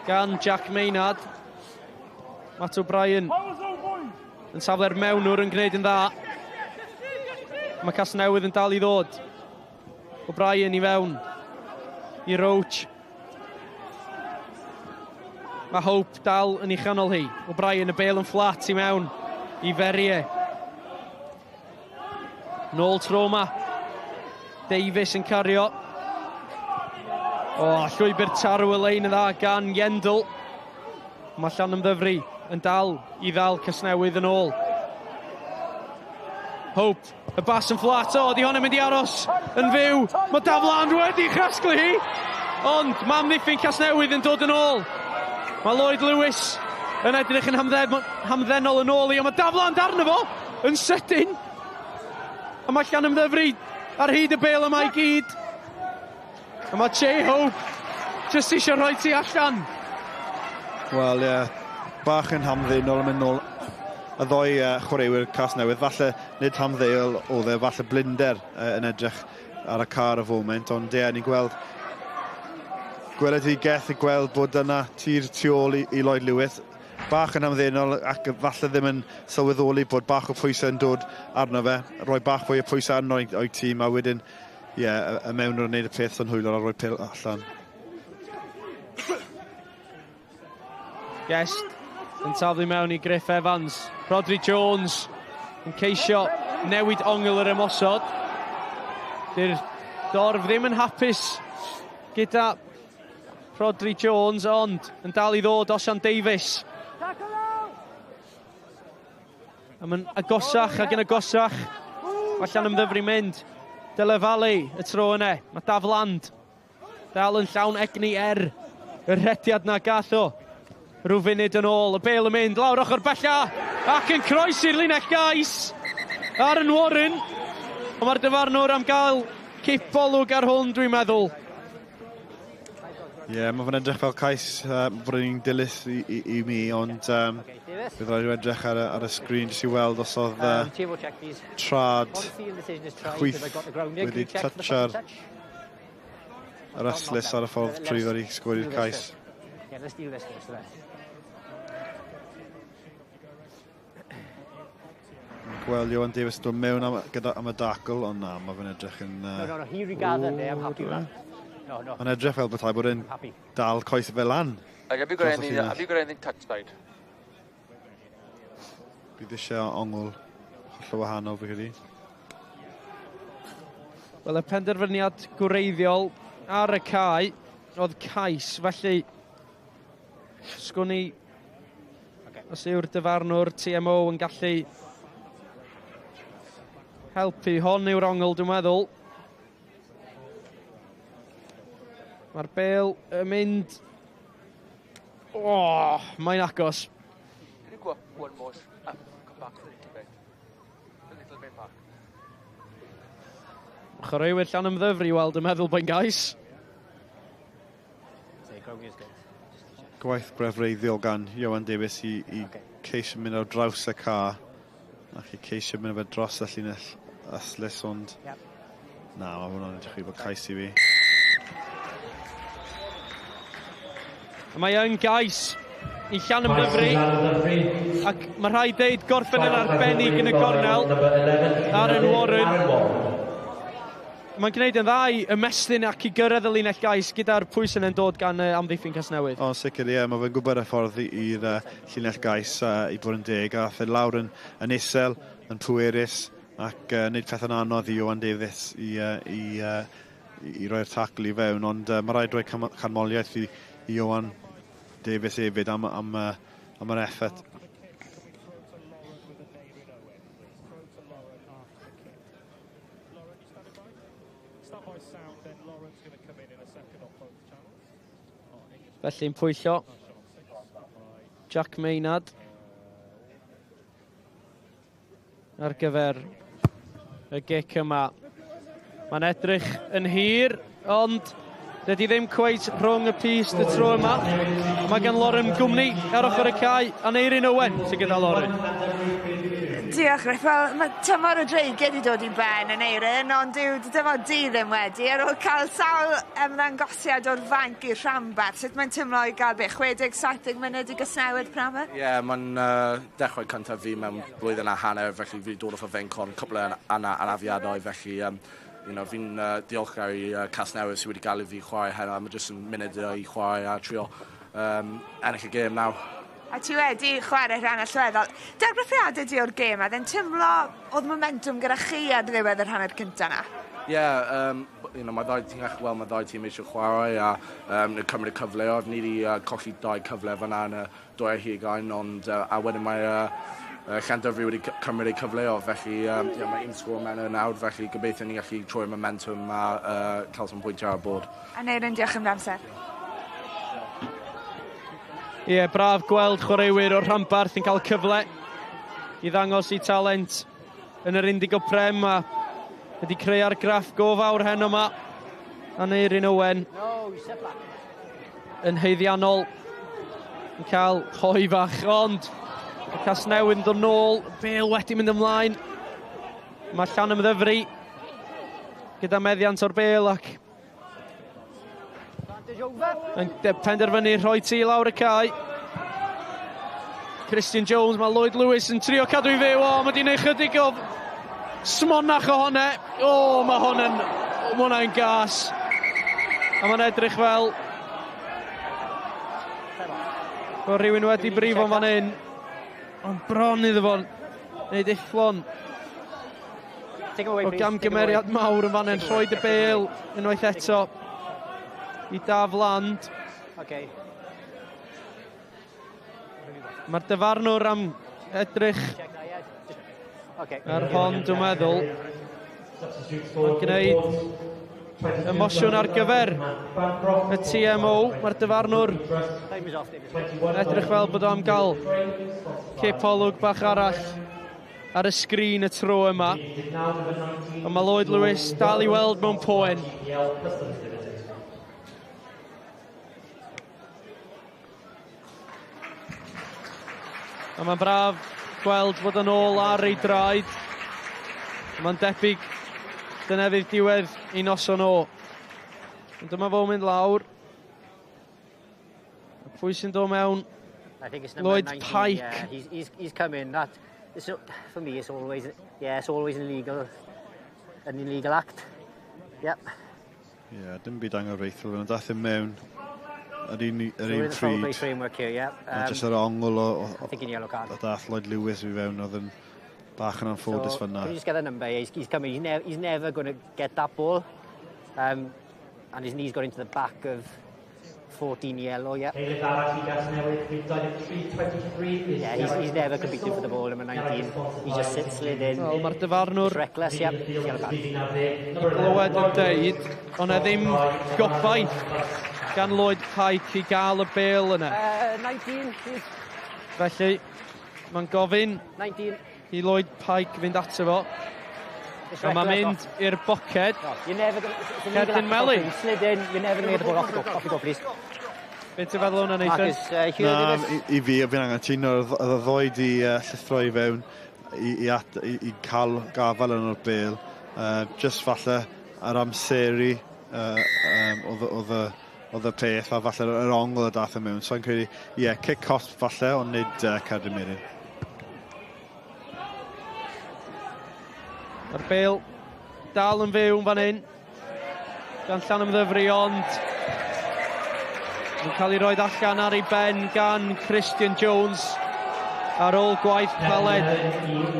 gan Jack Maynard. Matt O'Brien yn safle'r mewnwr yn gwneud yn dda. Mae Casnewydd yn dal i ddod. O'Brien i fewn i Roach. Mae Hope dal yn ei chanol hi. O'Brien y bêl yn fflat i mewn i Ferrier. Nôl tro yma. Davies yn cario. O, llwybr tarw y lein yn dda gan Yendel. Mae Llanymddyfri yn dal i ddal Casnewydd yn ôl. Hope, y bas yn fflat. O, di hwn yn mynd i aros yn fyw. Mae Daf Land wedi chasglu hi. Ond mae amddiffyn Casnewydd yn dod yn ôl. Mae Lloyd Lewis yn edrych yn hamddenol yn ôl i, ond mae Daf Land arno fo yn sydyn. A mae Llanymddyfri ar hyd y bêl yma i gyd. A mae Jay Hope jyst eisiau rhoi ti allan. Wel, ie, yeah, bach yn hamddenol yn mynd nôl. Y ddoi chwaraewyr Casnewydd, falle nid hamddeol oedd e, falle blinder yn edrych ar y car y foment, ond ie, ni'n gweld gweledigaeth i gweld bod yna tir tu ôl i Lloyd Lewis. Bach yn hamddenol ac falle ddim yn sylweddoli bod bach o pwysau yn dod arno fe, rhoi bach fwy o pwysau arno o'i tîm, a wedyn, ie, y mewn o'r wneud y peth yn hwylor a rhoi pêl allan. Guest yn taflu mewn i Griff Evans. Rodri Jones yn ceisio newid ongl yr ymosod. Dy'r dorf ddim yn hapus gyda Rodri Jones, ond yn dal i ddod Osian Davies. A mae'n agosach ac yn agosach. Mae Llanymddyfri mynd. Dyle Valley y tro yna. Mae Daf Land dal yn llawn egni er y rhediad na gath o. Rhyw funud yn ôl, y bêl yn mynd lawr ochr bella ac yn croesi'r linell gais. Aaron Warren. Ond mae'r dyfarnwr am gael cipolwg ar hwn, dwi'n meddwl. Ie, yeah, mae fe'n edrych fel cais bod yn dilys i, i, i mi, ond bydd rhaid i edrych ar, ar y sgrin jyst i weld os oedd trad chwith wedi touch-ar yr ystlys ar y ffordd trwy ddod i sgori'r cais. Yeah, let's deal this first then. Gweld Iwan Davies dod mewn am, gyda, am y dacl, ond na, mae fe'n edrych yn... No, no, no, he regathered there, I'm happy with that. No, no. Mae'n edrych fel bethau bod e'n dal coes fe lan. Like, have you got anything, have you got anything touch side? Bydd eisiau ongl hollol wahanol fi credu. Wel, y penderfyniad gwreiddiol ar y cae oedd cais, felly sgwn i os yw'r dyfarnwr TMO yn gallu helpu. Hon yw'r ongl, dwi'n meddwl. Mae'r bêl yn mynd... Oh, mae'n agos. Can you go up one more, up, come back a little bit? A little bit back. Chwaraewyr Llanymddyfri i weld yn meddwl bo'n gais. Gwaith brefreiddiol gan Ioan Davies i, i okay. ceisio mynd ar draws y ca ac i ceisio mynd fe dros y llinell ystlys, ond yep. na, mae hwnna'n edrych i fod cais i fi. Mae yn gais i Llanymddyfri ac mae rhaid deud gorffen yn arbennig yn y gornel Aaron Warren. Mae'n gwneud yn dda i ymestyn ac i gyrraedd y linell gais gyda'r pwysau yn dod gan amddiffyn Casnewydd. O, sicr, ie. Mae fe'n gwybod y ffordd i'r llinell gais i bod yn deg. A fe lawr yn, yn isel, yn pwerus, ac wneud pethau'n anodd i Iwan Davies i, i, i, i roi'r tacl i fewn. Ond mae rhaid rhoi canmoliaeth i, i Iwan Davies hefyd am, am, am yr effort. Felly'n pwyllo Jack Maynard ar gyfer y gic yma. Mae'n edrych yn hir, ond dydy ddim cweit rhwng y pyst y tro yma. Mae gan Lauren gwmni ar ochr y cae, Aneurin Owen sydd gyda Lauren. Diolch, Griff. Wel, mae tymor y dreigiau wedi dod i ben yn Eirin, ond dyw dy dyfod di ddim wedi. Ar ôl cael sawl ymddangosiad o'r fanc i'r rhanbarth, sut mae'n teimlo i gael beth, 60-70 munud i Gasnewydd prynhawn 'ma? Ie, yeah, mae'n dechrau cyntaf fi mewn blwyddyn a hanner, felly fi wedi dod off y fainc ond cwpl o anafiadau, felly fi'n diolchgar i Casnewydd sydd wedi gael i fi chwarae heno, a mae jyst yn munud i chwarae a trio ennill y gêm nawr. A ti wedi chwarae rhan allweddol. Dargraffiadau di o'r gêm, a dde'n teimlo oedd momentum gyda chi ar ddiwedd yr hanner cyntaf na? Ie, yeah, mae ddau, ti'n gallu gweld mae ddau tîm eisiau chwarae a cymryd y cyfleoedd. Ni wedi colli dau cyfle fyna yn y 22, ond a wedyn mae Llandyfri wedi cymryd eu cyfleoedd, felly yeah, mae un sgôr mewn yn nawr, felly gobeithio ni gallu troi'r momentum a cael some pwyntiau ar y bord. Aneurin, diolch am amser. Ie, yeah, braf gweld chwaraewyr o'r rhanbarth yn cael cyfle i ddangos eu talent yn yr Indigo Prem a wedi creu argraff go fawr heno yma. Aneurin Owen yn haeddiannol yn cael hoe fach, ond y Casnewydd yn dod nôl, bêl wedi mynd ymlaen. Mae Llanymddyfri gyda meddiant o'r bêl ac yn penderfynu rhoi ti lawr y cae. Christian Jones, mae Lloyd Lewis yn trio cadw i fyw. O, mae wedi gwneud chydig o smonach o hwnna. O, mae hwn yn, mae hwnna'n gas. A mae'n edrych fel bod rhywun wedi brifo fan hyn. Ond bron iddo fo wneud ufflon o gamgymeriad mawr yn fan hyn. Rhoi y bêl unwaith eto i Daf Land. Okay. Mae'r dyfarnwr am edrych Ar hon, dwi'n meddwl, mae'n gwneud emosiwn ar gyfer y TMO. Mae'r dyfarnwr yn edrych fel bod o am gael cipolwg bach arall ar y sgrin y tro yma. Ond mae Lloyd Lewis dal i weld mewn poen. A mae'n braf gweld fod yn ôl ar ei draed. Mae'n debyg dyna fydd diwedd ei noson o. Ond dyma fo'n mynd lawr. A pwy sy'n dod mewn? I think it's number Lloyd 19, Pike. Yeah, he's come in. That, it's, for me, it's always, yeah, it's always an illegal, an illegal act. Yep. Ie, yeah, dim byd anghyfreithiol. Fe dath e mewn yr un, So yr we're un in the foul play pryd. framework here, yeah. A jyst yr ongl o, I think in yellow card. o dath Lloyd Lewis i fewn oedd yn bach yn anffodus So, fan'na. can you just get that number? He's coming. He's never going to get that ball. And his knee's got into the back of 14 yellow, yeah. Eilydd arall i Gasnewydd, rhif 23 23 is Yeah, he's never competing for the ball, number 19. He just sits, slid in. Wel, mae'r dyfarnwr It's reckless, yep. Yellow card. glywed yn deud, ond na ddim gobaith gan Lloyd Pike i gael y bêl yna. 19, please. Felly, mae'n gofyn 19. i Lloyd Pike fynd ato fo. It's A mae'n reckless, mynd i'r boced. No, you're never gonna, it's an illegal Cerdyn act. melyn. You slid in, you're never going to get the ball. Off you go, off you go, please. Be ti'n feddwl hwnna, Nathan? Marcus, Hugh Na, Davies. i fi, fi'n anghytuno, oedd y ddoi di llithro i fewn i cael gafael yn o'r bêl. Just falle yr amseru oedd y peth, a falle yr ongl y dath e mewn. So i'n credu, ie, yeah, cic cosb falle, ond nid cerdyn melyn. Mae'r bêl dal yn fyw yn fan hyn. Gan Llanymddyfri, ond yn cael ei roed allan ar ei ben gan Christian Jones ar ôl gwaith caled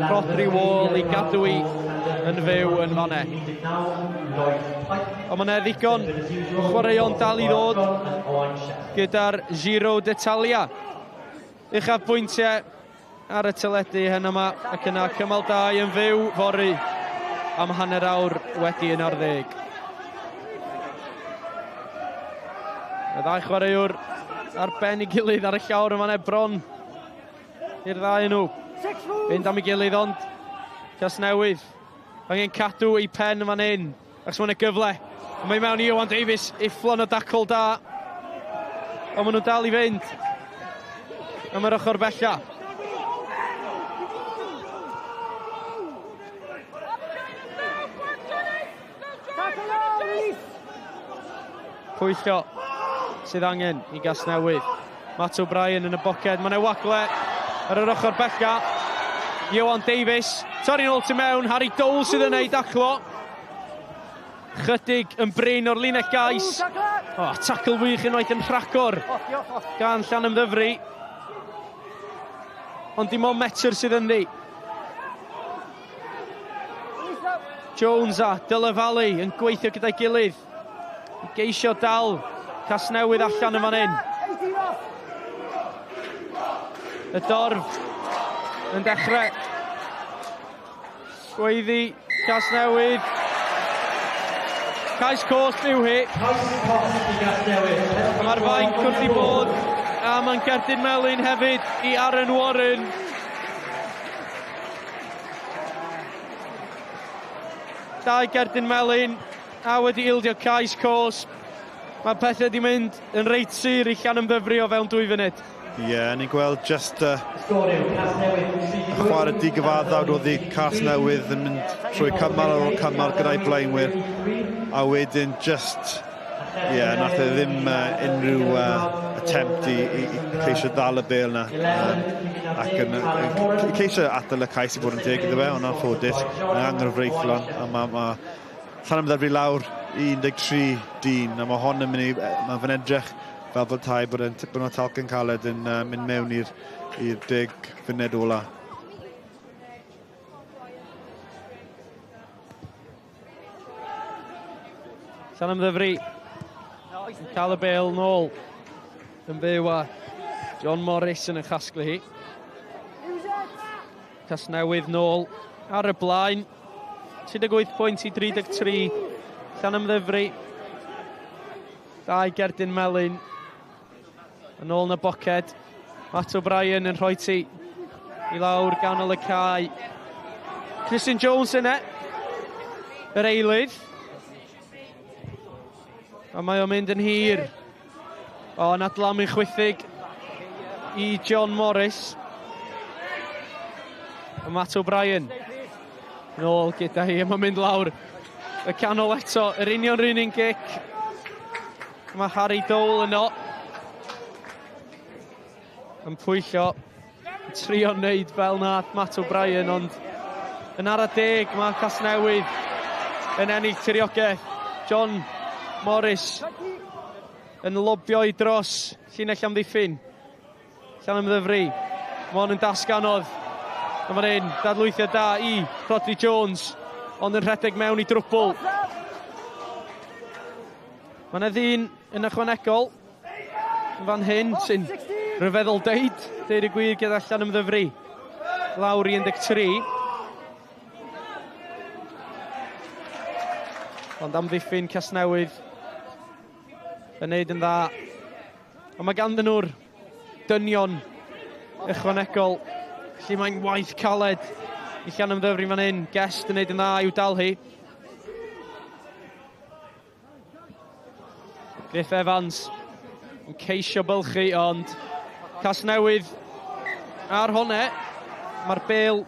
Rhodri Wall i gadw i yn fyw yn fan'na. Ond mae 'na ddigon o chwaraeon dal i ddod gyda'r Giro d'Italia. Uchaf bwyntiau ar y teledu hyn yma ac yna cymal 2 yn fyw fory am 11:30. Y ddau chwaraewr ar ben ei gilydd ar y llawr yma bron i'r ddau nhw. Fynd am ei gilydd ond Casnewydd angen cadw ei pen yn fan hyn achos mae 'na gyfle. Mae mewn i Iwan Davies, ufflon o dacl da. Ond maen nhw'n dal i fynd am yr ochr bella. Pwyllo sydd angen i Gasnewydd. Matt O'Brien yn y boced, mae 'na wagle ar yr ochr bella. Iwan Davies, torri'n ôl tu mewn, Harry Dole sydd yn ei daclo. Chydig yn brin o'r linell gais. O, tacl wych unwaith yn rhagor gan Llanymddyfri. Ond dim ond metr sydd ynddi. Jones a Dylafali yn gweithio gyda'i gilydd. I geisio dal Casnewydd allan yn fan hyn. Y dorf yn dechrau gweiddi Casnewydd. Cais cosb yw hi. Mae'r fainc wrth i bod a mae'n gerdyn melyn hefyd i Aaron Warren. Dau gerdyn melyn a wedi ildio cais cosb. Mae pethau wedi mynd yn reit sur i Llanymddyfri o fewn 2 funud. Ie, yeah, ni'n gweld just chwarae digyfaddawd oedd i Casnewydd yn mynd trwy cymal ar ôl cymal gyda'i blaenwyr. A wedyn just, ie, yeah, nath e ddim unrhyw attempt i ceisio ddal y bêl na. Ac yn ceisio atal y cais i fod yn deg iddo fe, ond anffodus, yn anghyfreithlon. A mae Llanymddyfri lawr i 13 dyn, a mae hon yn mynd i, mae fe'n edrych fel bod tai bod yn tipyn o talcen caled yn mynd mewn i'r 10 funud ola. Llanymddyfri yn cael y bêl nôl yn fyw a John Morris yn ei chasglu hi. Casnewydd nôl ar y blaen. 38 pwynt i 33. Llanymddyfri. Dau gerdyn melyn. Yn ôl yn y boced. Matt O'Brien yn rhoi ti i lawr ganol y cae. Christian Jones yna. Yr eilydd. A mae o'n mynd yn hir. O, yn adlamu chwithig i John Morris. A Matt O'Brien. Nôl gyda hi, a mae'n mynd lawr y canol eto. Yr union rhywun un gic. Mae Harry Dole yno. Yn pwyllo. Trio wneud fel nath Matt O'Brien, ond yn ara deg mae Casnewydd yn ennill tiriogaeth. John Morris yn lobio i dros llinell amddiffyn. Llanymddyfri. Mae hwn yn dasg anodd. A fan hyn, dadlwytho da i Rodri Jones, ond yn rhedeg mewn i drwbl. Mae yna ddyn yn ychwanegol yn fan hyn sy'n rhyfeddol deud, deud y gwir gyda Llanymddyfri. Lawr i 13. Ond amddiffyn Casnewydd yn neud yn dda. Ond mae ganddyn nhw'r dynion ychwanegol. Felly mae'n waith caled i Llanymddyfri fan hyn. Guest yn neud yn dda i'w dal hi. Griff Evans yn ceisio bylchu, ond Casnewydd ar honne. Mae'r bel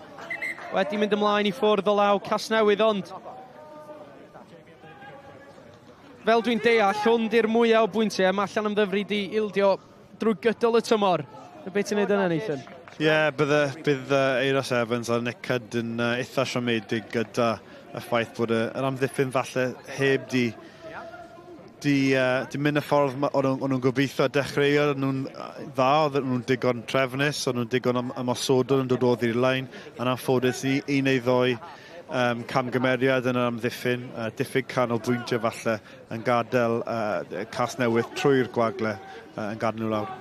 wedi mynd ymlaen i ffwrdd o law Casnewydd, ond fel dwi'n deall, hwn di'r mwyaf o bwyntiau mae Llanymddyfri di ildio drwy gydol y tymor. Be ti'n neud yna, Nathan? Ie, yeah, bydd Eiros Evans a Nick Cudd yn eitha siomedig gyda y ffaith bod yr amddiffyn falle heb di mynd y ffordd o'n nhw'n gobeithio. Dechreuodd nhw'n dda, oedd nhw'n digon trefnus, o'n nhw'n digon ymosodol yn dod oddi i'r lein. Yn anffodus i un neu ddoi camgymeriad yn yr amddiffyn, diffyg canolbwyntio falle yn gadael Casnewydd trwy'r gwagle yn gadael nhw lawr.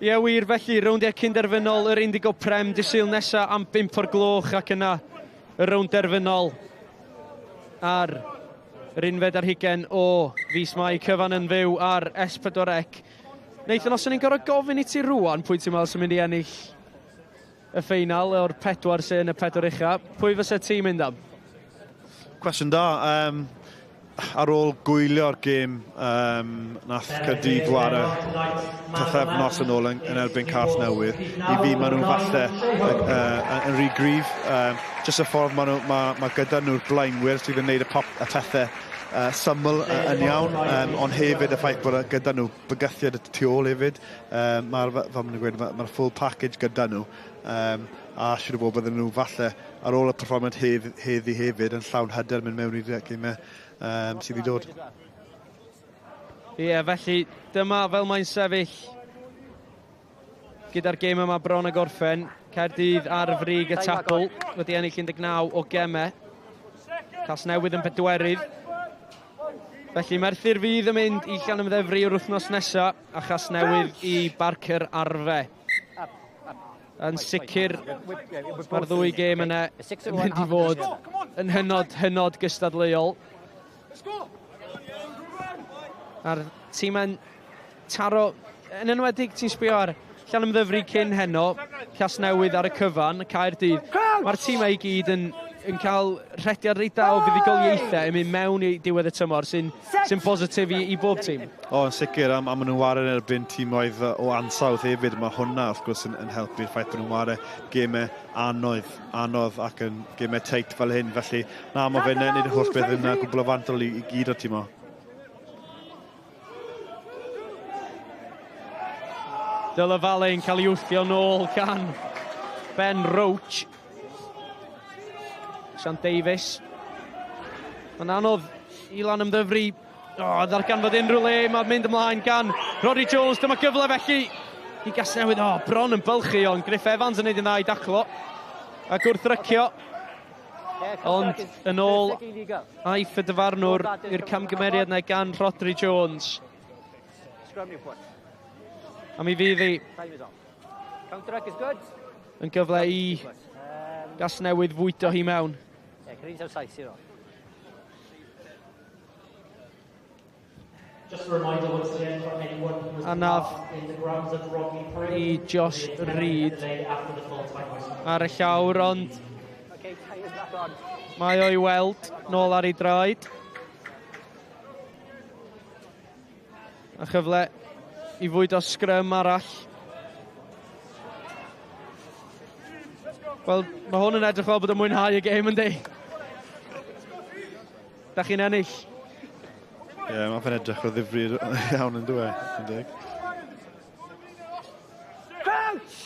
Ie wir, felly, rowndiau cynderfynol yr Indigo Prem, dydd Sul nesa am 5 o'r gloch ac yna y rownd derfynol ar yr 21 o fis Mai, cyfan yn fyw ar S4C. Nathan, os o'n i'n gorfod gofyn i ti rwan pwy ti'n meddwl sy'n mynd i ennill y ffeinal o'r pedwar sy'n y pedwar ucha, pwy fysa ti'n mynd am? Cwestiwn da. Ar ôl gwylio'r gêm nath Caerdydd ware pythefnos yn ôl yn erbyn Casnewydd, i fi maen nhw'n falle yn rhy gryf. Jyst y ffordd maen nhw, ma gyda nhw'r blaenwyr sydd yn gwneud y pethau syml yn iawn, ond hefyd y ffaith bod gyda nhw bygythiad y tu ôl hefyd. Mae'r, fel maen nhw'n gweud, mae'r full package gyda nhw. A siŵr o fod bydden nhw falle ar ôl y perfformiad heddi hefyd yn llawn hyder mynd mewn i'r gemau sydd i dod. Ie, yeah, felly dyma fel mae'n sefyll gyda'r gêm yma bron a gorffen. Caerdydd ar frig y tabl wedi ennill 19 o gemau. Casnewydd yn bedwerydd. Felly Merthyr fydd yn mynd i Llanymddyfri yr wythnos nesaf a Chasnewydd i Barc yr Arfe. Yn sicr, mae'r ddwy gêm yna yn mynd i fod yn hynod, hynod gystadleuol. A'r tîmau'n taro, yn enwedig ti'n sbio ar Llanymddyfri cyn heno, Casnewydd ar y cyfan, Caerdydd. Mae'r tîmau i gyd yn cael rhediad reit da o fuddugoliaethau yn mynd mewn i diwedd y tymor sy'n positif i bob tîm. O, yn sicr, a maen nhw'n ware yn erbyn tîmoedd o ansawdd hefyd. Mae hwnna, wrth gwrs, yn helpu'r ffaith bod nhw'n ware gemau anodd ac yn gemau teit fel hyn. Felly, na, mae fe'n neud y holl beth yn gwbl ofantol i gyd o'r tîm o. Dyla Vale'n cael ei wthio nôl gan Ben Roach. Sian Davies. Mae'n anodd i Lanymddyfri ddarganfod unrhyw le. Mae'n mynd ymlaen gan Rodri Jones. Dyma gyfle felly i Gasnewydd. Bron yn bylchu, ond Griff Evans yn neud yn dda i daclo. A gwrthrycio. Ond yn ôl aiff y dyfarnwr i'r camgymeriad yna gan Rodri Jones. A mi fydd hi yn gyfle i Gasnewydd fwydo hi mewn. Ie, Caerdydd taw 7-0. Just a reminder once again for anyone who has Anaf parked in the grounds at Rodney Parade. i Josh there'll be a 10 minute Reid delay after the full-time whistle. ar y llawr, ond Okay, tyres back on. mae o i weld nôl ar ei draed. A chyfle i fwydo sgrym arall. Wel, mae hwn yn edrych fel bod yn mwynhau y gêm, yndi? Da chi'n ennill. Ie, yeah, mae fe'n edrych o ddifri iawn yn dwi, yn deg. Crouch!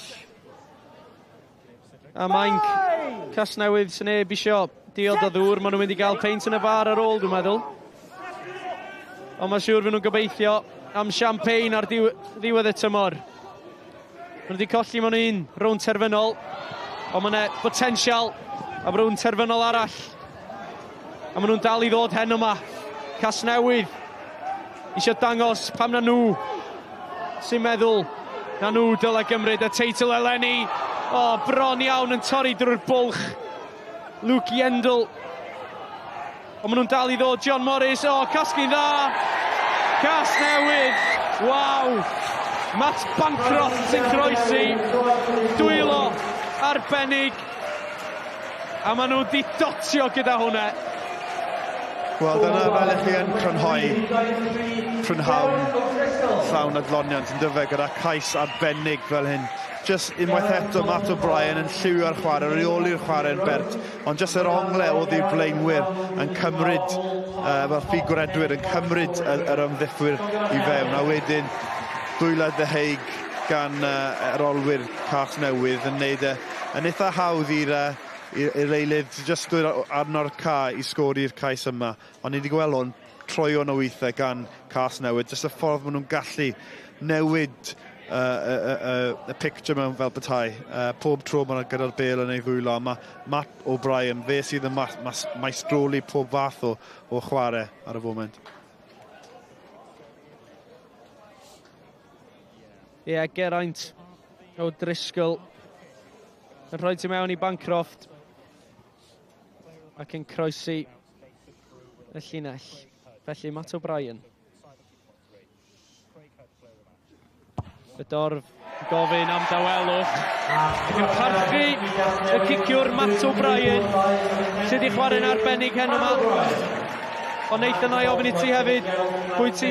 A mainc Casnewydd sy'n neb isio diod o ddŵr. Maen nhw'n mynd i gael peint yn y bar ar ôl, dwi'n meddwl. Ond mae'n siŵr fy nhw'n gobeithio am champagne ar ddiwedd y tymor. Maen nhw wedi colli mewn un rownd terfynol, ond mae yna potensial am rownd terfynol arall. A maen nhw'n dal i ddod heno yma. Casnewydd eisiau dangos pam na nhw sy'n meddwl na nhw dylai gymryd y teitl eleni. O, bron iawn yn torri drwy'r bwlch. Luke Yendall. Ond maen nhw'n dal i ddod. John Morris, o, casglu'n dda. Casnewydd, waw. Matt Bancroft sy'n croesi. Dwylo arbennig. A maen nhw wedi dotio gyda hwnna. Wel, dyna fel ych chi yn crynhoi prynhawn llawn adloniant yn dyfe gyda cais arbennig fel hyn. Just unwaith eto Matt O'Brien yn lliwio'r chwarae, reoli'r chwarae yn bert, ond just yr ongle oedd i'r blaenwyr yn cymryd, fel ffigwredwyr yn cymryd yr ymddiffwyr i fewn, a wedyn dwylo ddeheig gan yr olwyr Casnewydd yn neud e yn eitha hawdd i'r eilydd just dod arno'r ca i sgori'r cais yma. Ond ni wedi gweld hwn troion o weithiau gan Casnewydd, jyst y ffordd maen nhw'n gallu newid y picture mewn fel petai. Pob tro maen nhw gyda'r bêl yn ei ddwylo, a mae Matt O'Brien, fe sydd yn maestroli pob fath o chwarae ar y foment. Ie, yeah, Geraint O'Driscoll yn rhoi tu mewn i Bancroft ac yn croesi y llinell. Felly Matt O'Brien. Y dorf gofyn am dawelwch. Ac yn parchu y ciciwr Matt O'Brien sydd wedi chwarae'n arbennig heno yma. Ond Nathan, na i ofyn i ti hefyd, pwy ti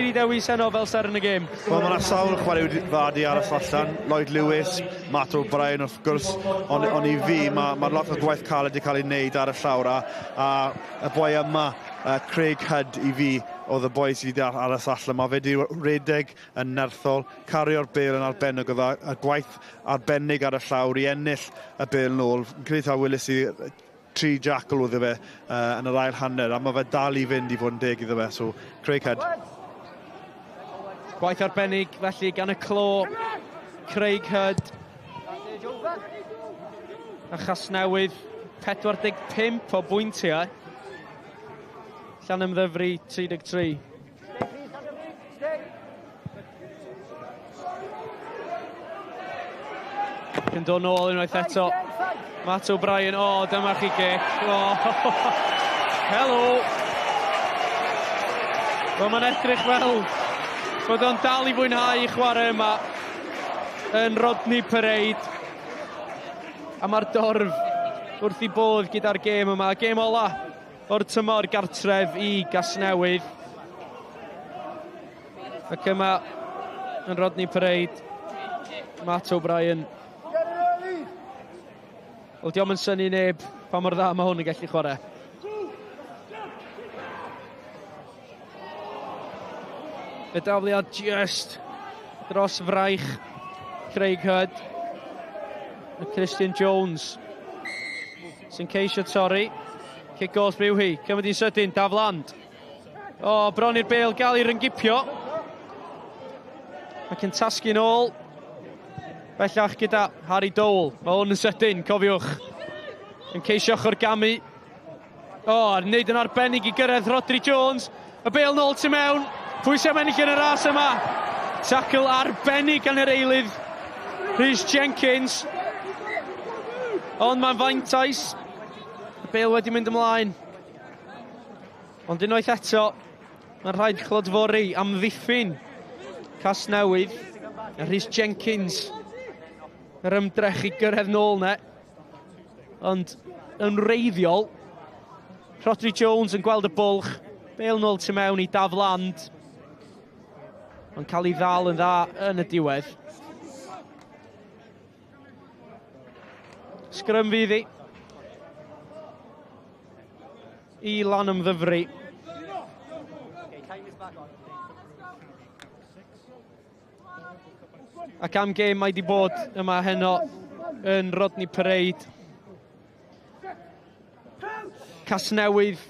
wedi dewis heno fel seren y gêm? Wel, mae yna sawl chwarae dda di aros allan. Lloyd Lewis, Matt O'Brien wrth gwrs, ond i fi, mae lot o gwaith caled wedi cael ei wneud ar y llawr, a y boi yma, Craig Hudd i fi, oedd y boi sydd wedi aros allan. Mae fe wedi redeg yn nerthol, cario'r bêl yn arbennig o dda, a gwaith arbennig ar y llawr i ennill y bêl nôl. Yn credu taw Willis i 3 jackal oedd fe yn yr ail hanner, a mae fe dal i fynd i fod yn deg iddo fe, so Craig Hudd. Gwaith arbennig felly gan y clo, Craig Hudd. A Chasnewydd 45 o bwyntiau. Llanymddyfri 33. Ac yn dod nôl unwaith eto. Matt O'Brien, o, dyma chi gic. O, helo! Wel, mae'n edrych fel bod o'n dal i fwynhau i chwarae yma yn Rodney Parade. A mae'r dorf wrth i bodd gyda'r gêm yma. Gêm ola o'r tymor gartref i Gasnewydd. Ac yma yn Rodney Parade, Matt O'Brien. Wel, diolch yn synnu neb pa mor dda mae hwn yn gallu chwarae. Y dafliad just dros fraich Craig Hudd. A Christian Jones sy'n ceisio torri. Cic gosb yw hi. Cymryd hi'n sydyn, Dafland. O, bron i'r bêl gael ei ryngipio. Ac yn tasgu nôl. Bellach gyda Harry Dole. Mae hwn yn sydyn, cofiwch. Yn ceisio chorgamu. O, wneud yn arbennig i gyrraedd Rodri Jones. Y bêl nôl tu mewn. Pwy sy'n ennill yn y ras yma? Tackle arbennig gan yr eilydd, Rhys Jenkins. Ond mae'n faintais. Y bêl wedi mynd ymlaen. Ond unwaith eto, mae'n rhaid clodfori amddiffyn Casnewydd. A Rhys Jenkins, yr ymdrech i gyrraedd nôl ne. Ond yn wreiddiol, Rhodri Jones yn gweld y bwlch, bêl nôl tu mewn i Daf Land. Ond cael ei ddal yn dda yn y diwedd. Sgrym fydd hi. I Lanymddyfri. Ac am gêm mae di bod yma heno yn Rodney Parade. Casnewydd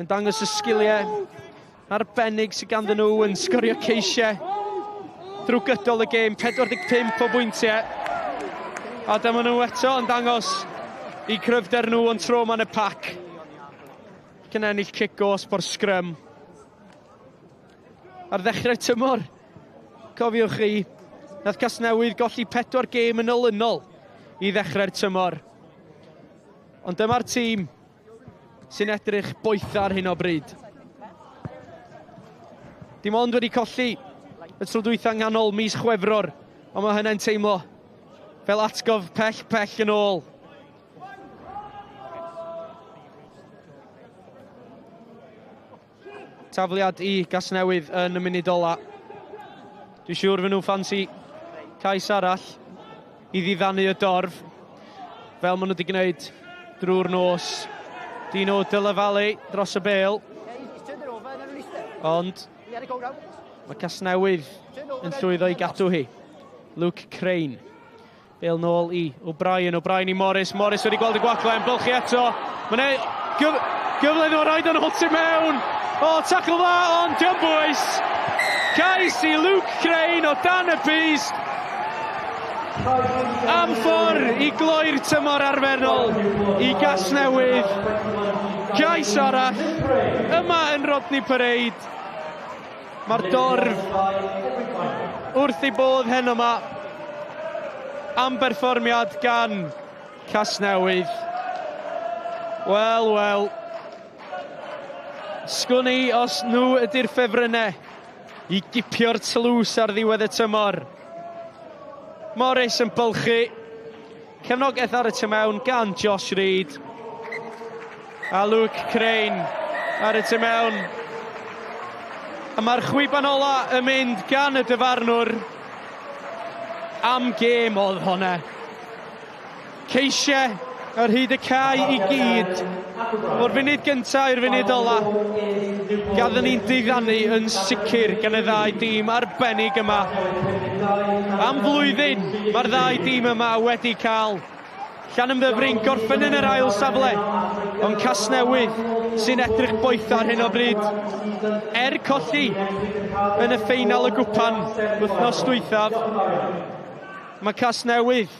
yn dangos y sgiliau arbennig sydd ganddyn nhw yn sgorio ceisiau drwy gydol y gêm, 45 o bwyntiau. A dyma nhw eto yn dangos i cryfder nhw yn tro ma'n y pac. Cyn ennill cic gosb o'r sgrym. Ar ddechrau tymor, cofiwch chi, nath Casnewydd golli 4 gêm yn olynol i ddechrau'r tymor. Ond dyma'r tîm sy'n edrych boetha ar hyn o bryd. Dim ond wedi colli y tro dwytha yng nghanol mis Chwefror, ond mae hynny'n teimlo fel atgof pell pell yn ôl. Tafliad i Gasnewydd yn y munud ola. Dwi'n siŵr fy nhw ffansi cais arall i ddiddanu y dorf, fel maen nhw wedi gwneud drwy'r nos. Dino Della Valle dros y bêl. Ond mae Casnewydd yn llwyddo i gadw hi. Luke Crane. Bêl nôl i O'Brien, O'Brien i Morris, Morris wedi gweld y gwagle yn bylchu eto. Mae'n ei gyfle iddo rhaid yn ôl tu mewn. O, tackle dda, ond diolch bwys. Cais i Luke Crane o dan y pyst. Am ffordd i gloi'r tymor arferol i Gasnewydd. Cais arall yma yn Rodney Parade. Mae'r dorf wrth ei bodd heno yma am berfformiad gan Casnewydd. Wel, wel. Sgwn i os nhw ydy'r ffefrynnau i gipio'r tlws ar ddiwedd y tymor. Morris yn bylchu. Cefnogaeth ar y tu mewn gan Josh Reid. A Luke Crane ar y tu mewn. A mae'r chwiban ola yn mynd gan y dyfarnwr. Am gêm oedd hwnna. Ceisiau ar hyd y cae i gyd. O'r funud gyntaf i'r funud ola. Gaddon ni'n diddanu yn sicr gan y ddau dîm arbennig yma. Am flwyddyn mae'r ddau dîm yma wedi cael. Llanymddyfri'n gorffen yn yr ail safle, ond Casnewydd sy'n edrych boetha ar hyn o bryd. Er colli yn y ffeinal y gwpan wythnos dwythaf, mae Casnewydd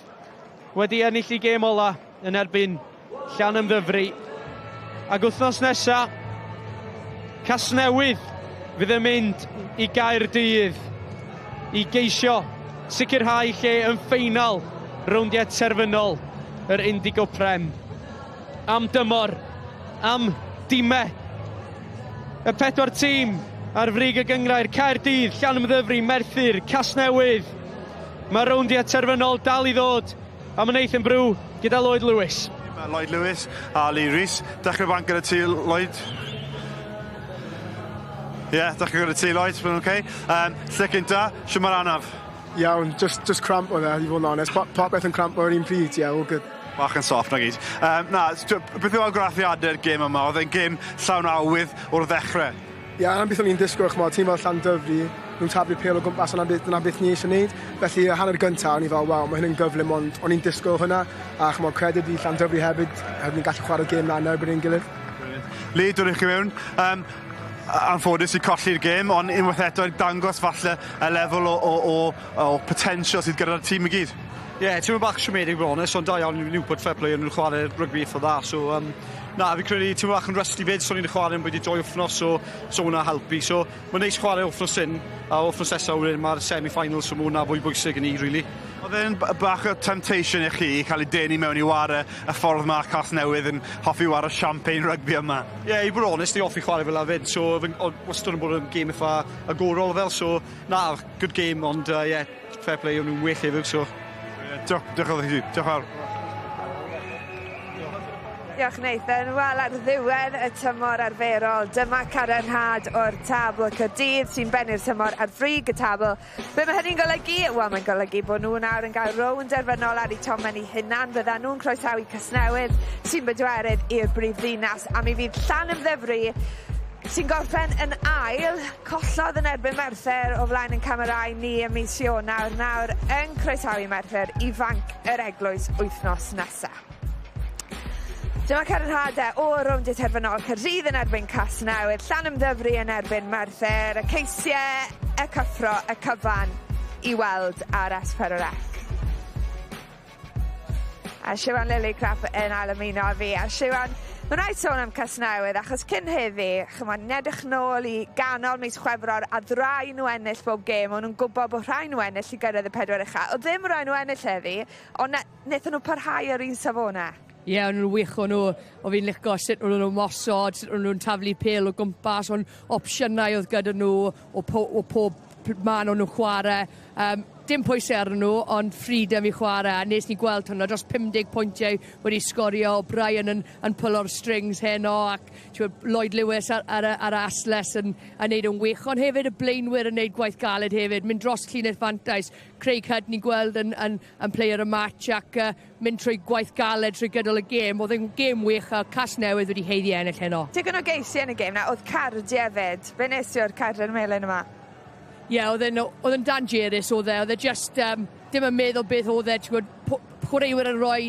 wedi ennill ei gêm ola yn erbyn Llanymddyfri. Ac wythnos nesa, Casnewydd fydd yn mynd i Gaerdydd i geisio sicrhau lle yn ffeinal rowndiau terfynol yr Indigo Prem. Am dymor, am dimau. Y 4 tîm ar frig y gynghrair, Caerdydd, Llanymddyfri, Merthyr, Casnewydd. Mae rowndiau terfynol dal i ddod a mae Nathan Brew gyda Lloyd Lewis. Lloyd Lewis a Lee Rees. Dechrau banc gyda ti, Lloyd. Ie, yeah, dechrau gyda ti, Lloyd, mae'n oce. Lle cynta, shwt mae'r anaf? Iawn, just cramp oedd e, i fod yn onest. Popeth yn cramp o'r un pryd, ie, all good. Bach yn soft na gyd. Na, beth yw argraffiadau'r gêm yma? Oedd e'n gêm llawn awydd o'r ddechrau? Ie, yeah, yna beth o'n i'n disgwyl, ch'mod, tîm fel Llandyfri, nhw'n taflu pêl o gwmpas, yna beth ni eisiau gwneud. Felly, y hanner gyntaf, o'n i fel, waw, mae hyn yn gyflym, ond o'n i'n disgwyl hwnna, a ch'mod, credit i Llandyfri hefyd, hefyd ni'n gallu chwarae gêm na yn erbyn ein gilydd. Lee, dod i chi mewn. Anffodus i colli'r gêm, ond unwaith eto dangos falle y lefel o potential sydd gyda'r tîm i gyd. Ie, yeah, ti'n bach siomedig, bod honest, ond da iawn Newport fair play, o'n nhw'n chwarae rygbi eitha dda, so na, fi credu ti'n bach yn rusty fyd, so ni'n chwarae yn wedi doi wythnos, so hwnna helpu. So mae'n neis chwarae wythnos hyn, a wythnos nesaf wedyn mae'r semi-final, so mae hwnna fwy bwysig i ni, really. Oedd e'n bach o temptation i chi i cael ei denu mewn i ware y ffordd mae Casnewydd yn hoffi ware champagne rugby yma? Ie, yeah, i bod honest, i hoffi chwarae fel 'na 'fyd, so wastad yn bod yn game eitha agorol fel, so na, good game, ond yeah, fair play, o'n nhw'n well hefyd, so. Diolch, diolch i chi, diolch fawr. Diolch Nathan. Wel, ar ddiwedd y tymor arferol, dyma cadarnhad o'r tabl. Caerdydd sy'n bennu'r tymor ar frig y tabl. Be mae hynny'n golygu? Wel, mae'n golygu bod nhw nawr yn cael rownd derfynol ar eu tomen eu hunan. Byddan nhw'n croesawu Casnewydd sy'n bedwerydd i'r brif ddinas, a mi fydd Llanymddyfri sy'n gorffen yn ail, collodd yn erbyn Merthyr o flaen yn camerau ni ym mis Ionawr, nawr yn croesawu Merthyr i fanc yr eglwys wythnos nesaf. Dyma cadarnhadau o rowndiau terfynol. Caerdydd yn erbyn Casnewydd, Llanymddyfri yn erbyn Merthyr, y ceisiau, y cyffro, y cyfan i weld ar S4C. A Siwan Lillicrap yn ail ymuno â fi. A Siwan, mae'n rhaid sôn am Casnewydd, achos cyn heddi, chymod, ni'n edrych nôl i ganol mis Chwefror a rai nhw ennill bob gêm. O'n nhw'n gwybod bod rhai nhw ennill i gyrraedd y pedwar ucha. Oedd ddim rhai nhw ennill heddi, ond wnaethon nhw parhau ar un safonau. Ie, yeah, o'n nhw'n wych o'n nhw. O fi'n licio sut o'n nhw'n mosod, sut o'n nhw'n taflu pêl o gwmpas, ond opsiynau oedd gyda nhw o pob man o'n nhw'n chwarae. Dim pwysau arnyn nhw, ond freedom i chwarae. A nes ni gweld hwnna, dros 50 pwyntiau wedi sgorio, O'Brien yn pwlo'r strings heno, ac Lloyd Lewis ar y asles yn neud yn wych. Ond hefyd y blaenwyr yn neud gwaith galed hefyd, mynd dros llinell fantais. Craig Hudd ni'n gweld yn player y match ac mynd trwy gwaith galed trwy gydol y gêm. Oedd e'n gêm wych a Casnewydd wedi haeddu ennill heno. Digon o geisiau yn y gêm na, oedd cardiau hefyd. Be nes ti o'r cardiau melyn yma? Ie, yeah, oedd e'n dangerous oedd e. Oedd e just dim yn meddwl beth oedd e. Ti'n gwybod, chwaraewyr yn rhoi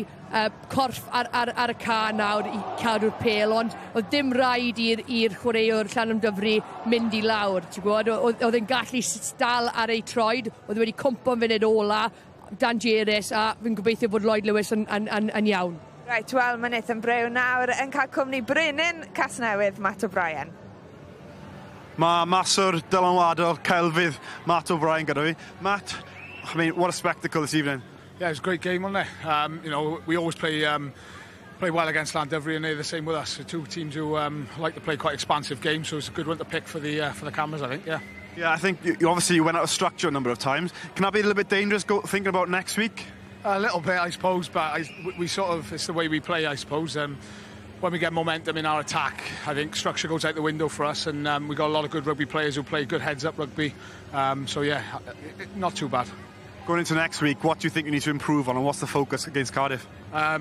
corff ar y ca nawr i cadw'r pêl, ond oedd dim rhaid i'r chwaraewr Llanymddyfri mynd i lawr. Ti'n gwybod, oedd e'n gallu dal ar ei troed, oedd wedi cwmpo'n funud ola, dangerous, a fi'n gobeithio bod Lloyd Lewis yn iawn. Reit, wel, mae Nathan Brew nawr yn cael cwmni Brenin Casnewydd, Matt O'Brien. Mae maswr dylanwadol celfydd Matt O'Brien gyda fi. Matt, I mean, what a spectacle this evening. Yeah, it was a great game, wasn't it? We always play well against Llandovery, and they're the same with us. The two teams who like to play quite expansive games, so it's a good one to pick for the cameras, I think. Yeah. Yeah, I think you obviously you went out of structure a number of times. Can that be a little bit dangerous thinking about next week? A little bit, I suppose, but I, we sort of it's the way we play, I suppose. When we get momentum in our attack, I think structure goes out the window for us, and we've got a lot of good rugby players who play good heads-up rugby. So yeah, not too bad. Going into next week, what do you think you need to improve on, and what's the focus against Cardiff?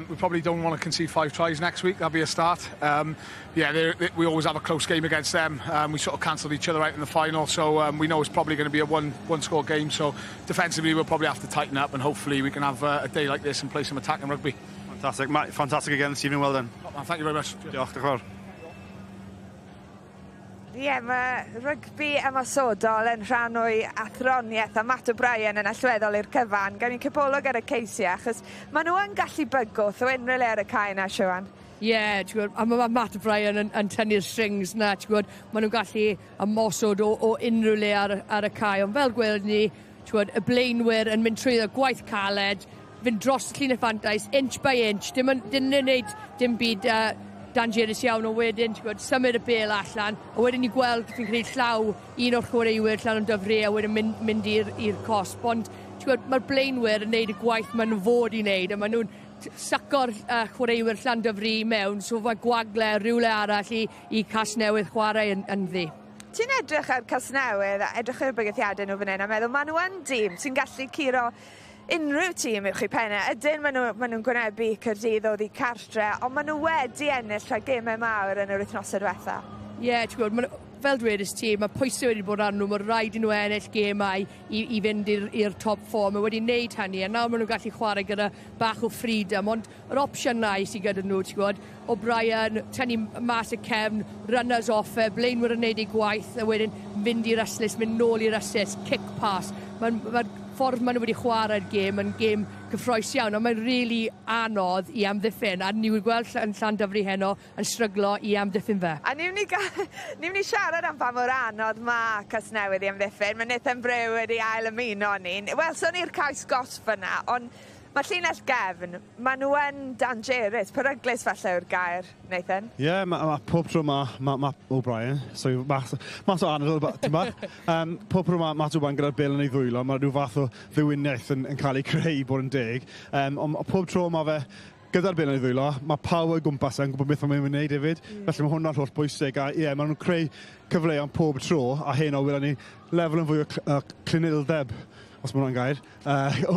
We probably don't want to concede five tries next week. That'll be a start. Yeah, we always have a close game against them. We sort of cancelled each other out in the final, so we know it's probably going to be a one score game. So defensively, we'll probably have to tighten up, and hopefully we can have a day like this and play some attacking rugby. Fantastic, Matt, fantastic again this evening. Well done. Top man, thank you very much. Diolch, diolch yn fawr. Ie, yeah, mae rygbi ymosodol yn rhan o'i athroniaeth a Matt O'Brien yn allweddol i'r cyfan. Gawn ni cipolwg ar y ceisiau, achos maen nhw yn gallu bygwth o unrhyw le ar y cae na, Siwan. Ie, yeah, ti'n gwybod, a mae Matt O'Brien yn tynnu'r strings na, ti'n gwybod, maen nhw'n gallu ymosod o unrhyw le ar y cae. Ond fel gweld ni, ti'n gwybod, y blaenwyr yn mynd trwy y gwaith caled, fynd dros y llinell fantais, inch by inch, dim yn gwneud dim byd dangerous iawn o wedyn, ti'n gwybod, symud y bêl allan, a wedyn ni gweld, fi'n credu, llaw un o'r chwaraewyr Llanymddyfri a wedyn mynd i'r cosp. Ond, ti'n gwybod, mae'r blaenwyr yn neud y gwaith maen nhw fod i wneud, a maen nhw'n sucko'r chwaraewyr Llandyfri i mewn, so mae gwagle rhywle arall i Casnewydd chwarae ynddi. Ti'n edrych ar Casnewydd a edrych ar y bygythiadau nhw fan hyn a meddwl, maen nhw yn dîm sy'n gallu curo unrhyw tîm uwch eu pennau. Ydyn, maen nhw'n gwynebu Caerdydd oddi cartre, ond maen nhw wedi ennill rhai gemau mawr yn yr wythnosau diwetha. Ie, yeah, ti'n gwybod, fel dwedais ti, mae pwysau wedi bod arnyn nhw, mae rhaid i nhw ennill gemau i fynd i'r top 4. Mae wedi wneud hynny, a nawr maen nhw'n gallu chwarae gyda bach o freedom, ond yr opsiynau sydd gyda nhw, ti'n gwybod, O'Brien, tynnu mas y cefn, runners off e, blaenwyr yn neud ei gwaith, a wedyn fynd i'r ystlys, mynd nôl i'r ystlys, kick pass. Mae'r ma ffordd maen nhw wedi chwarae'r gêm yn gêm Cyffrous iawn, ond mae'n really anodd i amddiffyn, a ni wedi gweld yn Llandyfri heno yn stryglo i amddiffyn fe. A ni'n mynd i siarad am pa mor anodd mae Casnewydd i amddiffyn. Mae Nathan Brew wedi ail ymuno ni. Wel, sôn i'r cais gosb fyna, ond mae llinell gefn, maen nhw yn dangerous, peryglus falle yw'r gair, Nathan. Ie, yeah, ma pob tro ma O'Brien, so mas o anadl, ti'n bach. Pob tro mae Matt O'Brien gyda'r bêl yn ei ddwylo, mae rhyw fath o ddiwyniaeth yn cael ei creu bod yn deg. Ond pob tro mae fe gyda'r bêl yn ei ddwylo, mae pawb o'i gwmpas e'n gwybod beth mae'n mynd i wneud hefyd. Felly mae hwnna'n holl bwysig. A ie, yeah, maen nhw'n creu cyfleoedd pob tro, a heno welon ni lefel yn fwy o clinildeb, os mae hwnna'n gair,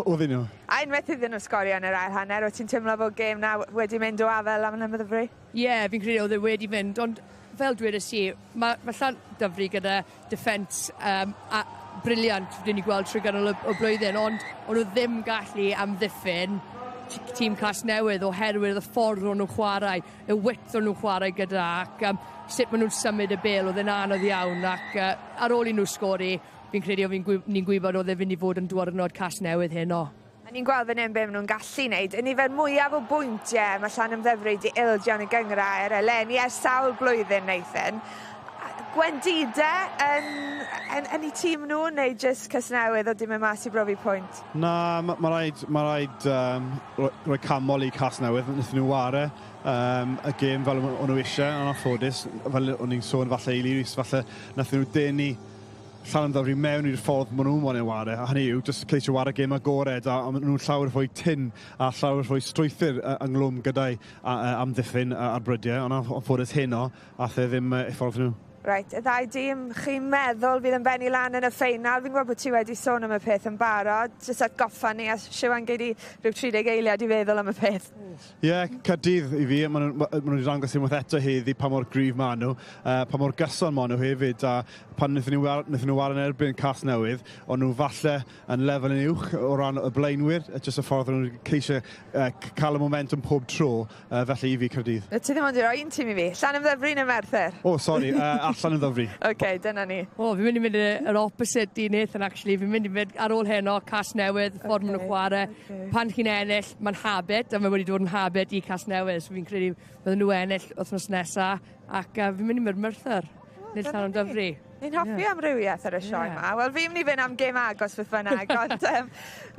oedden nhw. A unwaith iddyn nhw sgorio yn yr ail hanner, o ti'n teimlo bod gêm na wedi mynd o afel am Llanymddyfri? Ie, yeah, fi'n credu oedd e wedi mynd, ond fel dwedes i, mae Llandyfri gyda defence a brilliant dyn ni gweld trwy ganol y blwyddyn, ond o'n nhw ddim gallu amddiffyn tîm Casnewydd oherwydd y ffordd o'n nhw'n chwarae, y width o'n nhw'n chwarae gyda, ac sut maen nhw'n symud y bêl, oedd e'n anodd iawn, ac ar ôl i nhw sgori, fi'n credu oedd ni'n gwybod oedd e fynd i fod yn diwrnod Casnewydd heno. A ni'n gweld fan hyn be maen nhw'n gallu wneud. Y nifer mwyaf o bwyntiau mae Llanymddyfri wedi ildio yn y gynghrair eleni ers sawl blwyddyn, Nathan. Gwendidau yn eu tîm nhw neu jyst Casnewydd o dim yn mas i brofi pwynt? Na, mae rhaid rhoi canmol i Casnewydd. Wnaethon nhw ware y gêm fel o'n nhw eisiau, yn anffodus. Fel o'n i'n sôn falle i Lewis, falle wnaethon nhw denu Llanymddyfri mewn i'r ffordd maen nhw'n moyn ware, a hynny yw, jyst ceisio ware gêm agored, a maen nhw'n llawer fwy tyn a llawer fwy strwythur ynglwm gyda'i amddiffyn ar brydiau, ond anffodus heno, ath e ddim i ffordd nhw. Reit, y ddau dîm chi'n meddwl fydd yn bennu lan yn y ffeinal. Fi'n gwybod bod ti wedi sôn am y peth yn barod. Jyst atgoffa ni, a Siwan gei di rhyw 30 eiliad i feddwl am y peth. Ie, yeah, Caerdydd i fi, maen nhw wedi dangos unwaith eto heddi pa mor gryf maen nhw, pa mor gyson maen nhw hefyd, a pan wnaethon nhw ware yn erbyn Casnewydd, o'n nhw falle yn lefel yn uwch o ran y blaenwyr, jyst y ffordd o'n nhw'n ceisio cael y momentum pob tro, felly i fi Caerdydd. Ti ddim ond i roi un tîm i fi, Llanymddyfri neu Merthyr? O, sori, Llanymddyfri. OK, dyna ni. O, fi'n mynd i mynd yr opposite i Nathan, actually. Fi'n mynd i mynd ar ôl heno, Casnewydd, ffordd maen nhw'n chwarae. Pan chi'n ennill, mae'n habit, a mae wedi dod yn habit i Casnewydd, so fi'n credu bydden nhw ennill wythnos nesaf, ac fi'n mynd i mynd Merthyr, nid Llanymddyfri. Ni'n hoffi amrywiaeth ar y sioe yma. Wel, fi'n mynd i fynd am gêm agos beth bynnag. Ond,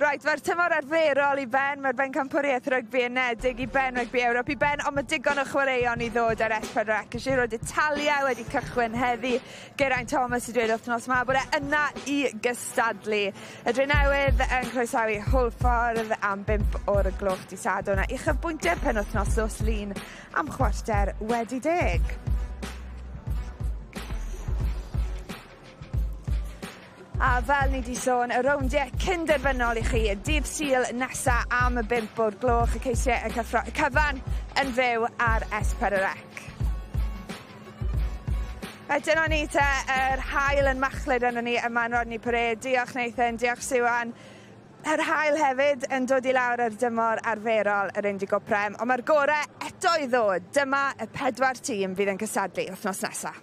right, mae'r tymor arferol i ben, mae'r bencampwriaeth rygbi unedig i ben, rygbi Ewrop i ben, ond mae digon o chwaraeon i ddod ar S4C. Y Giro d'Italia wedi cychwyn heddi. Geraint Thomas i dweud wythnos yma bod e yna i gystadlu. Y Drenewydd yn croesawu Hwlffordd am 5 o'r gloch dydd Sadwrn, a uchafbwyntiau'r penwythnos nos Lun am 10:15. A fel ni wedi sôn, y rowndiau cynderfynol i chi, dydd Sul nesa am y 5 o'r gloch, y ceisiau y cyffro, y cyfan yn fyw ar S4C. Reit, dyna ni te, yr haul yn machlud arno ni yma yn Rodney Parade. Diolch Nathan, diolch Siwan. Yr haul hefyd yn dod i lawr ar dymor arferol yr Indigo Prem, ond mae'r gorau eto i ddod. Dyma y pedwar tîm fydd yn cystadlu wythnos nesaf.